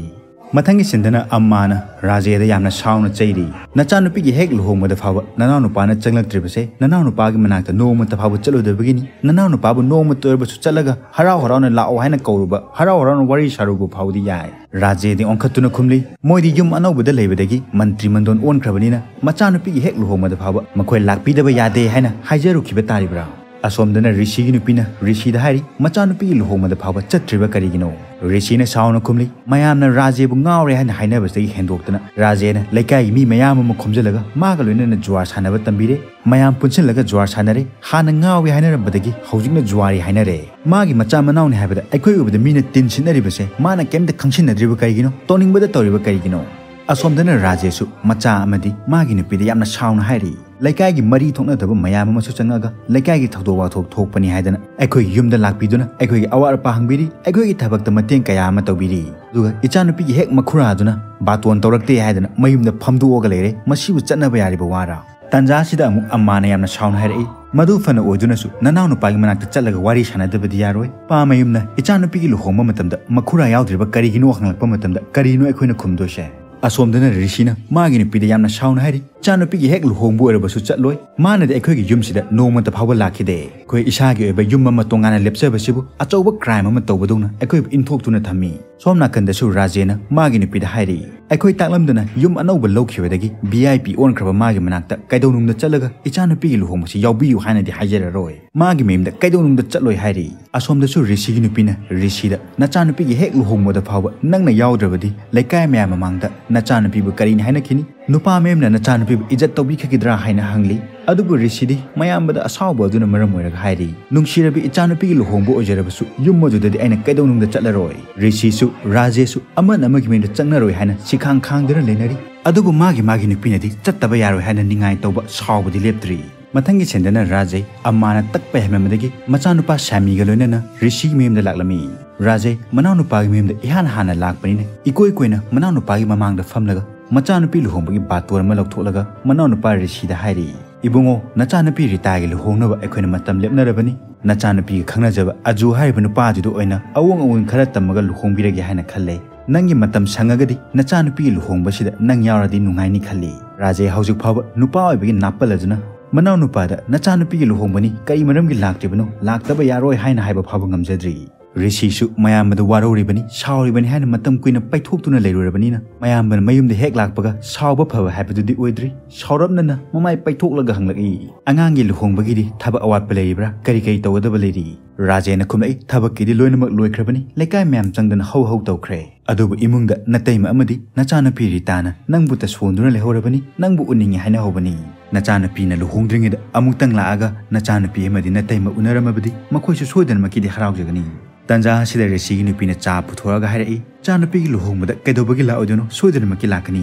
ꯃꯊꯪꯒꯤ ꯁꯤꯟꯗꯅ ꯑꯝꯃꯥꯅ ꯔꯥꯖꯦꯗ ꯌꯥꯝꯅ ꯁꯥꯎꯅ ꯆꯩꯔꯤ꯫ "ꯅꯆꯥꯅꯨꯄꯤꯒꯤ ꯍꯦꯛ ꯂꯨꯍꯣꯡꯕꯗ ꯐꯥꯎꯕ ꯅꯅꯥꯎꯅꯨꯄꯥꯅ ꯆꯪꯂꯛꯇ꯭ꯔꯤꯕꯁꯦ ꯅꯅꯥꯎꯅꯨꯄꯥꯒꯤ ꯃꯅꯥꯛꯇ ꯅꯣꯡꯃꯇ ꯐꯥꯎꯕ ꯆꯠꯂꯨꯗꯕꯒꯤꯅꯤ꯫ ꯅꯅꯥꯎꯅꯨꯄꯥꯕꯨ ꯅꯣꯡꯃꯇ ꯑꯣꯏꯔꯕꯁꯨ ꯆꯠꯂꯒ ꯍꯔꯥꯎ ꯍꯔꯥꯎꯅ ꯂꯥꯛꯑꯣ ꯍꯥꯏꯅ ꯀꯧꯔꯨꯕ, ꯍꯔꯥꯎ ꯍꯔꯥꯎꯅ ꯋꯥꯔꯤ ꯁꯥꯔꯨꯕ ꯐꯥꯎꯕꯗꯤ ꯌꯥꯏ꯫" ꯔꯥꯖꯦꯗꯤ ꯑꯣꯟꯈꯠꯇꯨꯅ ꯈꯨꯝꯂꯤ, "ꯃꯣꯏꯗꯤ ꯌꯨꯝ ꯑꯅꯧꯕꯗ ꯂꯩꯕꯗꯒꯤ ꯃꯟꯇ꯭ꯔꯤ ꯃꯟꯗꯣꯟ ꯑꯣꯟꯈ꯭ꯔꯕꯅꯤꯅ ꯃꯆꯥꯅꯨꯄꯤꯒꯤ ꯍꯦꯛ ꯂꯨꯍꯣꯡꯕꯗ ꯐꯥꯎꯕ ꯃꯈꯣꯏ ꯂꯥꯛꯄꯤꯗꯕ ꯌꯥꯗꯦ ꯍꯥꯏꯅ ꯍꯥꯏꯖꯔꯨꯈꯤꯕ ꯇꯥꯔꯤꯕ꯭ꯔꯥ?" ꯑꯁꯣꯝꯗꯅ ꯔꯤꯁꯤꯒꯤ ꯅꯨꯄꯤꯅ ꯔꯤꯁꯤꯗ ꯍꯥꯏꯔꯤ, "ꯃꯆꯥꯅꯨꯄꯤꯒꯤ ꯂꯨꯍꯣꯡꯕꯗ ꯐꯥꯎꯕ ꯆꯠꯇ꯭ꯔꯤꯕ ꯀꯔꯤꯒꯤꯅꯣ?" ꯔꯤꯁꯤꯅ ꯁꯥꯎꯅ ꯈꯨꯝꯂꯤ, "ꯃꯌꯥꯝꯅ ꯔꯥꯖꯦꯕꯨ ꯉꯥꯎꯔꯦ ꯍꯥꯏꯅ ꯍꯥꯏꯅꯕꯁꯤꯗꯒꯤ ꯍꯦꯟꯗꯣꯛꯇꯅ ꯔꯥꯖꯦꯅ ꯂꯩꯀꯥꯏꯒꯤ ꯃꯤ ꯃꯌꯥꯝ ꯑꯃ ꯈꯣꯝꯖꯤꯜꯂꯒ ꯃꯥꯒ ꯂꯣꯏꯅꯅ ꯖꯨꯋꯥꯔ ꯁꯥꯟꯅꯕ ꯇꯝꯕꯤꯔꯦ꯫ ꯃꯌꯥꯝ ꯄꯨꯟꯁꯤꯜꯂꯒ ꯖꯨꯋꯥꯔ ꯁꯥꯟꯅꯔꯦ꯫ ꯍꯥꯟꯅ ꯉꯥꯎꯏ ꯍꯥꯏꯅꯔꯝꯕꯗꯒꯤ ꯍꯧꯖꯤꯛꯅ ꯖꯨꯋꯥꯔꯤ ꯍꯥꯏꯅꯔꯦ꯫ ꯃꯥꯒꯤ ꯃꯆꯥ ꯃꯅꯥꯎꯅꯤ ꯍꯥꯏꯕꯗ ꯑꯩꯈꯣꯏ ꯎꯕꯗ ꯃꯤꯅ ꯇꯤꯟ ꯁꯤꯠꯅꯔꯤꯕꯁꯦ ꯃꯥꯅ ꯀꯩꯝꯇ ꯈꯪꯁꯤꯟꯅꯗ꯭ꯔꯤꯕ ꯀꯔꯤꯒꯤꯅꯣ? ꯇꯧꯅꯤꯡꯕꯗ ꯇꯧꯔꯤꯕ ꯀꯔꯤꯒꯤꯅꯣ?" ꯑꯁꯣꯝꯗꯅ ꯔꯥꯖꯦꯁꯨ ꯃꯆꯥ ꯑꯃꯗꯤ ꯃꯥꯒꯤ ꯅꯨꯄꯤꯗ ꯌꯥꯝꯅ ꯁꯥꯎꯅ ꯍꯥꯏꯔꯤ꯫ ꯂꯩꯀꯥꯏꯒꯤ ꯃꯔꯤ ꯊꯣꯛꯅꯗꯕ ꯃꯌꯥꯝ ꯑꯃꯁꯨ ꯆꯪꯉꯛꯑꯒ ꯂꯩꯀꯥꯏꯒꯤ ꯊꯧꯗꯣꯛ ꯋꯥꯊꯣꯛ ꯊꯣꯛꯄꯅꯤ ꯍꯥꯏꯗꯅ ꯑꯩꯈꯣꯏꯒꯤ ꯌꯨꯝꯗ ꯂꯥꯛꯄꯤꯗꯨꯅ ꯑꯩꯈꯣꯏꯒꯤ ꯑꯋꯥꯠ ꯑꯄꯥ ꯍꯪꯕꯤꯔꯤ, ꯑꯩꯈꯣꯏꯒꯤ ꯊꯕꯛꯇ ꯃꯇꯦꯡ ꯀꯌꯥ ꯑꯃ ꯇꯧꯕꯤꯔꯤ꯫ ꯑꯗꯨꯒ ꯏꯆꯥꯅꯨꯄꯤꯒꯤ ꯍꯦꯛ ꯃꯈꯨꯔꯥꯗꯨꯅ ꯕꯥꯇꯣꯟ ꯇꯧꯔꯛꯇꯦ ꯍꯥꯏꯗꯅ ꯃꯌꯨꯝꯗ ꯐꯝꯗꯣꯛꯑꯒ ꯂꯩꯔꯦ꯫ ꯃꯁꯤꯕꯨ ꯆꯠꯅꯕ ꯌꯥꯔꯤꯕ ꯋꯥꯔꯥ? ꯇꯥꯟꯖꯥ ꯑꯁꯤꯗ ꯑꯃꯨꯛ ꯑꯝꯃꯥꯅ ꯌꯥꯝꯅ ꯁꯥꯎꯅ ꯍꯥꯏꯔꯛꯏ, "ꯃꯗꯨ ꯐꯅ ꯑꯣꯏꯗꯨꯅꯁꯨ ꯅꯅꯥꯎ ꯅꯨꯄꯥꯒꯤ ꯃꯅꯥꯛꯇ ꯆꯠꯂꯒ ꯋꯥꯔꯤ ꯁꯥꯟꯅꯗꯕꯗꯤ ꯌꯥꯔꯣꯏ꯫ ꯄꯥ ꯃꯌꯨꯝꯅ ꯏꯆꯥꯅꯨꯄꯤꯒꯤ ꯂꯨꯍꯣꯡꯕ ꯃꯇꯝꯗ ꯃꯈꯨꯔꯥ ꯌꯥꯎꯗ꯭ꯔꯤꯕ ꯀꯔꯤꯒꯤꯅꯣ ꯍꯪꯂꯛꯄ ꯃꯇꯝꯗ ꯀꯔꯤꯅꯣ ꯑꯩꯈꯣꯏꯅ ꯈꯨꯝꯗꯣꯏꯁꯦ?" ꯑꯁꯣꯝꯗꯅ ꯔꯤꯁꯤꯅ ꯃꯥꯒꯤ ꯅꯨꯄꯤꯗ ꯌꯥꯝꯅ ꯁꯥꯎꯅ ꯍꯥꯏꯔꯤ, "ꯏꯆꯥꯅꯨꯄꯤꯒꯤ ꯍꯦꯛ ꯂꯨꯍꯣꯡꯕ ꯑꯣꯏꯔꯕꯁꯨ ꯆꯠꯂꯣꯏ꯫ ꯃꯥꯅꯗꯤ ꯑꯩꯈꯣꯏꯒꯤ ꯌꯨꯝꯁꯤꯗ ꯅꯣꯡꯃꯇ ꯐꯥꯎꯕ ꯂꯥꯛꯈꯤꯗꯦ꯫ ꯑꯩꯈꯣꯏ ꯏꯁꯥꯒꯤ ꯑꯣꯏꯕ ꯌꯨꯝ ꯑꯃ ꯇꯣꯉꯥꯟꯅ ꯂꯦꯞꯆꯕꯁꯤꯕꯨ ꯑꯆꯧꯕ crime ꯑꯃ ꯇꯧꯕꯗꯧꯅ ꯑꯩꯈꯣꯏꯕꯨ ꯏꯟꯊꯣꯛꯇꯨꯅ ꯊꯝꯃꯤ꯫" ꯁꯣꯝ ꯅꯥꯀꯟꯗꯁꯨ ꯔꯥꯖꯦꯅ ꯃꯥꯒꯤ ꯅꯨꯄꯤꯗ ꯍꯥꯏꯔꯤ, "ꯑꯩꯈꯣꯏ ꯇꯥꯛꯂꯝꯗꯅ ꯌꯨꯝ ꯑꯅꯧꯕ ꯂꯧꯈꯤꯕꯗꯒꯤ V I P ꯑꯣꯟꯈ꯭ꯔꯕ ꯃꯥꯒꯤ ꯃꯅꯥꯛꯇ ꯀꯩꯗꯧꯅꯨꯡꯗ ꯆꯠꯂꯒ ꯏꯆꯥꯅꯨꯄꯤꯒꯤ ꯂꯨꯍꯣꯡꯕꯁꯤ ꯌꯥꯎꯕꯤꯌꯨ ꯍꯥꯏꯅꯗꯤ ꯍꯥꯏꯖꯔꯔꯣꯏ꯫ ꯃꯥꯒꯤ ꯃꯌꯨꯝꯗ ꯀꯩꯗꯧꯅꯨꯡꯗ ꯆꯠꯂꯣꯏ" ꯍꯥꯏꯔꯤ꯫ ꯑꯁꯣꯝꯗꯁꯨ ꯔꯤꯁꯤꯒꯤ ꯅꯨꯄꯤꯅ ꯔꯤꯁꯤꯗ, "ꯅꯆꯥꯅꯨꯄꯤꯒꯤ ꯍꯦꯛ ꯂꯨꯍꯣꯡꯕꯗ ꯐꯥꯎꯕ ꯅꯪꯅ ꯌꯥꯎꯗ꯭ꯔꯕꯗꯤ ꯂꯩꯀꯥꯏ ꯃꯌꯥꯝ ꯃꯃꯥꯡꯗ ꯅꯆꯥꯅꯨꯄꯤꯕꯨ ꯀꯔꯤꯅꯤ ꯍꯥꯏꯅꯈꯤꯅꯤ? ꯅꯨꯄꯥ ꯃꯌꯨꯝꯅ ꯅꯆꯥꯅꯨꯄꯤꯕꯨ ꯏꯖꯠ ꯇꯧꯕꯤꯈꯤꯒꯗ꯭ꯔꯥ?" ꯍꯥꯏꯅ ꯍꯪꯂꯤ꯫ ꯑꯗꯨꯕꯨ ꯔꯤꯁꯤꯗꯤ ꯃꯌꯥꯝꯕꯗ ꯑꯁꯥꯎꯕ ꯑꯗꯨꯅ ꯃꯔꯝ ꯑꯣꯏꯔꯒ ꯍꯥꯏꯔꯤ, "ꯅꯨꯡꯁꯤꯔꯕꯤ ꯏꯆꯥꯅꯨꯄꯤꯒꯤ ꯂꯨꯍꯣꯡꯕ ꯑꯣꯏꯖꯔꯕꯁꯨ ꯌꯨꯝ ꯑꯗꯨꯗꯗꯤ ꯑꯩꯅ ꯀꯩꯗꯧꯅꯨꯡꯗ ꯆꯠꯂꯔꯣꯏ꯫" ꯔꯤꯁꯤꯁꯨ ꯔꯥꯖꯦꯁꯨ ꯑꯃꯅ ꯑꯃꯒꯤ ꯃꯌꯨꯝꯗ ꯆꯪꯅꯔꯣꯏ ꯍꯥꯏꯅ ꯁꯤꯈꯥꯡ ꯈꯥꯡꯗꯨꯅ ꯂꯩꯅꯔꯤ꯫ ꯑꯗꯨꯕꯨ ꯃꯥꯒꯤ ꯃꯥꯒꯤ ꯅꯨꯄꯤꯅꯗꯤ ꯆꯠꯇꯕ ꯌꯥꯔꯣꯏ ꯍꯥꯏꯅ ꯅꯤꯡꯉꯥꯏ ꯇꯧꯕ ꯁꯥꯎꯕꯗꯤ ꯂꯦꯞꯇ꯭ꯔꯤ꯫ ꯃꯊꯪꯒꯤ ꯁꯦꯟꯗꯅ ꯔꯥꯖꯦ ꯑꯝꯃꯥꯅ ꯇꯛꯄ ꯍꯦꯟꯃꯟꯕꯗꯒꯤ ꯃꯆꯥꯅꯨꯄꯥ ꯁꯥꯃꯤꯒ ꯂꯣꯏꯅꯅ ꯔꯤꯁꯤꯒꯤ ꯃꯌꯨꯝꯗ ꯂꯥꯛꯂꯝꯃꯤ꯫ ꯔꯥꯖꯦ ꯃꯅꯥꯎꯅꯨꯄꯥꯒꯤ ꯃꯌꯨꯝꯗ ꯏꯍꯥꯟ ꯍꯥꯟꯅ ꯂꯥꯛꯄꯅꯤꯅ ꯏꯀꯣꯏ ꯀꯣꯏꯅ ꯃꯅꯥꯎꯅꯨꯄꯥꯒꯤ ꯃꯃꯥꯡꯗ ꯐꯝꯂꯒ ꯃꯆꯥꯅꯨꯄꯤ ꯂꯨꯍꯣꯡꯕꯒꯤ ꯕꯥꯇꯣꯟ ꯑꯃ ꯂꯧꯊꯣꯛꯂꯒ ꯃꯅꯥꯎꯅꯨꯄꯥ ꯔꯤꯁꯤꯗ ꯍꯥꯏꯔꯤ, "ꯏꯕꯨꯡꯉꯣ, ꯅꯆꯥꯅꯨꯄꯤ ꯔꯤꯇꯥꯒꯤ ꯂꯨꯍꯣꯡꯅꯕ ꯑꯩꯈꯣꯏꯅ ꯃꯇꯝ ꯂꯦꯞꯅꯔꯕꯅꯤ꯫ ꯅꯆꯥꯅꯨꯄꯤꯒ ꯈꯪꯅꯖꯕ ꯑꯖꯨ ꯍꯥꯏꯔꯤꯕ ꯅꯨꯄꯥ ꯑꯗꯨꯗ ꯑꯣꯏꯅ ꯑꯑꯣꯟ ꯑꯑꯣꯟ ꯈꯔ ꯇꯝꯃꯒ ꯂꯨꯍꯣꯡꯕꯤꯔꯒꯦ ꯍꯥꯏꯅ ꯈꯜꯂꯦ꯫ ꯅꯪꯒꯤ ꯃꯇꯝ ꯁꯪꯉꯒꯗꯤ ꯅꯆꯥꯅꯨꯄꯤꯒꯤ ꯂꯨꯍꯣꯡꯕꯁꯤꯗ ꯅꯪ ꯌꯥꯎꯔꯗꯤ ꯅꯨꯡꯉꯥꯏꯅꯤ ꯈꯜꯂꯤ꯫" ꯔꯥꯖꯦ ꯍꯧꯖꯤꯛ ꯐꯥꯎꯕ ꯅꯨꯄꯥ ꯑꯣꯏꯕꯒꯤ ꯅꯥꯞꯄꯜ ꯑꯗꯨꯅ ꯃꯅꯥꯎꯅꯨꯄꯥꯗ "ꯅꯆꯥꯅꯨꯄꯤꯒꯤ ꯂꯨꯍꯣꯡꯕꯅꯤ, ꯀꯔꯤ ꯃꯔꯝꯒꯤ ꯂꯥꯛꯇ꯭ꯔꯤꯕꯅꯣ? ꯂꯥꯛꯇꯕ ꯌꯥꯔꯣꯏ" ꯍꯥꯏꯅ ꯍꯥꯏꯕ ꯐꯥꯎꯕ ꯉꯝꯖꯗ꯭ꯔꯤ꯫ ꯔꯤꯁꯤꯁꯨ ꯃꯌꯥꯝꯕꯗ ꯋꯥꯔꯧꯔꯤꯕꯅꯤ, ꯁꯥꯎꯔꯤꯕꯅꯤ ꯍꯥꯏꯅ ꯃꯇꯝ ꯀꯨꯏꯅ ꯄꯩꯊꯣꯛꯇꯨꯅ ꯂꯩꯔꯨꯔꯕꯅꯤꯅ ꯃꯌꯥꯝꯕꯅ ꯃꯌꯨꯝꯗ ꯍꯦꯛ ꯂꯥꯛꯄꯒ ꯁꯥꯎꯕ ꯐꯕ ꯍꯥꯏꯕꯗꯨꯗꯤ ꯑꯣꯏꯗ꯭ꯔꯤ꯫ ꯁꯥꯎꯔꯞꯅꯅ ꯃꯃꯥꯏ ꯄꯩꯊꯣꯛꯂꯒ ꯍꯪꯂꯛꯏ, "ꯑꯉꯥꯡꯒꯤ ꯂꯨꯍꯣꯡꯕꯒꯤꯗꯤ ꯊꯕꯛ ꯑꯋꯥꯠꯄ ꯂꯩꯔꯤꯕ꯭ꯔꯥ? ꯀꯔꯤ ꯀꯔꯤ ꯇꯧꯒꯗꯕ ꯂꯩꯔꯤ?" ꯔꯥꯖꯦꯅ ꯈꯨꯝꯂꯛꯏ, "ꯊꯕꯛꯀꯤꯗꯤ ꯂꯣꯏꯅꯃꯛ ꯂꯣꯏꯈ꯭ꯔꯕꯅꯤ, ꯂꯩꯀꯥꯏ ꯃꯌꯥꯝ ꯆꯪꯗꯅ ꯍꯧ ꯍꯧ ꯇꯧꯈ꯭ꯔꯦ꯫ ꯑꯗꯨꯕꯨ ꯏꯃꯨꯡꯗ ꯅꯇꯩꯃ ꯑꯃꯗꯤ ꯅꯆꯥꯅꯨꯄꯤ ꯔꯤꯇꯥꯅ ꯅꯪꯕꯨ ꯇꯁꯣꯟꯗꯨꯅ ꯂꯩꯍꯧꯔꯕꯅꯤ, ꯅꯪꯕꯨ ꯎꯅꯤꯡꯉꯤ ꯍꯥꯏꯅ ꯍꯧꯕꯅꯤ꯫ ꯅꯆꯥꯅꯨꯄꯤꯅ ꯂꯨꯍꯣꯡꯗ꯭ꯔꯤꯉꯩꯗ ꯑꯃꯨꯛꯇꯪ ꯂꯥꯛꯑꯒ ꯅꯆꯥꯅꯨꯄꯤ ꯑꯃꯗꯤ ꯅꯇꯩꯃ ꯎꯅꯔꯝꯃꯕꯗꯤ ꯃꯈꯣꯏꯁꯨ ꯁꯣꯏꯗꯅꯃꯛꯀꯤꯗꯤ ꯍꯔꯥꯎꯖꯒꯅꯤ꯫" ꯇꯟꯖꯥ ꯑꯁꯤꯗ ꯔꯤꯁꯤꯒꯤ ꯅꯨꯄꯤꯅ ꯆꯥ ꯄꯨꯊꯣꯔꯛꯑꯒ ꯍꯥꯏꯔꯛꯏ, "ꯏꯆꯥꯅꯨꯄꯤꯒꯤ ꯂꯨꯍꯣꯡꯕꯗ ꯀꯩꯗꯧꯕꯒꯤ ꯂꯥꯛꯑꯣꯏꯗꯣꯏꯅꯣ? ꯁꯣꯏꯗꯅꯃꯛꯀꯤ ꯂꯥꯛꯀꯅꯤ꯫"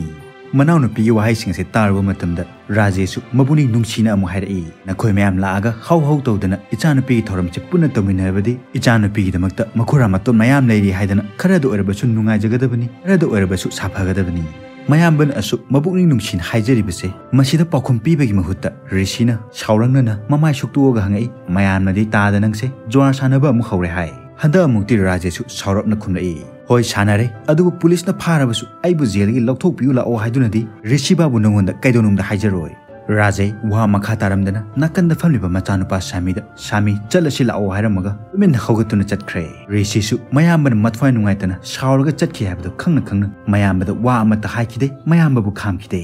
ꯃꯅꯥꯎꯅꯨꯄꯤꯒꯤ ꯋꯥꯍꯩꯁꯤꯡ ꯑꯁꯤ ꯇꯥꯔꯨꯕ ꯃꯇꯝꯗ ꯔꯥꯖꯦꯁꯨ ꯃꯄꯨꯛꯅꯤꯡ ꯅꯨꯡꯁꯤꯅ ꯑꯃꯨꯛ ꯍꯥꯏꯔꯛꯏ, "ꯅꯈꯣꯏ ꯃꯌꯥꯝ ꯂꯥꯛꯑꯒ ꯍꯧ ꯍꯧ ꯇꯧꯗꯅ ꯏꯆꯥꯅꯨꯄꯤꯒꯤ ꯊꯧꯔꯝꯁꯦ ꯄꯨꯟꯅ ꯇꯧꯃꯤꯟꯅꯔꯕꯗꯤ ꯏꯆꯥꯅꯨꯄꯤꯒꯤꯗꯃꯛꯇ ꯃꯈꯨꯔꯥ ꯃꯇꯣꯟ ꯃꯌꯥꯝ ꯂꯩꯔꯤ ꯍꯥꯏꯗꯅ ꯈꯔꯗ ꯑꯣꯏꯔꯕꯁꯨ ꯅꯨꯡꯉꯥꯏꯖꯒꯗꯕꯅꯤ, ꯈꯔꯗ ꯑꯣꯏꯔꯕꯁꯨ ꯁꯥꯐꯒꯗꯕꯅꯤ꯫" ꯃꯌꯥꯝꯕꯅ ꯑꯁꯨꯛ ꯃꯕꯨꯛꯅꯤꯡ ꯅꯨꯡꯁꯤꯅ ꯍꯥꯏꯖꯔꯤꯕꯁꯦ, ꯃꯁꯤꯗ ꯄꯥꯎꯈꯨꯝ ꯄꯤꯕꯒꯤ ꯃꯍꯨꯠꯇ ꯔꯤꯁꯤꯅ ꯁꯥꯎꯔꯪꯅꯅ ꯃꯃꯥꯏ ꯁꯨꯛꯇꯣꯛꯑꯒ ꯍꯪꯉꯛꯏ, "ꯃꯌꯥꯝꯅꯗꯤ ꯇꯥꯗ ꯅꯪꯁꯦ ꯖ꯭ꯋꯥꯔ ꯁꯥꯟꯅꯕ ꯑꯃꯨꯛ ꯍꯧꯔꯦ ꯍꯥꯏ꯫ ꯍꯟꯗꯛ ꯑꯃꯨꯛꯇꯤ ꯔꯥꯖꯦꯁꯨ ꯁꯥꯎꯔꯞꯅ ꯈꯨꯝꯂꯛꯏ, "ꯍꯣꯏ ꯁꯥꯟꯅꯔꯦ, ꯑꯗꯨꯕꯨ ꯄꯨꯂꯤꯁꯅ ꯐꯥꯔꯕꯁꯨ ꯑꯩꯕꯨ ꯖꯦꯜꯗꯒꯤ ꯂꯧꯊꯣꯛꯄꯤꯌꯨ ꯂꯥꯛꯑꯣ ꯍꯥꯏꯗꯨꯅꯗꯤ ꯔꯤꯁꯤꯕꯥꯕꯨ ꯅꯉꯣꯟꯗ ꯀꯩꯗꯧꯅꯨꯡꯗ ꯍꯥꯏꯖꯔꯣꯏ"꯫ ꯔꯥꯖꯦ ꯋꯥ ꯃꯈꯥ ꯇꯥꯔꯝꯗꯅ ꯅꯥꯀꯟꯗ ꯐꯝꯂꯤꯕ ꯃꯆꯥꯅꯨꯄꯥ ꯁꯥꯃꯤꯗ, "ꯁꯥꯃꯤ, ꯆꯠꯂꯁꯤ ꯂꯥꯛꯑꯣ" ꯍꯥꯏꯔꯝꯃꯒ ꯇꯨꯃꯤꯟꯅ ꯍꯧꯒꯠꯇꯨꯅ ꯆꯠꯈ꯭ꯔꯦ꯫ ꯔꯤꯁꯤꯁꯨ ꯃꯌꯥꯝꯕꯅ ꯃꯊ꯭ꯋꯥꯏ ꯅꯨꯡꯉꯥꯏꯇꯅ ꯁꯥꯎꯔꯒ ꯆꯠꯈꯤ ꯍꯥꯏꯕꯗꯨ ꯈꯪꯅ ꯈꯪꯅ ꯃꯌꯥꯝꯕꯗ ꯋꯥ ꯑꯃꯠꯇ ꯍꯥꯏꯈꯤꯗꯦ, ꯃꯌꯥꯝꯕꯕꯨ ꯈꯥꯝꯈꯤꯗꯦ꯫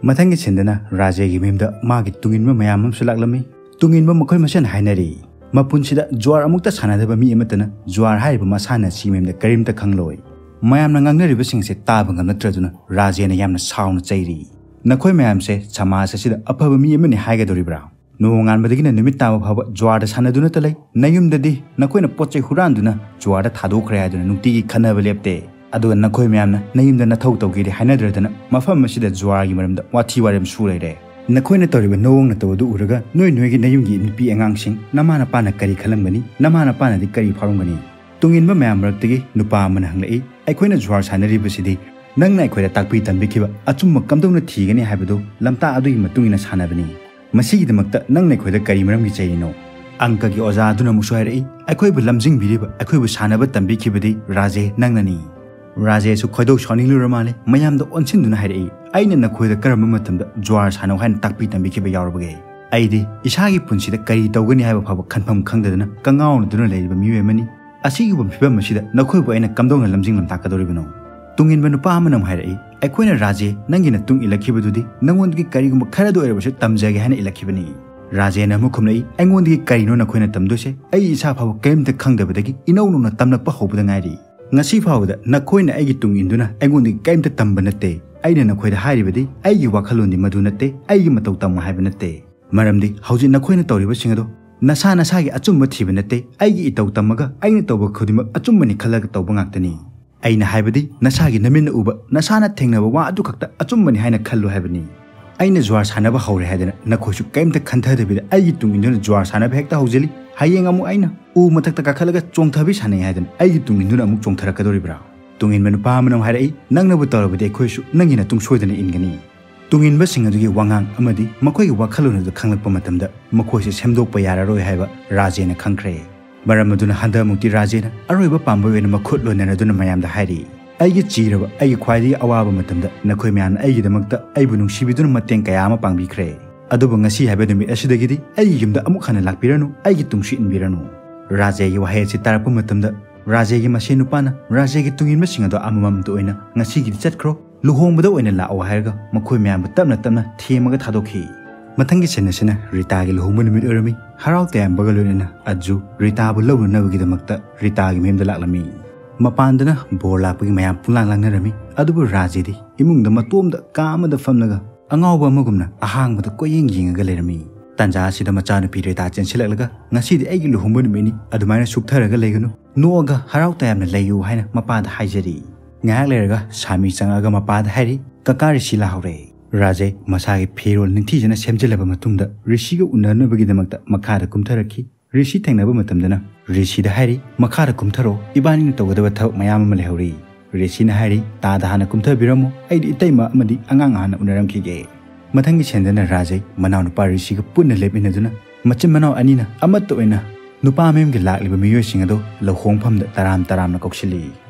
ꯃꯊꯪꯒꯤ ꯁꯤꯟꯗꯅ ꯔꯥꯖꯦꯒꯤ ꯃꯌꯨꯝꯗ ꯃꯥꯒꯤ ꯇꯨꯡꯏꯟꯕ ꯃꯌꯥꯝ ꯑꯃꯁꯨ ꯂꯥꯛꯂꯝꯃꯤ꯫ ꯇꯨꯡꯏꯟꯕ ꯃꯈꯣꯏ ꯃꯁꯦꯟ ꯍꯥꯏꯅꯔꯤ, ꯃꯄꯨꯟꯁꯤꯗ ꯖ꯭ꯋꯥꯔ ꯑꯃꯨꯛꯇ ꯁꯥꯟꯅꯗꯕ ꯃꯤ ꯑꯃꯠꯇꯅ ꯖ꯭ꯋꯥꯔ ꯍꯥꯏꯔꯤꯕ ꯃꯁꯥꯟꯅ ꯑꯁꯤꯒꯤ ꯃꯔꯝꯗ ꯀꯔꯤꯝꯇ ꯈꯪꯂꯣꯏ꯫ ꯃꯌꯥꯝꯅ ꯉꯥꯡꯅꯔꯤꯕꯁꯤꯡꯁꯦ ꯇꯥꯕ ꯉꯝꯂꯛꯇ꯭ꯔꯗꯨꯅ ꯔꯥꯖꯦꯅ ꯌꯥꯝꯅ ꯁꯥꯎꯅ ꯆꯩꯔꯤ꯫ "ꯅꯈꯣꯏ ꯃꯌꯥꯝꯁꯦ ꯁꯃꯥꯖ ꯑꯁꯤꯗ ꯑꯐꯕ ꯃꯤ ꯑꯃꯅꯤ ꯍꯥꯏꯒꯗꯧꯔꯤꯕ꯭ꯔꯥ? ꯅꯣꯡꯉꯥꯟꯕꯗꯒꯤꯅ ꯅꯨꯃꯤꯠ ꯇꯥꯕ ꯐꯥꯎꯕ ꯖ꯭ꯋꯥꯔꯗ ꯁꯥꯟꯅꯗꯨꯅꯇ ꯂꯩ꯫ ꯅꯌꯨꯝꯗꯗꯤ ꯅꯈꯣꯏꯅ ꯄꯣꯠ ꯆꯩ ꯍꯨꯔꯥꯟꯗꯨꯅ ꯖ꯭ꯋꯥꯔꯗ ꯊꯥꯗꯣꯛꯈ꯭ꯔꯦ ꯍꯥꯏꯗꯨꯅ ꯅꯨꯡꯇꯤꯒꯤ ꯈꯠꯅꯕ ꯂꯦꯞꯇꯦ꯫ ꯑꯗꯨꯒ ꯅꯈꯣꯏ ꯃꯌꯥꯝꯅ ꯅꯌꯨꯝꯗ ꯅꯊꯧ ꯇꯧꯒꯦꯗꯤ ꯍꯥꯏꯅꯗ꯭ꯔꯗꯅ ꯃꯐꯝ ꯑꯁꯤꯗ ꯖ꯭ꯋꯥꯔꯒꯤ ꯃꯔꯝꯗ ꯋꯥꯊꯤ ꯋꯥꯔꯦꯝ ꯁꯨ ꯂꯩꯔꯦ꯫ ꯅꯈꯣꯏꯅ ꯇꯧꯔꯤꯕ ꯅꯑꯣꯡ ꯅꯇꯧ ꯑꯗꯨ ꯎꯔꯒ ꯅꯣꯏ ꯅꯣꯏꯒꯤ ꯅꯌꯨꯝꯒꯤ ꯅꯨꯄꯤ ꯑꯉꯥꯡꯁꯤꯡ, ꯅꯃꯥ ꯅꯄꯥꯅ ꯀꯔꯤ ꯈꯜꯂꯝꯒꯅꯤ? ꯅꯃꯥ ꯅꯄꯥꯅꯗꯤ ꯀꯔꯤ ꯐꯥꯎꯔꯝꯒꯅꯤ?" ꯇꯨꯡꯏꯟꯕ ꯃꯌꯥꯝ ꯃꯔꯛꯇꯒꯤ ꯅꯨꯄꯥ ꯑꯃꯅ ꯍꯪꯂꯛꯏ, "ꯑꯩꯈꯣꯏꯅ ꯖ꯭ꯋꯥꯔ ꯁꯥꯟꯅꯔꯤꯕꯁꯤꯗꯤ ꯅꯪꯅ ꯑꯩꯈꯣꯏꯗ ꯇꯥꯛꯄꯤ ꯇꯝꯕꯤꯈꯤꯕ ꯑꯆꯨꯝꯕ ꯀꯝꯗꯧꯅ ꯊꯤꯒꯅꯤ ꯍꯥꯏꯕꯗꯨ ꯂꯝꯇꯥꯛ ꯑꯗꯨꯒꯤ ꯃꯇꯨꯡ ꯏꯟꯅ ꯁꯥꯟꯅꯕꯅꯤ꯫ ꯃꯁꯤꯒꯤꯗꯃꯛꯇ ꯅꯪꯅ ꯑꯩꯈꯣꯏꯗ ꯀꯔꯤ ꯃꯔꯝꯒꯤ ꯆꯩꯔꯤꯅꯣ?" ꯑꯪꯀꯒꯤ ꯑꯣꯖꯥ ꯑꯗꯨꯅ ꯑꯃꯨꯛꯁꯨ ꯍꯥꯏꯔꯛꯏ, "ꯑꯩꯈꯣꯏꯕꯨ ꯂꯝꯖꯤꯡꯕꯤꯔꯤꯕ, ꯑꯩꯈꯣꯏꯕꯨ ꯁꯥꯟꯅꯕ ꯇꯝꯕꯤꯈꯤꯕꯗꯤ ꯔꯥꯖꯦ ꯅꯪꯅꯅꯤ"꯫ ꯔꯥꯖꯦꯁꯨ ꯈꯣꯏꯗꯧ ꯁꯥꯎꯅꯤꯡꯂꯨꯔ ꯃꯥꯜꯂꯦ꯫ ꯃꯌꯥꯝꯗ ꯑꯣꯟꯁꯤꯟꯗꯨꯅ ꯍꯥꯏꯔꯛꯏ, "ꯑꯩꯅ ꯅꯈꯣꯏꯗ ꯀꯔꯝꯕ ꯃꯇꯝꯗ ꯖ꯭ꯋꯥꯔ ꯁꯥꯟꯅꯧ ꯍꯥꯏꯅ ꯇꯥꯛꯄꯤ ꯇꯝꯕꯤꯈꯤꯕ ꯌꯥꯎꯔꯕꯒꯦ? ꯑꯩꯗꯤ ꯏꯁꯥꯒꯤ ꯄꯨꯟꯁꯤꯗ ꯀꯔꯤ ꯇꯧꯒꯅꯤ ꯍꯥꯏꯕ ꯐꯥꯎꯕ ꯈꯟꯐꯝ ꯈꯪꯗꯗꯅ ꯀꯉꯥꯎꯅꯗꯨꯅ ꯂꯩꯔꯤꯕ ꯃꯤꯑꯣꯏ ꯑꯃꯅꯤ꯫ ꯑꯁꯤꯒꯨꯝꯕ ꯐꯤꯕꯝ ꯑꯁꯤꯗ ꯅꯈꯣꯏꯕꯨ ꯑꯩꯅ ꯀꯝꯗꯧꯅ ꯂꯝꯖꯤꯡ ꯂꯝꯇꯥꯛꯀꯗꯧꯔꯤꯕꯅꯣ?" ꯇꯨꯡꯏꯟꯕ ꯅꯨꯄꯥ ꯑꯃꯅ ꯑꯃꯨꯛ ꯍꯥꯏꯔꯛꯏ, "ꯑꯩꯈꯣꯏꯅ ꯔꯥꯖꯦ ꯅꯪꯒꯤ ꯅꯇꯨꯡ ꯏꯜꯂꯛꯈꯤꯕꯗꯨꯗꯤ ꯅꯉꯣꯟꯗꯒꯤ ꯀꯔꯤꯒꯨꯝꯕ ꯈꯔꯗ ꯑꯣꯏꯔꯕꯁꯨ ꯇꯝꯖꯒꯦ ꯍꯥꯏꯅ ꯏꯜꯂꯛꯈꯤꯕꯅꯤ"꯫ ꯔꯥꯖꯦꯅ ꯑꯃꯨꯛ ꯈꯨꯝꯂꯛꯏ, "ꯑꯩꯉꯣꯟꯗꯒꯤ ꯀꯔꯤꯅꯣ ꯅꯈꯣꯏꯅ ꯇꯝꯗꯣꯏꯁꯦ? ꯑꯩ ꯏꯁꯥ ꯐꯥꯎꯕ ꯀꯔꯤꯝꯇ ꯈꯪꯗꯕꯗꯒꯤ ꯏꯅꯧ ꯅꯧꯅ ꯇꯝꯂꯛꯄ ꯍꯧꯕꯗ ꯉꯥꯏꯔꯤ꯫ ꯉꯁꯤ ꯐꯥꯎꯕꯗ ꯅꯈꯣꯏꯅ ꯑꯩꯒꯤ ꯇꯨꯡ ꯏꯟꯗꯨꯅ ꯑꯩꯉꯣꯟꯗꯒꯤ ꯀꯔꯤꯝꯇ ꯇꯝꯕ ꯅꯠꯇꯦ꯫ ꯑꯩꯅ ꯅꯈꯣꯏꯗ ꯍꯥꯏꯔꯤꯕꯗꯤ ꯑꯩꯒꯤ ꯋꯥꯈꯜꯂꯣꯟꯗꯤ ꯃꯗꯨ ꯅꯠꯇꯦ, ꯑꯩꯒꯤ ꯃꯇꯧ ꯇꯝꯃꯨ ꯍꯥꯏꯕ ꯅꯠꯇꯦ꯫ ꯃꯔꯝꯗꯤ ꯍꯧꯖꯤꯛ ꯅꯈꯣꯏꯅ ꯇꯧꯔꯤꯕꯁꯤꯡ ꯑꯗꯣ ꯅꯁꯥ ꯅꯁꯥꯒꯤ ꯑꯆꯨꯝꯕ ꯊꯤꯕ ꯅꯠꯇꯦ, ꯑꯩꯒꯤ ꯏꯇꯧ ꯇꯝꯃꯒ ꯑꯩꯅ ꯇꯧꯕ ꯈꯨꯗꯤꯡꯃꯛ ꯑꯆꯨꯝꯕꯅꯤ ꯈꯜꯂꯒ ꯇꯧꯕ ꯉꯥꯛꯇꯅꯤ꯫ ꯑꯩꯅ ꯍꯥꯏꯕꯗꯤ ꯅꯁꯥꯒꯤ ꯅꯃꯤꯠꯅ ꯎꯕ, ꯅꯁꯥꯅ ꯊꯦꯡꯅꯕ ꯋꯥ ꯑꯗꯨ ꯈꯛꯇ ꯑꯆꯨꯝꯕꯅꯤ ꯍꯥꯏꯅ ꯈꯜꯂꯨ ꯍꯥꯏꯕꯅꯤ꯫ ꯑꯩꯅ ꯖ꯭ꯋꯥꯔ ꯁꯥꯟꯅꯕ ꯍꯧꯔꯦ ꯍꯥꯏꯗꯅ ꯅꯈꯣꯏꯁꯨ ꯀꯔꯤꯝꯇ ꯈꯟꯊꯗꯕꯤꯗ ꯑꯩꯒꯤ ꯇꯨꯡ ꯏꯟꯗꯨꯅ ꯖ꯭ꯋꯥꯔ ꯁꯥꯟꯅꯕ ꯍꯦꯛꯇ ꯍꯧꯖꯤꯜꯂꯤ꯫ ꯍꯌꯦꯡ ꯑꯃꯨꯛ ꯑꯩꯅ ꯎ ꯃꯊꯛꯇ ꯀꯥꯈꯠꯂꯒ ꯆꯣꯡꯊꯕꯤ ꯁꯥꯟꯅꯩ ꯍꯥꯏꯗꯅ ꯑꯩꯒꯤ ꯇꯨꯡ ꯏꯟꯗꯨꯅ ꯑꯃꯨꯛ ꯆꯣꯡꯊꯔꯛꯀꯗꯧꯔꯤꯕ꯭ꯔꯥ?" ꯇꯨꯡꯏꯟꯕ ꯅꯨꯄꯥ ꯑꯃꯅ ꯑꯃꯨꯛ ꯍꯥꯏꯔꯛꯏ, "ꯅꯪꯅꯕꯨ ꯇꯧꯔꯕꯗꯤ ꯑꯩꯈꯣꯏꯁꯨ ꯅꯪꯒꯤ ꯅꯇꯨꯡ ꯁꯣꯏꯗꯅ ꯏꯟꯒꯅꯤ"꯫ ꯇꯨꯡꯏꯟꯕꯁꯤꯡ ꯑꯗꯨꯒꯤ ꯋꯥꯉꯥꯡ ꯑꯃꯗꯤ ꯃꯈꯣꯏꯒꯤ ꯋꯥꯈꯜꯂꯣꯟ ꯑꯗꯨ ꯈꯪꯂꯛꯄ ꯃꯇꯝꯗ ꯃꯈꯣꯏꯁꯦ ꯁꯦꯝꯗꯣꯛꯄ ꯌꯥꯔꯔꯣꯏ ꯍꯥꯏꯕ ꯔꯥꯖꯦꯅ ꯈꯪꯈ꯭ꯔꯦ꯫ ꯃꯔꯝ ꯑꯗꯨꯅ ꯍꯟꯗꯛꯃꯨꯛꯇꯤ ꯔꯥꯖꯦꯅ ꯑꯔꯣꯏꯕ ꯄꯥꯝꯕꯩ ꯑꯣꯏꯅ ꯃꯈꯨꯠ ꯂꯣꯟꯅꯔꯗꯨꯅ ꯃꯌꯥꯝꯗ ꯍꯥꯏꯔꯤ, "ꯑꯩꯒꯤ ꯆꯤꯔꯕ, ꯑꯩꯒꯤ ꯈ꯭ꯋꯥꯏꯗꯒꯤ ꯑꯋꯥꯕ ꯃꯇꯝꯗ ꯅꯈꯣꯏ ꯃꯌꯥꯝꯅ ꯑꯩꯒꯤꯗꯃꯛꯇ ꯑꯩꯕꯨ ꯅꯨꯡꯁꯤꯕꯤꯗꯨꯅ ꯃꯇꯦꯡ ꯀꯌꯥ ꯑꯃ ꯄꯥꯡꯕꯤꯈ꯭ꯔꯦ꯫ ꯑꯗꯨꯕꯨ ꯉꯁꯤ ꯍꯥꯏꯕ ꯅꯨꯃꯤꯠ ꯑꯁꯤꯗꯒꯤꯗꯤ ꯑꯩꯒꯤ ꯌꯨꯝꯗ ꯑꯃꯨꯛ ꯍꯟꯅ ꯂꯥꯛꯄꯤꯔꯅꯨ, ꯑꯩꯒꯤ ꯇꯨꯡꯁꯨ ꯏꯟꯕꯤꯔꯅꯨ"꯫ ꯔꯥꯖꯦꯒꯤ ꯋꯥꯍꯩ ꯑꯁꯤ ꯇꯥꯔꯛꯄ ꯃꯇꯝꯗ ꯔꯥꯖꯦꯒꯤ ꯃꯁꯦꯟ ꯅꯨꯄꯥꯅ ꯔꯥꯖꯦꯒꯤ ꯇꯨꯡꯏꯟꯕꯁꯤꯡ ꯑꯗꯣ ꯑꯃꯃꯝꯇ ꯑꯣꯏꯅ "ꯉꯁꯤꯒꯤꯗꯤ ꯆꯠꯈ꯭ꯔꯣ, ꯂꯨꯍꯣꯡꯕꯗ ꯑꯣꯏꯅ ꯂꯥꯛꯑꯣ" ꯍꯥꯏꯔꯒ ꯃꯈꯣꯏ ꯃꯌꯥꯝꯕꯨ ꯇꯞꯅ ꯇꯞꯅ ꯊꯦꯝꯃꯒ ꯊꯥꯗꯣꯛꯈꯤ꯫ ꯃꯊꯪꯒꯤ ꯁꯤꯟ ꯑꯁꯤꯅ ꯔꯤꯇꯥꯒꯤ ꯂꯨꯍꯣꯡꯕ ꯅꯨꯃꯤꯠ ꯑꯣꯏꯔꯝꯃꯤ꯫ ꯍꯔꯥꯎ ꯇꯌꯥꯝꯕꯒ ꯂꯣꯏꯅꯅ ꯑꯖꯨ ꯔꯤꯇꯥꯕꯨ ꯂꯧꯅꯅꯕꯒꯤꯗꯃꯛꯇ ꯔꯤꯇꯥꯒꯤ ꯃꯌꯨꯝꯗ ꯂꯥꯛꯂꯝꯃꯤ꯫ ꯃꯄꯥꯟꯗꯅ ꯕꯣꯔ ꯂꯥꯛꯄꯒꯤ ꯃꯌꯥꯝ ꯄꯨꯡꯂꯥꯡ ꯂꯥꯡꯅꯔꯝꯃꯤ꯫ ꯑꯗꯨꯕꯨ ꯔꯥꯖꯦꯗꯤ ꯏꯃꯨꯡꯗ ꯃꯇꯣꯝꯗ ꯀꯥ ꯑꯃꯗ ꯐꯝꯂꯒ ꯑꯉꯥꯎꯕ ꯑꯃꯒꯨꯝꯅ ꯑꯍꯥꯡꯕꯗ ꯀꯣꯏꯌꯦꯡ ꯌꯦꯡꯉꯒ ꯂꯩꯔꯝꯃꯤ꯫ ꯇꯥꯟꯖꯥ ꯑꯁꯤꯗ ꯃꯆꯥꯅꯨꯄꯤ ꯔꯤꯇꯥ ꯆꯦꯟꯁꯤꯜꯂꯛꯂꯒ, "ꯉꯁꯤꯗꯤ ꯑꯩꯒꯤ ꯂꯨꯍꯣꯡꯕ ꯅꯨꯃꯤꯠꯅꯤ, ꯑꯗꯨꯃꯥꯏꯅ ꯁꯨꯛꯊꯔꯒ ꯂꯩꯒꯅꯨ, ꯅꯣꯛꯑꯒ ꯍꯔꯥꯎ ꯇꯌꯥꯝꯅ ꯂꯩꯌꯨ" ꯍꯥꯏꯅ ꯃꯄꯥꯗ ꯍꯥꯏꯖꯔꯤ꯫ ꯉꯥꯏꯍꯥꯛ ꯂꯩꯔꯒ ꯁꯥꯃꯤ ꯆꯪꯉꯛꯑꯒ ꯃꯄꯥꯗ ꯍꯥꯏꯔꯤ, "ꯀꯀꯥ ꯔꯤꯁꯤ ꯂꯥꯛꯍꯧꯔꯦ"꯫ ꯔꯥꯖꯦ ꯃꯁꯥꯒꯤ ꯐꯤꯔꯣꯜ ꯅꯤꯡꯊꯤꯖꯅ ꯁꯦꯝꯖꯤꯜꯂꯕ ꯃꯇꯨꯡꯗ ꯔꯤꯁꯤꯒ ꯎꯅꯅꯕꯒꯤꯗꯃꯛꯇ ꯃꯈꯥꯗ ꯀꯨꯝꯊꯔꯛꯈꯤ꯫ ꯔꯤꯁꯤ ꯊꯦꯡꯅꯕ ꯃꯇꯝꯗꯅ ꯔꯤꯁꯤꯗ ꯍꯥꯏꯔꯤ, "ꯃꯈꯥꯗ ꯀꯨꯝꯊꯔꯣ, ꯏꯕꯥꯅꯤꯅ ꯇꯧꯒꯗꯕ ꯊꯕꯛ ꯃꯌꯥꯝ ꯑꯃ ꯂꯩꯍꯧꯔꯤ"꯫ ꯔꯤꯁꯤꯅ ꯍꯥꯏꯔꯤ, "ꯇꯥꯗ ꯍꯥꯟꯅ ꯀꯨꯝꯊꯕꯤꯔꯝꯃꯣ, ꯑꯩꯗꯤ ꯏꯇꯩꯃ ꯑꯃꯗꯤ ꯑꯉꯥꯡ ꯍꯥꯟꯅ ꯎꯅꯔꯝꯈꯤꯒꯦ"꯫ ꯃꯊꯪꯒꯤ ꯁꯤꯟꯗꯅ ꯔꯥꯖꯩ ꯃꯅꯥꯎꯅꯨꯄꯥ ꯔꯤꯁꯤꯒ ꯄꯨꯟꯅ ꯂꯦꯞꯃꯤꯟꯅꯗꯨꯅ ꯃꯆꯤꯟ ꯃꯅꯥꯎ ꯑꯅꯤꯅ ꯑꯃꯠꯇ ꯑꯣꯏꯅ ꯅꯨꯄꯥ ꯃꯌꯨꯝꯒꯤ ꯂꯥꯛꯂꯤꯕ ꯃꯤꯑꯣꯏꯁꯤꯡ ꯑꯗꯨ ꯂꯨꯍꯣꯡꯐꯝꯗ ꯇꯔꯥꯝ ꯇꯔꯥꯝꯅ ꯀꯧꯁꯤꯜꯂꯤ꯫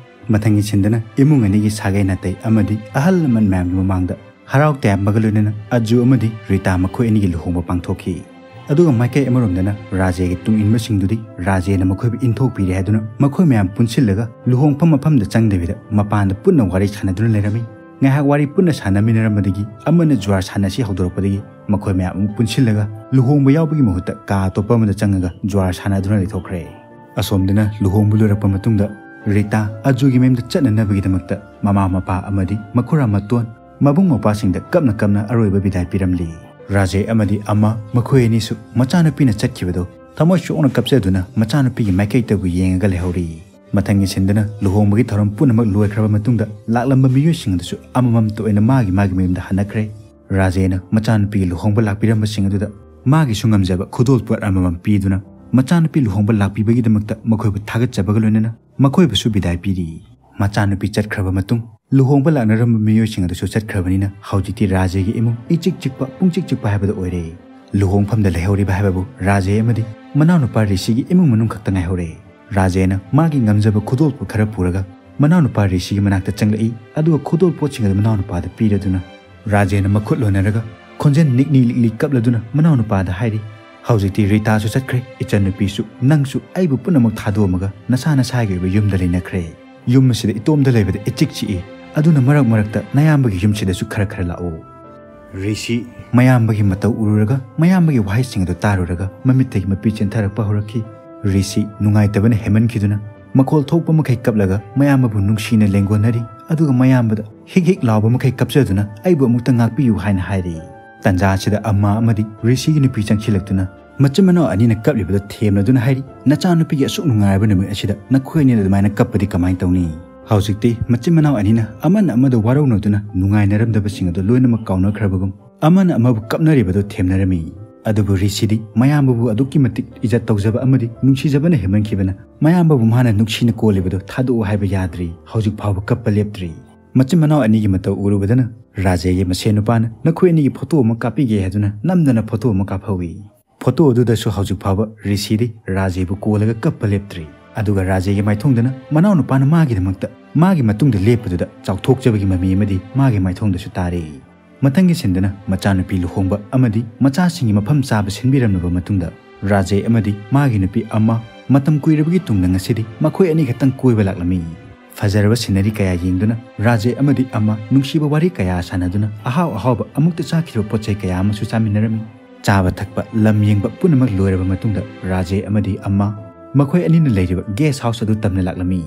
ꯃꯊꯪꯒꯤ ꯁꯤꯟꯗꯅ ꯏꯃꯨꯡ ꯑꯅꯤꯒꯤ ꯁꯥꯒꯩ ꯅꯥꯇꯩ ꯑꯃꯗꯤ ꯑꯍꯜ ꯂꯃꯟ ꯃꯌꯥꯝꯒꯤ ꯃꯃꯥꯡꯗ ꯍꯔꯥꯎ ꯇꯌꯥꯝꯕꯒ ꯂꯣꯏꯅꯅ ꯑꯖꯨ ꯑꯃꯗꯤ ꯔꯤꯇꯥ ꯃꯈꯣꯏ ꯑꯅꯤꯒꯤ ꯂꯨꯍꯣꯡꯕ ꯄꯥꯡꯊꯣꯛꯈꯤ꯫ ꯑꯗꯨꯒ ꯃꯥꯏꯀꯩ ꯑꯃꯔꯣꯝꯗꯅ ꯔꯥꯖꯦꯒꯤ ꯇꯨꯡ ꯏꯟꯕꯁꯤꯡꯗꯨꯗꯤ ꯔꯥꯖꯦꯅ ꯃꯈꯣꯏꯕꯨ ꯏꯟꯊꯣꯛꯄꯤꯔꯦ ꯍꯥꯏꯗꯨꯅ ꯃꯈꯣꯏ ꯃꯌꯥꯝ ꯄꯨꯟꯁꯤꯜꯂꯒ ꯂꯨꯍꯣꯡꯐꯝ ꯃꯐꯝꯗ ꯆꯪꯗꯕꯤꯗ ꯃꯄꯥꯟꯗ ꯄꯨꯟꯅ ꯋꯥꯔꯤ ꯁꯥꯟꯅꯗꯨꯅ ꯂꯩꯔꯝꯃꯤ꯫ ꯉꯥꯏꯍꯥꯛ ꯋꯥꯔꯤ ꯄꯨꯟꯅ ꯁꯥꯟꯅꯃꯤꯟꯅꯔꯝꯕꯗꯒꯤ ꯑꯃꯅ ꯖꯨꯋꯥꯔ ꯁꯥꯟꯅꯁꯤ ꯍꯧꯗꯣꯔꯛꯄꯗꯒꯤ ꯃꯈꯣꯏ ꯃꯌꯥꯝ ꯑꯃꯨꯛ ꯄꯨꯟꯁꯤꯜꯂꯒ ꯂꯨꯍꯣꯡꯕ ꯌꯥꯎꯕꯒꯤ ꯃꯍꯨꯠꯇ ꯀꯥ ꯑꯇꯣꯞꯄ ꯑꯃꯗ ꯆꯪꯉꯒ ꯖꯨꯋꯥꯔ ꯁꯥꯟꯅꯗꯨꯅ ꯂꯩꯊꯣꯛꯈ꯭ꯔꯦ꯫ ꯑꯁꯣꯝꯗꯅ ꯂꯨꯍꯣꯡꯕ ꯂꯣꯏꯔꯛꯄ ꯃꯇꯨꯡꯗ ꯔꯤꯇꯥ ꯑꯖꯨꯒꯤ ꯃꯌꯨꯝꯗ ꯆꯠꯅꯅꯕꯒꯤꯗꯃꯛꯇ ꯃꯃꯥ ꯃꯄꯥ ꯑꯃꯗꯤ ꯃꯈꯨꯔꯥ ꯃꯇꯣꯟ ꯃꯕꯨꯡ ꯃꯧꯄ꯭ꯋꯥꯁꯤꯡꯗ ꯀꯞꯅ ꯀꯞꯅ ꯑꯔꯣꯏꯕ ꯕꯤꯗꯥꯏ ꯄꯤꯔꯝꯂꯤ꯫ ꯔꯥꯖꯦ ꯑꯃꯗꯤ ꯑꯃ ꯃꯈꯣꯏ ꯑꯅꯤꯁꯨ ꯃꯆꯥꯅꯨꯄꯤꯅ ꯆꯠꯈꯤꯕꯗꯨ ꯊꯃꯣꯏ ꯁꯣꯛꯅ ꯀꯞꯆꯗꯨꯅ ꯃꯆꯥꯅꯨꯄꯤꯒꯤ ꯃꯥꯏꯀꯩꯇꯕꯨ ꯌꯦꯡꯉꯒ ꯂꯩꯍꯧꯔꯤ꯫ ꯃꯊꯪꯒꯤ ꯁꯤꯟꯗꯅ ꯂꯨꯍꯣꯡꯕꯒꯤ ꯊꯧꯔꯝ ꯄꯨꯝꯅꯃꯛ ꯂꯣꯏꯈ꯭ꯔꯕ ꯃꯇꯨꯡꯗ ꯂꯥꯛꯂꯝꯕ ꯃꯤꯑꯣꯏꯁꯤꯡ ꯑꯗꯨꯁꯨ ꯑꯃꯃꯝꯇ ꯑꯣꯏꯅ ꯃꯥꯒꯤ ꯃꯥꯒꯤ ꯃꯌꯨꯝꯗ ꯍꯟꯅꯈ꯭ꯔꯦ꯫ ꯔꯥꯖꯦꯅ ꯃꯆꯥꯅꯨꯄꯤꯒꯤ ꯂꯨꯍꯣꯡꯕ ꯂꯥꯛꯄꯤꯔꯝꯕꯁꯤꯡ ꯑꯗꯨꯗ ꯃꯥꯒꯤꯁꯨ ꯉꯝꯖꯕ ꯈꯨꯗꯣꯜ ꯄꯣꯠ ꯑꯃꯃꯝ ꯄꯤꯗꯨꯅ ꯃꯆꯥꯅꯨꯄꯤ ꯂꯨꯍꯣꯡꯕ ꯂꯥꯛꯄꯤꯕꯒꯤꯗꯃꯛꯇ ꯃꯈꯣꯏꯕꯨ ꯊꯥꯒꯠꯆꯕꯒ ꯂꯣꯏꯅꯅ ꯃꯈꯣꯏꯕꯨꯁꯨ ꯕꯤꯗꯥꯏ ꯄꯤꯔꯤ꯫ ꯃꯆꯥꯅꯨꯄꯤ ꯆꯠꯈ꯭ꯔꯕ ꯃꯇꯨꯡ, ꯂꯨꯍꯣꯡꯕ ꯂꯥꯛꯅꯔꯝꯕ ꯃꯤꯑꯣꯏꯁꯤꯡ ꯑꯗꯨꯁꯨ ꯆꯠꯈ꯭ꯔꯕꯅꯤꯅ, ꯍꯧꯖꯤꯛꯇꯤ ꯔꯥꯖꯦꯒꯤ ꯏꯃꯨꯡ ꯏꯆꯤꯛ ꯆꯤꯛꯄ, ꯄꯨꯡꯆꯤꯛ ꯆꯤꯛꯄ ꯍꯥꯏꯕꯗꯨ ꯑꯣꯏꯔꯦ꯫ ꯂꯨꯍꯣꯡꯐꯝꯗ ꯂꯩꯍꯧꯔꯤꯕ ꯍꯥꯏꯕꯕꯨ ꯔꯥꯖꯦ ꯑꯃꯗꯤ ꯃꯅꯥꯎꯅꯨꯄꯥ ꯔꯤꯁꯤꯒꯤ ꯏꯃꯨꯡ ꯃꯅꯨꯡ ꯈꯛꯇ ꯉꯥꯏꯍꯧꯔꯦ꯫ ꯔꯥꯖꯦꯅ ꯃꯥꯒꯤ ꯉꯝꯖꯕ ꯈꯨꯗꯣꯜꯄꯣꯠ ꯈꯔ ꯄꯨꯔꯒ ꯃꯅꯥꯎꯅꯨꯄꯥ ꯔꯤꯁꯤꯒꯤ ꯃꯅꯥꯛꯇ ꯆꯪꯂꯛꯏ, ꯑꯗꯨꯒ ꯈꯨꯗꯣꯜꯄꯣꯠꯁꯤꯡ ꯑꯗꯨ ꯃꯅꯥꯎꯅꯨꯄꯥꯗ ꯄꯤꯔꯗꯨꯅ, ꯔꯥꯖꯦꯅ ꯃꯈꯨꯠ ꯂꯣꯟꯅꯔꯒ ꯈꯣꯟꯖꯦꯜ ꯅꯤꯛꯅꯤ ꯂꯤꯛꯂꯤ ꯀꯞꯂꯗꯨꯅ ꯃꯅꯥꯎꯅꯨꯄꯥꯗ ꯍꯥꯏꯔꯤ, "ꯍꯧꯖꯤꯛꯇꯤ ꯔꯤꯇꯥꯁꯨ ꯆꯠꯈ꯭ꯔꯦ, ꯏꯆꯟꯅꯨꯄꯤꯁꯨ, ꯅꯪꯁꯨ, ꯑꯩꯕꯨ ꯄꯨꯝꯅꯃꯛ ꯊꯥꯗꯣꯛꯑꯝꯃꯒ ꯅꯁꯥ ꯅꯁꯥꯒꯤ ꯑꯣꯏꯕ ꯌꯨꯝꯗ ꯂꯩꯅꯈ꯭ꯔꯦ꯫ ꯌꯨꯝ ꯑꯁꯤꯗ ꯏꯇꯣꯝꯗ ꯂꯩꯕꯗ ꯏꯆꯤꯛ ꯆꯤꯛꯏ, ꯑꯗꯨꯅ ꯃꯔꯛ ꯃꯔꯛꯇ ꯅꯌꯥꯝꯕꯒꯤ ꯌꯨꯝꯁꯤꯗꯁꯨ ꯈꯔ ꯈꯔ ꯂꯥꯛꯑꯣ꯫" ꯔꯤꯁꯤ ꯃꯌꯥꯝꯕꯒꯤ ꯃꯇꯧ ꯎꯔꯨꯔꯒ, ꯃꯌꯥꯝꯕꯒꯤ ꯋꯥꯍꯩꯁꯤꯡ ꯑꯗꯨ ꯇꯥꯔꯨꯔꯒ, ꯃꯃꯤꯠꯇꯒꯤ ꯃꯄꯤ ꯆꯦꯟꯊꯔꯛꯄ ꯍꯧꯔꯛꯈꯤ꯫ ꯔꯤꯁꯤ ꯅꯨꯡꯉꯥꯏꯇꯕꯅ ꯍꯦꯟꯃꯟꯈꯤꯗꯨꯅ ꯃꯈꯣꯜ ꯊꯣꯛꯄ ꯃꯈꯩ ꯀꯞꯂꯒ ꯃꯌꯥꯝꯕꯕꯨ ꯅꯨꯡꯁꯤꯅ ꯂꯦꯡꯒꯣꯟꯅꯔꯤ, ꯑꯗꯨꯒ ꯃꯌꯥꯝꯕꯗ ꯍꯤꯛ ꯍꯤꯛ ꯂꯥꯎꯕ ꯃꯈꯩ ꯀꯞꯆꯗꯨꯅ, "ꯑꯩꯕꯨ ꯑꯃꯨꯛꯇ ꯉꯥꯛꯄꯤꯌꯨ" ꯍꯥꯏꯅ ꯍꯥꯏꯔꯤ꯫ ꯇꯟꯖꯥ ꯑꯁꯤꯗ ꯑꯃ ꯑꯃꯗꯤ ꯔꯤꯁꯤꯒꯤ ꯅꯨꯄꯤ ꯆꯪꯁꯤꯜꯂꯛꯇꯨꯅ ꯃꯆꯤꯟ ꯃꯅꯥꯎ ꯑꯅꯤꯅ ꯀꯞꯂꯤꯕꯗꯨ ꯊꯦꯝꯂꯗꯨꯅ ꯍꯥꯏꯔꯤ, "ꯅꯆꯥꯅꯨꯄꯤꯒꯤ ꯑꯁꯨꯛ ꯅꯨꯡꯉꯥꯏꯔꯕ ꯅꯨꯃꯤꯠ ꯑꯁꯤꯗ ꯅꯈꯣꯏ ꯑꯅꯤꯅ ꯑꯗꯨꯃꯥꯏꯅ ꯀꯞꯄꯗꯤ ꯀꯃꯥꯏꯅ ꯇꯧꯅꯤ? ꯍꯧꯖꯤꯛꯇꯤ ꯃꯆꯤꯟ ꯃꯅꯥꯎ ꯑꯅꯤꯅ ꯑꯃꯅ ꯑꯃꯗ ꯋꯥꯔꯧꯅꯗꯨꯅ ꯅꯨꯡꯉꯥꯏꯅꯔꯝꯗꯕꯁꯤꯡ ꯑꯗꯨ ꯂꯣꯏꯅꯃꯛ ꯀꯥꯎꯅꯈ꯭ꯔꯕꯒꯨꯝ ꯑꯃꯅ ꯑꯃꯕꯨ ꯀꯞꯅꯔꯤꯕꯗꯨ ꯊꯦꯝꯅꯔꯝꯃꯤ꯫" ꯑꯗꯨꯕꯨ ꯔꯤꯁꯤꯗꯤ ꯃꯌꯥꯝꯕꯕꯨ ꯑꯗꯨꯛꯀꯤ ꯃꯇꯤꯛ ꯏꯖꯠ ꯇꯧꯖꯕ ꯑꯃꯗꯤ ꯅꯨꯡꯁꯤꯖꯕꯅ ꯍꯦꯟꯃꯟꯈꯤꯕꯅ, ꯃꯌꯥꯝꯕꯕꯨ ꯃꯥꯅ ꯅꯨꯡꯁꯤꯅ ꯀꯣꯜꯂꯤꯕꯗꯨ ꯊꯥꯗꯣꯛꯎ ꯍꯥꯏꯕ ꯌꯥꯗ꯭ꯔꯤ꯫ ꯍꯧꯖꯤꯛ ꯐꯥꯎꯕ ꯀꯞꯄ ꯂꯦꯞꯇ꯭ꯔꯤ꯫ ꯃꯆꯤꯟ ꯃꯅꯥꯎ ꯑꯅꯤꯒꯤ ꯃꯇꯧ ꯎꯔꯨꯕꯗꯅ ꯔꯥꯖꯦꯒꯤ ꯃꯁꯦꯟ ꯅꯨꯄꯥꯅ ꯅꯈꯣꯏ ꯑꯅꯤꯒꯤ ꯐꯣꯇꯣ ꯑꯃ ꯀꯥꯞꯄꯤꯒꯦ ꯍꯥꯏꯗꯨꯅ ꯅꯝꯗꯅ ꯐꯣꯇꯣ ꯑꯃ ꯀꯥꯞꯍꯧꯏ꯫ ꯐꯣꯇꯣ ꯑꯗꯨꯗꯁꯨ ꯍꯧꯖꯤꯛ ꯐꯥꯎꯕ ꯔꯤꯁꯤꯗꯤ ꯔꯥꯖꯦꯕꯨ ꯀꯣꯜꯂꯒ ꯀꯞꯄ ꯂꯦꯞꯇ꯭ꯔꯤ꯫ ꯑꯗꯨꯒ ꯔꯥꯖꯦꯒꯤ ꯃꯥꯏꯊꯣꯡꯗꯅ ꯃꯅꯥꯎꯅꯨꯄꯥꯅ ꯃꯥꯒꯤꯗꯃꯛꯇ ꯃꯥꯒꯤ ꯃꯇꯨꯡꯗ ꯂꯦꯞꯄꯗꯨꯗ ꯆꯥꯎꯊꯣꯛꯆꯕꯒꯤ ꯃꯃꯤ ꯑꯃꯗꯤ ꯃꯥꯒꯤ ꯃꯥꯏꯊꯣꯡꯗꯁꯨ ꯇꯥꯔꯤ꯫ ꯃꯊꯪꯒꯤ ꯁꯤꯟꯗꯅ ꯃꯆꯥꯅꯨꯄꯤ ꯂꯨꯍꯣꯡꯕ ꯑꯃꯗꯤ ꯃꯆꯥꯁꯤꯡꯒꯤ ꯃꯐꯝ ꯆꯥꯕ ꯁꯤꯟꯕꯤꯔꯝꯂꯕ ꯃꯇꯨꯡꯗ, ꯔꯥꯖꯦ ꯑꯃꯗꯤ ꯃꯥꯒꯤ ꯅꯨꯄꯤ ꯑꯃ ꯃꯇꯝ ꯀꯨꯏꯔꯕꯒꯤ ꯇꯨꯡꯗ ꯉꯁꯤꯗꯤ ꯃꯈꯣꯏ ꯑꯅꯤ ꯈꯛꯇꯪ ꯀꯣꯏꯕ ꯂꯥꯛꯂꯝꯃꯤ꯫ ꯐꯖꯔꯕ ꯁꯤꯅꯔꯤ ꯀꯌꯥ ꯌꯦꯡꯗꯨꯅ, ꯔꯥꯖꯦ ꯑꯃꯗꯤ ꯑꯃ ꯅꯨꯡꯁꯤꯕ ꯋꯥꯔꯤ ꯀꯌꯥ ꯁꯥꯟꯅꯗꯨꯅ, ꯑꯍꯥꯎ ꯑꯍꯥꯎꯕ ꯑꯃꯨꯛꯇ ꯆꯥꯈꯤꯗꯕ ꯄꯣꯠ ꯆꯩ ꯀꯌꯥ ꯑꯃꯁꯨ ꯆꯥꯃꯤꯟꯅꯔꯝꯃꯤ꯫ ꯆꯥꯕ ꯊꯛꯄ, ꯂꯝ ꯌꯦꯡꯕ ꯄꯨꯝꯅꯃꯛ ꯂꯣꯏꯔꯕ ꯃꯇꯨꯡꯗ, ꯔꯥꯖꯦ ꯑꯃꯗꯤ ꯑꯃ ꯃꯈꯣꯏ ꯑꯅꯤꯅ ꯂꯩꯔꯤꯕ ꯒꯦꯁ ꯍꯥꯎꯁ ꯑꯗꯨ ꯇꯝꯅ ꯂꯥꯛꯂꯝꯃꯤ꯫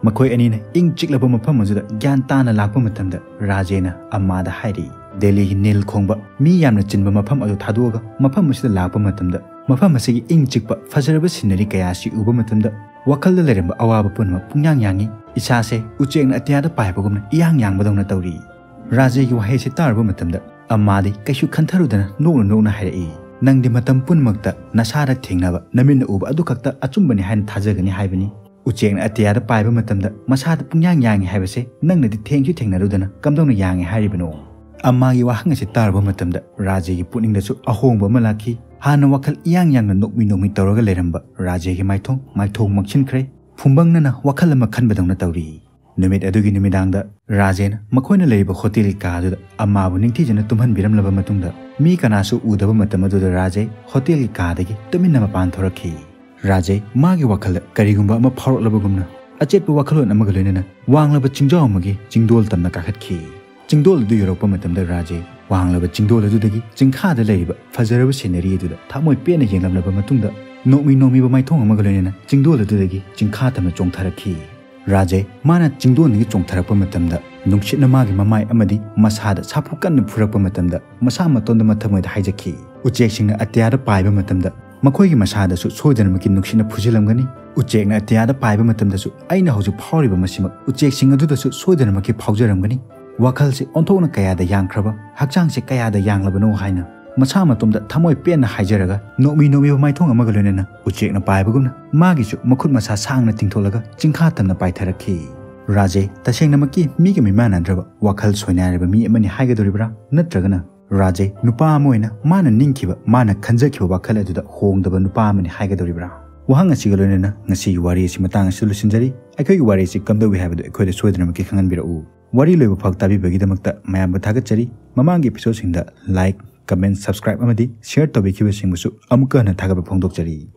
ꯃꯈꯣꯏ ꯑꯅꯤꯅ ꯏꯪ ꯆꯤꯛꯂꯕ ꯃꯐꯝ ꯑꯗꯨꯗ ꯒ꯭ꯌꯥꯟ ꯇꯥꯅ ꯂꯥꯛꯄ ꯃꯇꯝꯗ, ꯔꯥꯖꯦꯅ ꯑꯃꯥꯗ ꯍꯥꯏꯔꯤ, "ꯗꯦꯜꯂꯤꯒꯤ ꯅꯤꯜ ꯈꯣꯡꯕ ꯃꯤ ꯌꯥꯝꯅ ꯆꯤꯟꯕ ꯃꯐꯝ ꯑꯗꯨ ꯊꯥꯗꯣꯛꯑꯒ ꯃꯐꯝ ꯑꯁꯤꯗ ꯂꯥꯛꯄ ꯃꯇꯝꯗ, ꯃꯐꯝ ꯑꯁꯤꯒꯤ ꯏꯪ ꯆꯤꯛꯄ ꯐꯖꯔꯕ ꯁꯤꯅꯔꯤ ꯀꯌꯥ ꯑꯁꯤ ꯎꯕ ꯃꯇꯝꯗ, ꯋꯥꯈꯜꯗ ꯂꯩꯔꯝꯕ ꯑꯋꯥꯕ ꯄꯨꯝꯅꯃꯛ ꯄꯨꯡꯌꯥꯡ ꯌꯥꯡꯉꯤ꯫ ꯏꯁꯥꯁꯦ ꯎꯆꯦꯛꯅ ꯑꯇꯤꯌꯥꯗ ꯄꯥꯏꯕꯒꯨꯝꯅ ꯏꯌꯥꯡ ꯌꯥꯡꯕꯗꯧꯅ ꯇꯧꯔꯤ꯫" ꯔꯥꯖꯦꯒꯤ ꯋꯥꯍꯩꯁꯤ ꯇꯥꯔꯨꯕ ꯃꯇꯝꯗ, ꯑꯃꯥꯗꯤ ꯀꯩꯁꯨ ꯈꯟꯊꯔꯨꯗꯅ ꯅꯣꯛꯅ ꯅꯣꯛꯅ ꯍꯥꯏꯔꯛꯏ, "ꯅꯪꯗꯤ ꯃꯇꯝ ꯄꯨꯝꯅꯃꯛꯇ ꯅꯁꯥꯗ ꯊꯦꯡꯅꯕ, ꯅꯃꯤꯠꯅ ꯎꯕ ꯑꯗꯨ ꯈꯛꯇ ꯑꯆꯨꯝꯕꯅꯤ ꯍꯥꯏꯅ ꯊꯥꯖꯒꯅꯤ ꯍꯥꯏꯕꯅꯤ꯫ ꯎꯆꯦꯛꯅ ꯑꯇꯤꯌꯥꯗ ꯄꯥꯏꯕ ꯃꯇꯝꯗ ꯃꯁꯥꯗ ꯄꯨꯡꯌꯥꯡ ꯌꯥꯡꯉꯤ ꯍꯥꯏꯕꯁꯦ ꯅꯪꯅꯗꯤ ꯊꯦꯡꯁꯨ ꯊꯦꯡꯅꯔꯨꯗꯅ ꯀꯝꯗꯧꯅ ꯌꯥꯡꯉꯤ ꯍꯥꯏꯔꯤꯕꯅꯣ? ꯑꯃꯥꯒꯤ ꯋꯥꯍꯪ ꯑꯁꯤ ꯇꯥꯔꯨꯕ ꯃꯇꯝꯗ ꯔꯥꯖꯦꯒꯤ ꯄꯨꯛꯅꯤꯡꯗꯁꯨ ꯑꯍꯣꯡꯕ ꯑꯃ ꯂꯥꯛꯈꯤ꯫ ꯍꯥꯟꯅ ꯋꯥꯈꯜ ꯏꯌꯥꯡ ꯌꯥꯡꯅ ꯅꯣꯛꯃꯤ ꯅꯣꯛꯃꯤ ꯇꯧꯔꯒ ꯂꯩꯔꯝꯕ ꯔꯥꯖꯦꯒꯤ ꯃꯥꯏꯊꯣꯡ ꯃꯥꯏꯊꯣꯡ ꯃꯛꯁꯤꯟꯈ꯭ꯔꯦ꯫ ꯐꯨꯝꯕꯪꯅꯅ ꯋꯥꯈꯜ ꯑꯃ ꯈꯟꯕꯗꯧꯅ ꯇꯧꯔꯤ꯫ ꯅꯨꯃꯤꯠ ꯑꯗꯨꯒꯤ ꯅꯨꯃꯤꯗꯥꯡꯗ ꯔꯥꯖꯦꯅ ꯃꯈꯣꯏꯅ ꯂꯩꯔꯤꯕ ꯍꯣꯇꯦꯜꯒꯤ ꯀꯥ ꯑꯗꯨꯗ ꯑꯃꯥꯕꯨ ꯅꯤꯡꯊꯤꯖꯅ ꯇꯨꯝꯍꯟꯕꯤꯔꯝꯂꯕ ꯃꯇꯨꯡꯗ ꯃꯤ ꯀꯅꯥꯁꯨ ꯎꯗꯕ ꯃꯇꯝ ꯑꯗꯨꯗ ꯔꯥꯖꯦ ꯍꯣꯇꯦꯜꯒꯤ ꯀꯥꯗꯒꯤ ꯇꯨꯃꯤꯟꯅ ꯃꯄꯥꯟ ꯊꯣꯔꯛꯈꯤ꯫ ꯔꯥꯖꯦ ꯃꯥꯒꯤ ꯋꯥꯈꯜꯗ ꯀꯔꯤꯒꯨꯝꯕ ꯑꯃ ꯐꯥꯎꯔꯛꯂꯕꯒꯨꯝꯅ ꯑꯆꯦꯠꯄ ꯋꯥꯈꯜꯂꯣꯟ ꯑꯃꯒ ꯂꯣꯏꯅꯅ ꯋꯥꯡꯂꯕ ꯆꯤꯡꯖꯥꯎ ꯑꯃꯒꯤ ꯆꯤꯡꯗꯣꯜ ꯇꯝꯅ ꯀꯥꯈꯠꯈꯤ꯫ ꯆꯤꯡꯗꯣꯜ ꯑꯗꯨ ꯌꯧꯔꯛꯄ ꯃꯇꯝꯗ ꯔꯥꯖꯦ ꯋꯥꯡꯂꯕ ꯆꯤꯡꯗꯣꯜ ꯑꯗꯨꯗꯒꯤ ꯆꯤꯡꯈꯥꯗ ꯂꯩꯔꯤꯕ ꯐꯖꯔꯕ ꯁꯤꯅꯔꯤ ꯑꯗꯨꯗ ꯊꯃꯣꯏ ꯄꯦꯟꯅ ꯌꯦꯡꯂꯝꯂꯕ ꯃꯇꯨꯡꯗ ꯅꯣꯛꯃꯤ ꯅꯣꯛꯃꯤꯕ ꯃꯥꯏꯊꯣꯡ ꯑꯃꯒ ꯂꯣꯏꯅꯅ ꯆꯤꯡꯗꯣꯜ ꯑꯗꯨꯗꯒꯤ ꯆꯤꯡꯈꯥ ꯇꯝꯅ ꯆꯣꯡꯊꯔꯛꯈꯤ꯫ ꯔꯥꯖꯦ ꯃꯥꯅ ꯆꯤꯡꯗꯣꯜꯗꯒꯤ ꯆꯣꯡꯊꯔꯛꯄ ꯃꯇꯝꯗ ꯅꯨꯡꯁꯤꯠꯅ ꯃꯥꯒꯤ ꯃꯃꯥꯏ ꯑꯃꯗꯤ ꯃꯁꯥꯗ ꯁꯥꯐꯨ ꯀꯟꯅ ꯐꯨꯔꯛꯄ ꯃꯇꯝꯗ ꯃꯁꯥ ꯃꯇꯣꯟꯗ ꯃꯊꯃꯣꯏꯗ ꯍꯥꯏꯖꯈꯤ꯫ ꯎꯆꯦꯛꯁꯤꯡꯅ ꯑꯇꯤꯌꯥꯗ ꯄꯥꯏꯕ ꯃꯇꯝꯗ ꯃꯈꯣꯏꯒꯤ ꯃꯁꯥꯗꯁꯨ ꯁꯣꯏꯗꯅꯃꯛꯀꯤ ꯅꯨꯡꯁꯤꯠꯅ ꯐꯨꯖꯤꯜꯂꯝꯒꯅꯤ꯫ ꯎꯆꯦꯛꯅ ꯑꯇꯤꯌꯥꯗ ꯄꯥꯏꯕ ꯃꯇꯝꯗꯁꯨ ꯑꯩꯅ ꯍꯧꯖꯤꯛ ꯐꯥꯎꯔꯤꯕ ꯃꯁꯤꯃꯛ ꯎꯆꯦꯛꯁꯤꯡ ꯑꯗꯨꯗꯁꯨ ꯁꯣꯏꯗꯅꯃꯛꯀꯤ ꯐꯥꯎꯖꯔꯝꯒꯅꯤ꯫ ꯋꯥꯈꯜꯁꯤ ꯑꯣꯟꯊꯣꯛꯅ ꯀꯌꯥꯗ ꯌꯥꯡꯈ꯭ꯔꯕ, ꯍꯛꯆꯥꯡꯁꯤ ꯀꯌꯥꯗ ꯌꯥꯡꯂꯕꯅꯣ ꯍꯥꯏꯅ ꯃꯁꯥ ꯃꯇꯣꯝꯗ ꯊꯃꯣꯏ ꯄꯦꯟꯅ ꯍꯥꯏꯖꯔꯒ ꯅꯣꯛꯃꯤ ꯅꯣꯛꯃꯤꯕ ꯃꯥꯏꯊꯣꯡ ꯑꯃꯒ ꯂꯣꯏꯅꯅ ꯎꯆꯦꯛꯅ ꯄꯥꯏꯕꯒꯨꯝꯅ ꯃꯥꯒꯤꯁꯨ ꯃꯈꯨꯠ ꯃꯁꯥ ꯁꯥꯡꯅ ꯇꯤꯡꯊꯣꯛꯂꯒ ꯆꯤꯡꯈꯥ ꯇꯝꯅ ꯄꯥꯏꯊꯔꯛꯈꯤ꯫ ꯔꯥꯖꯦ ꯇꯁꯦꯡꯅꯃꯛꯀꯤ ꯃꯤꯒ ꯃꯤꯃꯥꯟꯅꯗ꯭ꯔꯕ ꯋꯥꯈꯜ ꯁꯣꯏꯅꯥꯏꯔꯕ ꯃꯤ ꯑꯃꯅꯤ ꯍꯥꯏꯒꯗꯧꯔꯤꯕ꯭ꯔꯥ? ꯅꯠꯇ꯭ꯔꯒꯅ ꯔꯥꯖꯦ ꯅꯨꯄꯥ ꯑꯃ ꯑꯣꯏꯅ ꯃꯥꯅ ꯅꯤꯡꯈꯤꯕ, ꯃꯥꯅ ꯈꯟꯖꯈꯤꯕ ꯋꯥꯈꯜ ꯑꯗꯨꯗ ꯍꯣꯡꯗꯕ ꯅꯨꯄꯥ ꯑꯃꯅꯤ ꯍꯥꯏꯒꯗꯧꯔꯤꯕ꯭ꯔꯥ? ꯋꯥꯍꯪ ꯑꯁꯤꯒ ꯂꯣꯏꯅꯅ ꯉꯁꯤꯒꯤ ꯋꯥꯔꯤ ꯑꯁꯤ ꯃꯇꯥꯡ ꯑꯁꯤꯗ ꯂꯣꯏꯁꯤꯟꯖꯔꯤ꯫ ꯑꯩꯈꯣꯏꯒꯤ ꯋꯥꯔꯤ ꯑꯁꯤ ꯀꯝꯗꯧꯏ ꯍꯥꯏꯕꯗꯨ ꯑꯩꯈꯣꯏꯗ ꯁꯣꯏꯗꯅꯃꯛꯀꯤ ꯈꯪꯍꯟꯕꯤꯔꯛꯎ꯫ ꯋꯥꯔꯤ ꯂꯣꯏꯕ ꯐꯥꯎ ꯇꯥꯕꯤꯕꯒꯤꯗꯃꯛꯇ ꯃꯌꯥꯝꯕꯨ ꯊꯥꯒꯠꯆꯔꯤ꯫ ꯃꯃꯥꯡꯒꯤ episode ꯁꯤꯡꯗ like, comment, subscribe ꯑꯃꯗꯤ share ꯇꯧꯕꯤꯈꯤꯕꯁꯤꯡꯕꯨꯁꯨ ꯑꯃꯨꯛꯀ ꯍꯟꯅ ꯊꯥꯒꯠꯄ ꯐꯣꯡꯗꯣꯛꯆꯔꯤ꯫